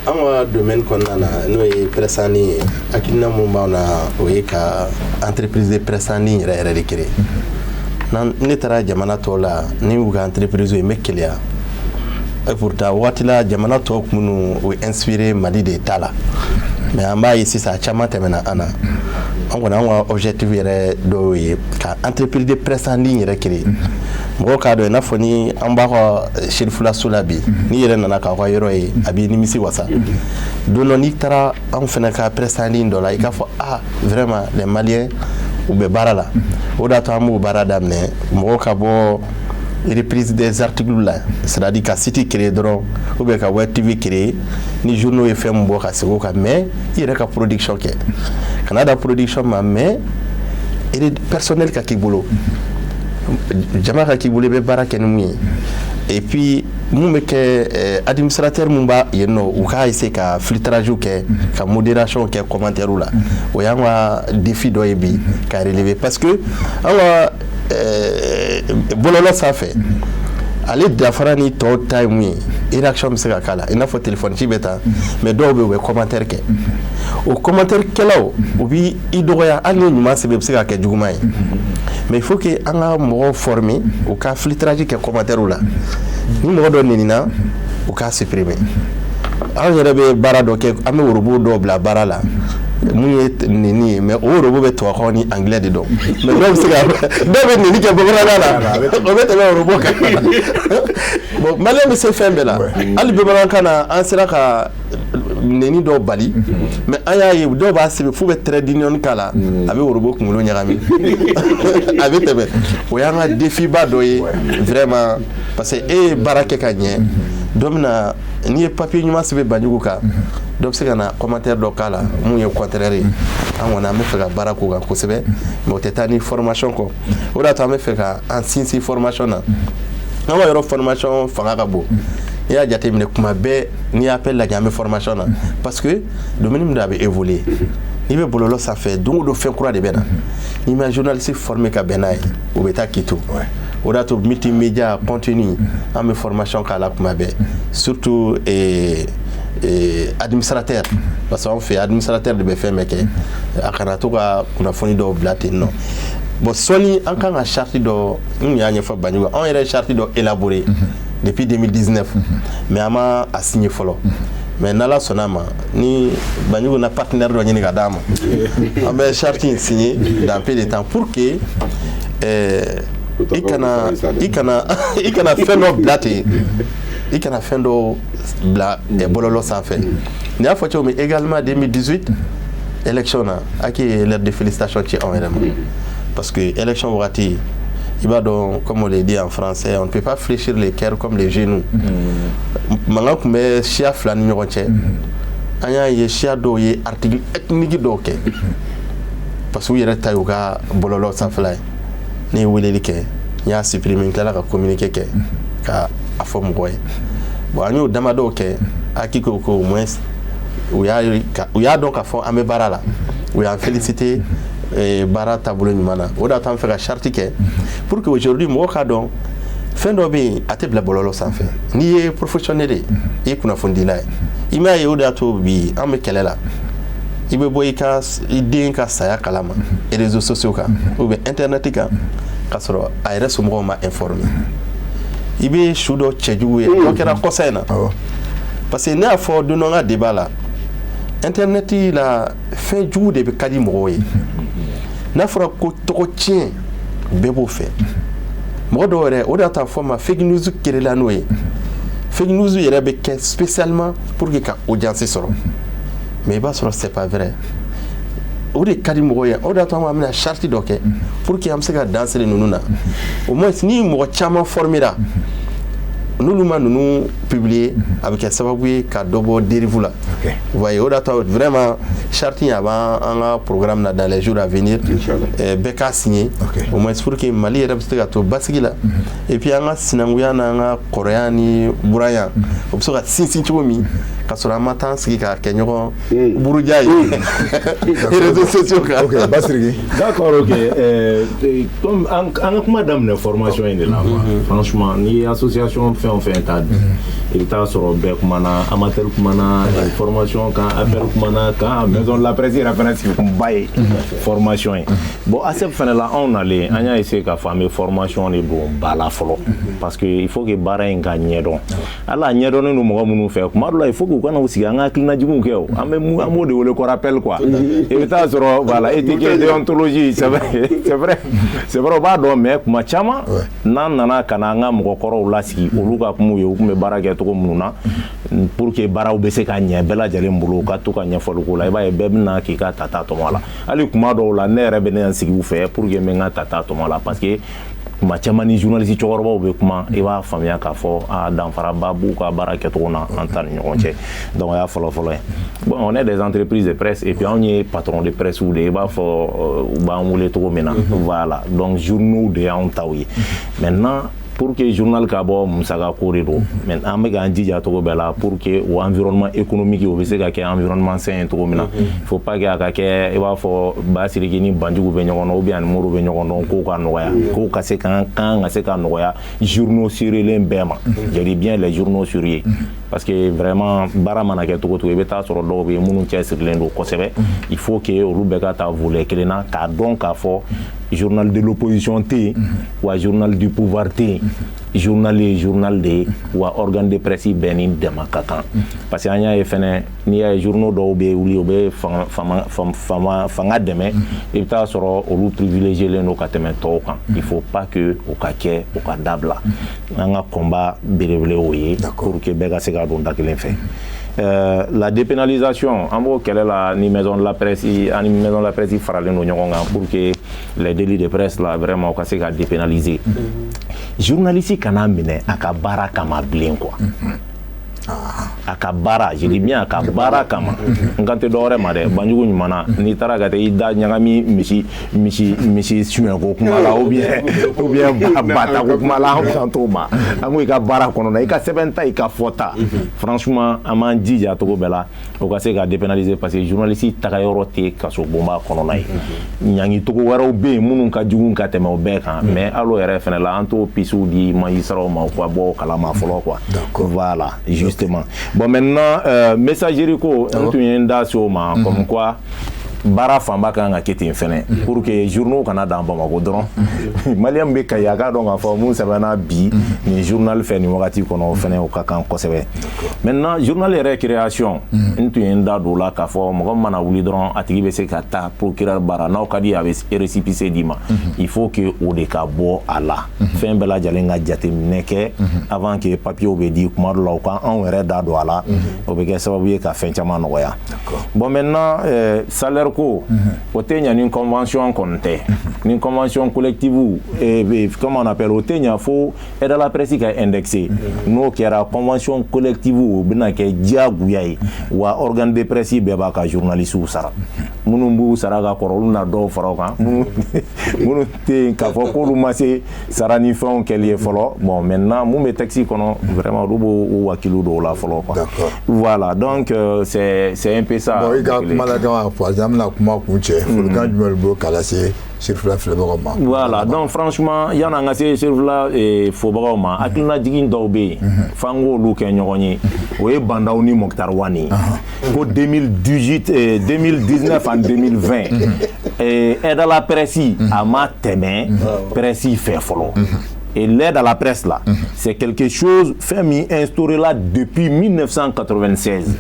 Speaker 4: an ka domaine kɔnɔna na, n'o ye presse en ligne ye, hakilina mun b'anw na, o ye ka entreprise de presse en ligne yɛrɛ yɛrɛ de créer. Ne taara jamana tɔw la, ni y'u ka entreprise ye, n bɛ keleya. Et pourtant waati la, jamana tɔw kun minnu o inspiré Mali de ta la, mais an b'a ye sisan a caman tɛmɛna an na. An kɔni, an ka objectif yɛrɛ dɔw ye ka entreprise de presse en ligne yɛrɛ créer, mɔgɔw k'a dɔn i n'a fɔ ni an b'a ka Serifula so la bi, n'i yɛrɛ nana k'aw ka yɔrɔ ye, a b'i nimisi wasa. Don dɔ n'i taara anw fana ka presse en ligne dɔ la, i k'a fɔ: ah, vraiment, les Maliens, u bɛ baara la. O de y'a to an b'o baara daminɛ, mɔgɔw ka bɔ reprise des articles la, c'est-à-dire ka site créer dɔrɔn ou bien ka web TV créer, ni journaux ye fɛn min bɔ ka segin o kan, mais i yɛrɛ ka production kɛ, kana da production ma, mais personnel ka k'i bolo, jama ka k'i bolo, i bɛ baara kɛ ni mun ye. Et puis mun bɛ kɛ, administrateur mun b'a yen nɔ, u k'a essayer ka filtrage kɛ, ka modération kɛ commentaire la. O y'an ka défi dɔ ye bi ka relever, parce que an ka bɔlɔlɔ sanfɛ, ale dafara ni tɔw ta ye mun ye, réaction bɛ se ka k'a la i n'a fɔ téléphone ci bɛ tan, mais dɔw bɛ yen, u bɛ commentaire kɛ. O commentaire kɛlaw, u b'i i dɔgɔya. Hali ni ye ɲuman sɛbɛn, i bɛ se ka kɛ juguman ye. Mais il faut que an ka mɔgɔw former, u ka filtrage kɛ commentaire la. Ni mɔgɔ dɔ nenina, u k'a supprimer. An yɛrɛ bɛ baara dɔ kɛ, an bɛ robot dɔw bila baara la mun ye neni ye, mais o robot bɛ tubabukan ni anglais de dɔn, mais dɔw bɛ se ka dɔw bɛ neni kɛ bamanankan na, o bɛ tɛmɛ robot kan. Bon, Malien bɛ se fɛn bɛɛ la. Hali bamanankan na, an sera ka neni dɔw bali, mais an y'a ye dɔw b'a sɛbɛn f'u bɛ trait d'union k'a la, a bɛ robot kunkolo ɲagami, a bɛ tɛmɛ. O y'an ka défi ba dɔ ye vraiment, parce que e ye baara kɛ ka ɲɛ, dɔ bɛna, n'i ye papier ɲuman sɛbɛn Banjugu kan, dɔ bɛ se ka na commentaire dɔ k'a la mun ye contraire ye. An kɔni, an bɛ fɛ ka baara k'o kan kosɛbɛ, mais o tɛ taa ni formation kɔ. O de y'a to an bɛ fɛ ka an sinsin formation na. An ka yɔrɔ formation fanga ka bon. N'i y'a jateminɛ, kuma bɛɛ n'i y'a appel lajɛ, an bɛ formation na, parce que domaine min don, a bɛ évoluer. N'i bɛ bɔlɔlɔ sanfɛ, don o don fɛn kura de bɛ na. N'i ma journaliste formé ka bɛn n'a ye, o bɛ taa k'i to. O de y'a to multimédia, contenu, an bɛ formation k'a la kuma bɛɛ, surtout administrateur, parce que anw fɛ administrateur de bɛ fɛn bɛɛ kɛ, a kana to ka kunnafoni dɔw bila ten nɔ. Bon, sɔɔni an kan ka charte dɔ, n kun y'a ɲɛfɔ Banjugu, anw yɛrɛ ye charte dɔ élaboré depuis 2019, mais an ma a signé fɔlɔ. Mais n'Ala sɔnna a ma, ni Banjugu na partenaire dɔ ɲini ka d'an ma, an bɛ charte in signé dans peu de temps pour que i kana fɛn dɔ bila ten, i kana fɛn dɔ bila bɔlɔlɔ sanfɛ. Nin y'a fɔ cogo min également, 2018 élection na, HAC ye lettre de félicitation ci anw yɛrɛ ma, parce que élection wagati, i b'a dɔn, comme on le dit en français, on ne peut pas fléchir les cœurs comme les genoux. Mankan tun bɛ siya fila ni ɲɔgɔn cɛ. An y'a ye, siya dɔw ye article ethnique dɔw kɛ parce que u yɛrɛ ta y'u ka bɔlɔlɔ sanfɛla ye. Ne ye weleli kɛ, n y'a supprimer, n tilala ka communiqué kɛ ka a fɔ mɔgɔ ye. Bon, an y'o damadɔw kɛ. HAKI ko ko au moins u y'a dɔn k'a fɔ an bɛ baara la, u y'an félicité baara taabolo ɲuman na. O de y'a to an fɛ ka charte kɛ pour que aujourd'hui mɔgɔ k'a dɔn, fɛn dɔ bɛ yen, a tɛ bila bɔlɔlɔ sanfɛ. N'i ye professionnel ye, i ye kunnafonidila ye, i m'a ye. O de y'a to bi an bɛ kɛlɛ la. I bɛ bɔ i ka i den ka saya kalama réseaux sociaux kan ou bien internet kan, k'a sɔrɔ a yɛrɛ somɔgɔw ma informé. I bɛ su dɔ cɛjugu ye, dɔ kɛra kɔsa in na, parce que ne y'a fɔ don dɔ n ka débat la, internet la, fɛn jugu de bɛ ka di mɔgɔw ye. N'a fɔra ko tɔgɔ tiɲɛ, bɛɛ b'o fɛ. Mɔgɔ dɔw yɛrɛ, o de y'a to a fɔ ma fake news créé n'o ye. Fake news yɛrɛ bɛ kɛ spécialement pour que ka audience sɔrɔ, mais i b'a sɔrɔ c'est pas vrai. O de ka di mɔgɔw ye. O de y'a to an bɛna charte dɔ kɛ pour que an bɛ se ka dan siri ninnu na. Au moins ni mɔgɔ caman formera, n'olu ma ninnu publier, a bɛ kɛ sababu ye ka dɔ bɔ dérive la. Vous voyez, o de y'a to vraiment charte in, a b'an an ka programme na dans les jours à venir, bɛɛ k'a signer, au moins pour que Mali yɛrɛ bɛ se ka to basigi la, et puis an ka sinankunya n'an ka kɔrɔya ni buranya, o bɛ se ka sinsin cogo min, ka sɔrɔ an ma taa an sigi ka kɛ ɲɔgɔn buruja ye réseaux sociaux kan.
Speaker 1: Ok, Basiriki.
Speaker 5: D'accord, ok. Comme an ka kuma daminɛ formation in de la quoi. Franchement, n'i ye association fɛn o fɛn ta bi, i bɛ taa sɔrɔ bɛɛ kumana, Amatel kumana formation kan, APR kumana kan, Maison de la Presse yɛrɛ fana sigikunba ye formation ye. Bon, ASEP fana la, anw nalen, an y'a essayer k'a fɔ an bɛ formation de don ba la fɔlɔ, parce que il faut que baara in ka ɲɛdɔn. Hali a ɲɛdɔnnen don mɔgɔ minnu fɛ, kuma dɔ la, il faut que u kana u sigi an ka hakilinajuguw kɛ. O an bɛ mun, an b'o de wele ko rappel quoi. I bɛ taa sɔrɔ, voilà, éthique, déontologie, c'est vrai, c'est vrai, c'est vrai, u b'a dɔn, mais kuma caman n'an nana ka na an ka mɔgɔkɔrɔw lasigi, olu ka kumaw ye, u tun bɛ baara kɛ cogo minnu na pour que baaraw bɛ se ka ɲɛ bɛɛ lajɛlen bolo, u ka to ka ɲɛfɔli k'o la, i b'a ye bɛɛ bɛna k'i ka tata tɔmɔ a la. Hali kuma dɔw la, ne yɛrɛ bɛ ne sigi u fɛ pour que n bɛ n ka tata tɔmɔ a la, parce que kuma caman ni journaliste cɛkɔrɔbaw bɛ kuma, i b'a faamuya k'a fɔ a danfaraba b'u ka baara kɛcogo na an ta ni ɲɔgɔn cɛ. Donc o y'a fɔlɔ fɔlɔ ye. Bon, on est des entreprises de presse et puis anw ye patron de presse de ye, i b'a fɔ u b'an wele cogo min na. Voilà, donc journaux de y'anw taw ye. Maintenant, pour que journal ka bɔ, musaka ko de don, mais an bɛ k'an jija cogo bɛɛ la pour que o environnement économique, o bɛ se ka kɛ environnement sain ye cogo min na. Il faut pas que a ka kɛ i b'a fɔ Basiriki ni Banjugu bɛ ɲɔgɔn dɔn ou bien ani Moriw bɛ ɲɔgɔn dɔn, kow ka nɔgɔya, kow ka se kan kan ka se ka nɔgɔya journaux sérieux bɛɛ ma. Je dis bien les journaux sérieux, parce que vraiment baara mana kɛ cogo cogo, i bɛ taa sɔrɔ dɔw bɛ yen minnu cɛsirilen don kosɛbɛ. Il faut que olu bɛɛ ka taa volet kelen na, k'a dɔn k'a fɔ journal de l'opposition tɛ yen wa journal du pouvoir tɛ yen. Journal ye journal de ye wa organe de presse bɛɛ ni dɛmɛ ka kan, parce que an y'a ye fɛnɛ, n'i y'a ye journaux dɔw bɛ wuli, u bɛ fanga dɛmɛ, i bɛ taa sɔrɔ olu privilégié len don ka tɛmɛ tɔw kan. Il faut pas que o ka kɛ, o ka dabila. An ka combat belebele o ye pour que bɛɛ ka se ka don da kelen fɛ. La dépénalisation, an b'o kɛlɛ la ni Maison de la Presse, ani Maison de la Presse faralen don ɲɔgɔn kan pour que les délits de presse là, vraiment, o ka se ka dépénaliser. Journaliste kana minɛ a ka baara kama bilen quoi. A ka baara, je dis bien a ka baara kama. N kan tɛ dɔwɛrɛ ma dɛ, Banjugu ɲuman na, n'i taara ka taa i da ɲagami misi suɲɛko kuma la ou bien batako kuma la, an kan t'o ma. An ko i ka baara kɔnɔ na, i ka sɛbɛn ta, i ka fɔta. Franchement, an b'an jija cogo bɛɛ la o ka se ka dépénaliser, parce que journaliste taga yɔrɔ tɛ kaso bonba kɔnɔna ye. Ɲangicogo wɛrɛw bɛ yen minnu ka jugu ka tɛmɛ o bɛɛ kan, mais hali o yɛrɛ fɛnɛ la, an t'o pisiw di magistrats ma, u ka bɔ o kalama fɔlɔ quoi. Voilà, justement. Bon, maintenant, messagerie ko, n tun ye n da se o ma, comme quoi baara fanba kan ka kɛ ten fɛnɛ pour que journaux kana dan Bamako dɔrɔn. Malien bɛ Kayi, a k'a dɔn k'a fɔ mun sɛbɛnna bi nin journal fɛ nin wagati kɔnɔ, o fɛnɛ o ka kan kosɛbɛ. Maintenant, journal yɛrɛ création, n tun ye n da don o la k'a fɔ mɔgɔ min mana wuli dɔrɔn, a tigi bɛ se ka taa procureur bara, n'aw ka di, a bɛ récépissé d'i ma. Il faut que o de ka bɔ a la, fɛn bɛɛ lajɛlen ka jateminɛ kɛ avant que papier bɛ di. Kuma dɔ la, u ka anw yɛrɛ da don a la, o bɛ kɛ sababu ye ka fɛn caman nɔgɔya. Bon, maintenant, salaire ko o tɛ ɲa ni convention kɔni tɛ, ni convention collective, comment on appelle, o tɛ ɲa fo aide à la presse ka indexé. N'o kɛra, convention collective o bɛna kɛ diyagoya ye. Wa organe de presse bɛɛ b'a ka journalistes sara. Minnu b'u sara ka kɔrɔ, olu na dɔw fara o kan. Minnu tɛ yen k'a fɔ k'olu ma se sara ni fɛnw kɛli ye fɔlɔ, bon, maintenant mun bɛ texte kɔnɔ, vraiment olu b'o wakilu dɔw la fɔlɔ quoi. Voilà, donc c'est un peu ça.
Speaker 1: Bon, i ka kuma la kan, par exemple, an bɛna kuma kun cɛ, folikan jumɛn de bolo k'a lase Cherifila filɛbagaw ma?
Speaker 5: Voilà, donc franchement, yan'an ka se Cherifila fobagaw ma, hakilinajigin dɔw bɛ yen f'an k'olu kɛ ɲɔgɔn ye. O ye Bah N'Daw ni Moctar Ouane ye ko 2018, 2019 en 2020, aide à la presse a ma tɛmɛ presse fɛ fɔlɔ. Et l'aide à la presse là, c'est quelque chose, fɛn min instauré là depuis 1996.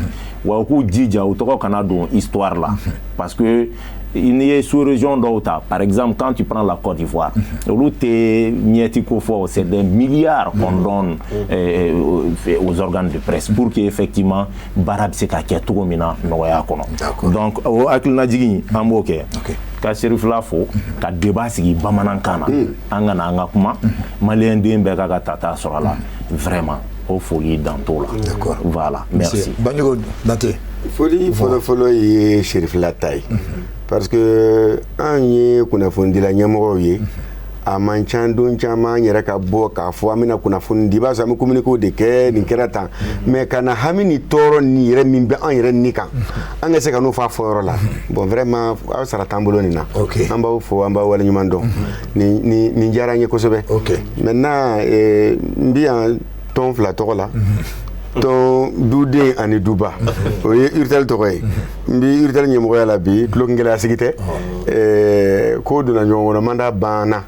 Speaker 5: Wa u k'u jija, u tɔgɔ kana don histoire la, parce que n'i ye sous-région dɔw ta, par exemple quand tu prends la Côte d'Ivoire, olu tɛ miette ko fɔ, c'est des milliards qu'on donne aux organes de presse pour que effectivement baara bɛ se ka kɛ cogo min na nɔgɔya kɔnɔ. Donc o hakilinajigin, an b'o kɛ ka Cherifila fo ka débat sigi bamanankan na, an ka na an ka kuma, maliyɛn den bɛɛ ka tata sɔrɔ a la. Vraiment, o foli dan t'o la. Voilà, merci.
Speaker 1: Banjugu Dante.
Speaker 3: Foli fɔlɔfɔlɔ ye Cherifila ta ye, parce que an ye kunnafonidila ɲɛmɔgɔw ye. A man ca don caman an yɛrɛ ka bɔ k'a fɔ an bɛna kunnafoni di. I b'a sɔrɔ an bɛ communiqué de kɛ, nin kɛra tan, mais ka na hami ni tɔɔrɔ ni yɛrɛ min bɛ an yɛrɛ ni kan, an ka se ka n'o fɔ a fɔyɔrɔ la. Bon, vraiment, aw sara t'an bolo nin na. An b'aw fo, an b'aw waleɲuman dɔn. Nin diyara an ye kosɛbɛ. Maintenant, n bi yan tɔn fila tɔgɔ la, tɔn duden ani duba, o ye URTEL tɔgɔ ye. N bi URTEL ɲɛmɔgɔya la bi. Tulonkɛlɛya sigi tɛ, ko donna ɲɔgɔn kɔnɔ, mandat banna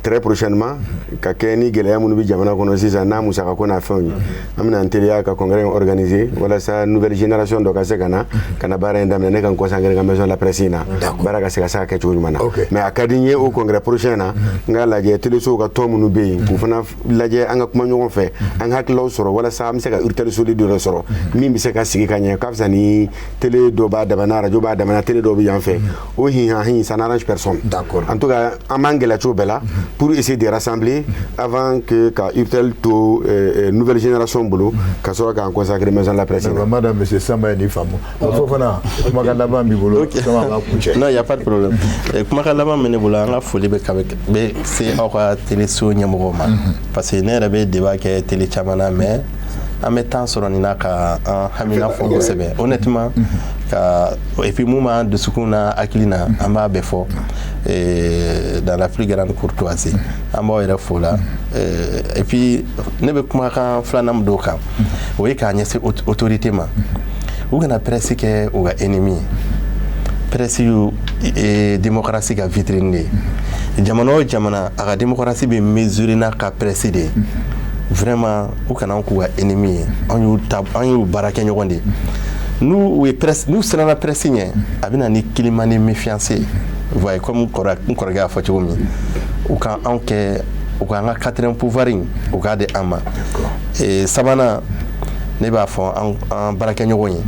Speaker 3: très prochainement. Ka kɛ ni gɛlɛya minnu bɛ jamana kɔnɔ sisan n'a musaka ko n'a fɛnw ye, an bɛna an teliya ka congrès in organiser walasa nouvelle génération dɔ ka se ka na baara in daminɛ. Ne ka n consacrer ka maison de la presse in na, baara ka se ka kɛ cogo ɲuman na. Mais a ka di n ye, o congrès prochain na, n k'a lajɛ télésow ka tɔn minnu bɛ yen, k'u fana lajɛ, an ka kuma ɲɔgɔn fɛ, an ka hakililaw sɔrɔ walasa an bɛ se ka URTEL soli dɔ sɔrɔ min bɛ se ka sigi ka ɲɛ. Ka fisa ni télé dɔ b'a damana, radio b'a damana, télé dɔ bɛ yan fɛ, o hin hin, ça n'arrange personne. En tout cas, an b'an gɛlɛya cogo bɛɛ la pour essayer de rassembler avant que ka URTEL to nouvelle génération bolo, ka sɔrɔ k'an consacrer maison de la presse.
Speaker 1: Madame, monsieur Samba ye nin faamu. Fofana, kumakan laban b'i bolo, Samba b'a kuncɛ.
Speaker 4: Non, y a pas de problème. Kumakan laban min ne bolo, an ka foli bɛ ka bɛ se aw ka téléso ɲɛmɔgɔw ma, parce que ne yɛrɛ bɛ débat kɛ télé caman na, mais an bɛ temps sɔrɔ nin na ka an hamina fɔ kosɛbɛ, honnêtement, ka et puis mun b'an dusukun na, hakili na, an b'a bɛɛ fɔ dans la plus grande courtoisie. An b'aw yɛrɛ fo la. Et puis ne bɛ kumakan filanan min d'o kan, o ye k'a ɲɛsin autorité ma, u kana presse kɛ u ka ennemi ye. Presse ye démocratie ka vitrine de ye. Jamana o jamana, a ka démocratie bɛ mesurer n'a ka presse de ye. Vraiment, u kana k'u ka ennemi ye. An y'u ta, an y'u baara kɛ ɲɔgɔn de ye. N'u ye presse, n'u siranna presse ɲɛ, a bɛ na ni climat ni méfiance ye. Vous voyez, comme n kɔrɔkɛ y'a fɔ cogo min, u ka anw kɛ, u ka an ka quatrième pouvoir in, u k'a di an ma. Sabanan, ne b'a fɔ an baarakɛɲɔgɔn ye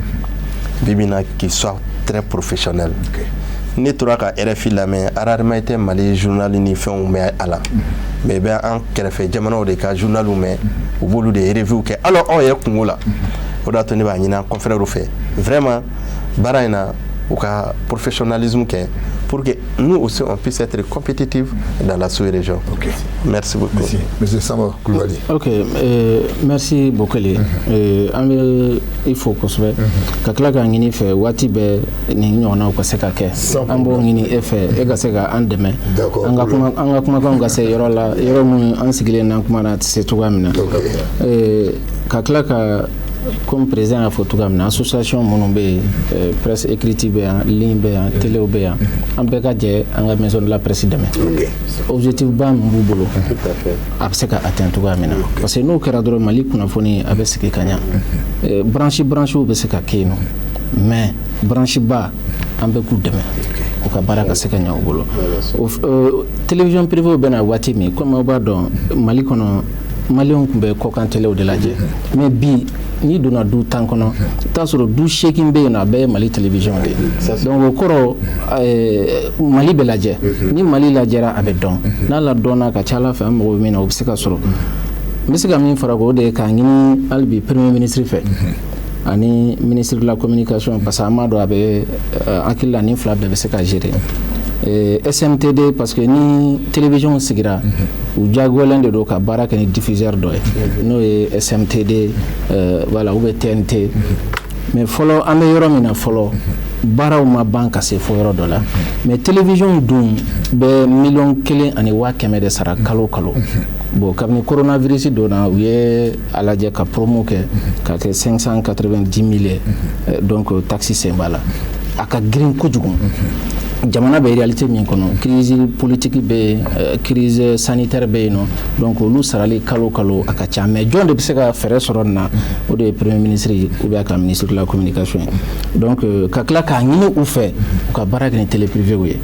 Speaker 4: bi bi in na, qu'il soit très professionnel. Ne tora ka RFI lamɛn, rarement i tɛ Mali journal ni fɛnw mɛn a la, mais i bɛ an kɛrɛfɛ jamanaw de ka journaliw mɛn, u b'olu de review kɛ. Alors anw yɛrɛ kungo la, o de y'a to ne b'a ɲini an confrères fɛ, vraiment, baara in na, u ka professionnalisme kɛ pour que nous aussi on puisse être compétitifs dans la sous-région. Merci beaucoup.
Speaker 1: Merci. Monsieur Samba Koulibaly.
Speaker 2: Ok, merci Bokele. An bɛ i fo kosɛbɛ ka tila k'a ɲini fɛ waati bɛɛ nin ɲɔgɔnnaw ka se ka kɛ. An b'o ɲini e fɛ, e ka se ka an dɛmɛ, an ka kuma, an ka kumakanw ka se yɔrɔ la, yɔrɔ min an sigilen n'an kuma na, a tɛ se cogoya min na. Ka tila ka, comme président y'a fɔ cogoya min na, association minnu bɛ yen, presse écrite bɛ yan, ligne bɛ yan, téléw bɛ yan, an bɛɛ ka jɛ an ka maison de la presse dɛmɛ. Objectif ba min b'u bolo, a bɛ se ka atteindre cogoya min na, parce que n'o kɛra dɔrɔn, Mali kunnafoni a bɛ sigi ka ɲa. Branche branchew bɛ se ka kɛ yen nɔ, mais branche ba, an bɛ k'u dɛmɛ u ka baara ka se ka ɲɛ u bolo. Télévision privée bɛ na waati min, comme aw b'a dɔn, Mali kɔnɔ, maliyɛnw tun bɛ kɔkan téléw de lajɛ, mais bi N'i donna du 10 kɔnɔ, i t'a sɔrɔ du 8 bɛ yen nɔ, a bɛɛ ye Mali télévision de ye. Donc o kɔrɔ, Mali bɛ lajɛ. Ni Mali lajɛra, a bɛ dɔn. N'a ladɔnna, ka ca Ala fɛ, an mago bɛ min na, o bɛ se ka sɔrɔ. N bɛ se ka min fara o de ye, k'a ɲini hali bi premier ministre fɛ ani ministre de la communication, parce que an b'a dɔn, a bɛ hakili la, nin fila bɛɛ bɛ se ka gérer. SMTD, parce que ni télévision sigira, u diyagoyalen de don ka baara kɛ ni diffuseur dɔ ye, n'o ye SMTD, voilà, ou bien TNT. Mais fɔlɔ, an bɛ yɔrɔ min na fɔlɔ, baaraw ma ban ka se fo yɔrɔ dɔ la. Mais télévision dun bɛ 1,1 miliyɔn de sara kalo kalo. Bon, kabini coronavirus donna, u ye a lajɛ ka promo kɛ ka kɛ 590 mille ye. Donc taxe sen b'a la, a ka girin kojugu. Jamana bɛ réalité min kɔnɔ, crise politique bɛ yen, crise sanitaire bɛ yen nɔ. Donc olu sarali kalo kalo, a ka ca. Mais jɔn de bɛ se ka fɛɛrɛ sɔrɔ nin na? O de ye premier ministre ye ou bien ka ministre de la communication ye. Donc ka tila k'a ɲini u fɛ, u ka baara kɛ ni télé privé ye,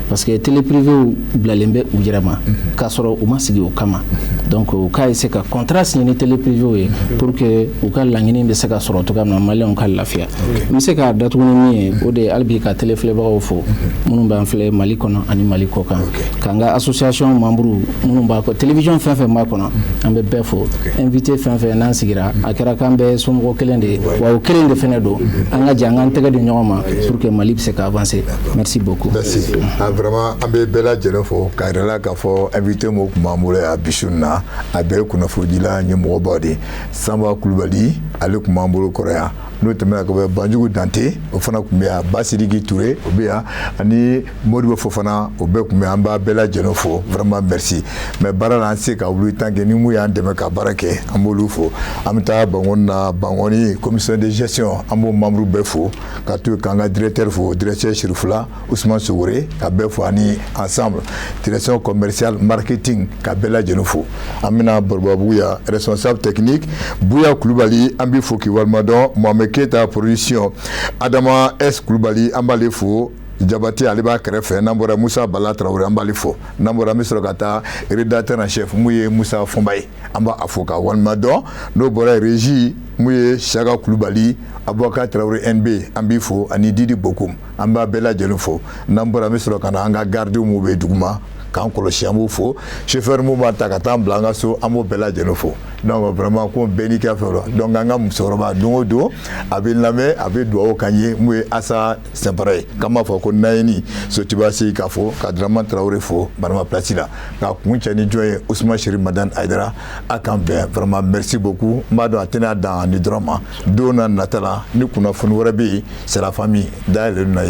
Speaker 2: parce que télé privé bilalen bɛ u yɛrɛ ma k'a sɔrɔ u ma sigi o kama. Donc u k'a essayer ka contrat signer ni télé privé ye pour que u ka laɲini bɛ se ka sɔrɔ cogoya min na, maliyɛnw ka lafiya. N bɛ se k'a datugu ni min ye, o de ye hali bi ka télé filɛbagaw fo, minnu b'an filɛ Mali kɔnɔ ani Mali kɔ kan, k'an ka association membre minnu b'a kɔ, télévision fɛn fɛn b'a kɔnɔ, an bɛ bɛɛ fo. Invité fɛn fɛn n'an sigira, a kɛra k'an bɛɛ somɔgɔ kelen de ye, wa o kelen de fɛnɛ don. An ka jɛ, an k'an tɛgɛ di ɲɔgɔn ma pour que Mali bɛ se ka avancer. Merci beaucoup.
Speaker 1: Merci. Ah, vraiment, an bɛ bɛɛ lajɛlen fo k'a yira la k'a fɔ invité mun tun b'an bolo yan bi su in na, a bɛɛ ye kunnafonidila ɲɛmɔgɔbaw de ye. Sanba Kulubali, ale tun b'an bolo kɔrɔ yan. N'o tɛmɛna ka bɔ, Banjugu Dante, o fana tun bɛ yan. Basiriki Ture, o bɛ yan, ani Modibo Fofana, o bɛɛ tun bɛ yan. An b'a bɛɛ lajɛlen fo, vraiment merci. Mais baara la, an tɛ se ka wuli tant que ni mun y'an dɛmɛ ka baara kɛ, an b'olu fo. An bɛ taa Bankoni na, Bankoni commission de gestion, an b'o membre bɛɛ fo, ka to k'an ka directeur fo, directeur Sirifula Usman Sogore, ka bɛɛ fo, ani ensemble direction commerciale, marketing, ka bɛɛ lajɛlen fo. An bɛna Bɔrɔbabugu yan, responsable technique Buya Kulubali, an b'i fo k'i waleɲuman. Mohamed Keyita production, Adama S Kulubali, an b'ale fo. Jabate, ale b'a kɛrɛfɛ. N'an bɔra, Musa Bala Tarawele, an b'ale fo. N'an bɔra, an bɛ sɔrɔ ka taa rédacteur en chef, mun ye Musa Fɔnba ye, an b'a fo k'a waleɲuman dɔn. N'o bɔra, régie, mun ye Saka Kulubali, Abubakar Tarawele NB, an b'i fo, ani Didi Bokum, an b'a bɛɛ lajɛlen fo. N'an bɔra, an bɛ sɔrɔ ka na an ka gardiw mun bɛ duguma k'an kɔlɔsi, an b'o fo. Chauffeur mun b'a ta ka taa bila an ka so, an b'o bɛɛ lajɛlen fo. Donc vraiment, ko bɛɛ n'i ka fɛn la. Donc an ka musokɔrɔba, don o don a bɛ lamɛn, a bɛ dugawu k'an ye, mun ye Asa Sɛnpara ye, k'an b'a fɔ ko Nayini Sotibasi, k'a fɔ ka Dramane Tarawele fo Barama place la, ka kun cɛ ni jɔn ye, Usman Seri Madani Hayidara. A k'an bɛn, vraiment merci beaucoup. N b'a dɔn a tɛna dan ni dɔrɔn ma. Don na nata la, ni kunnafoni wɛrɛ bɛ yen, c'est la famille dayɛlɛlen na ye.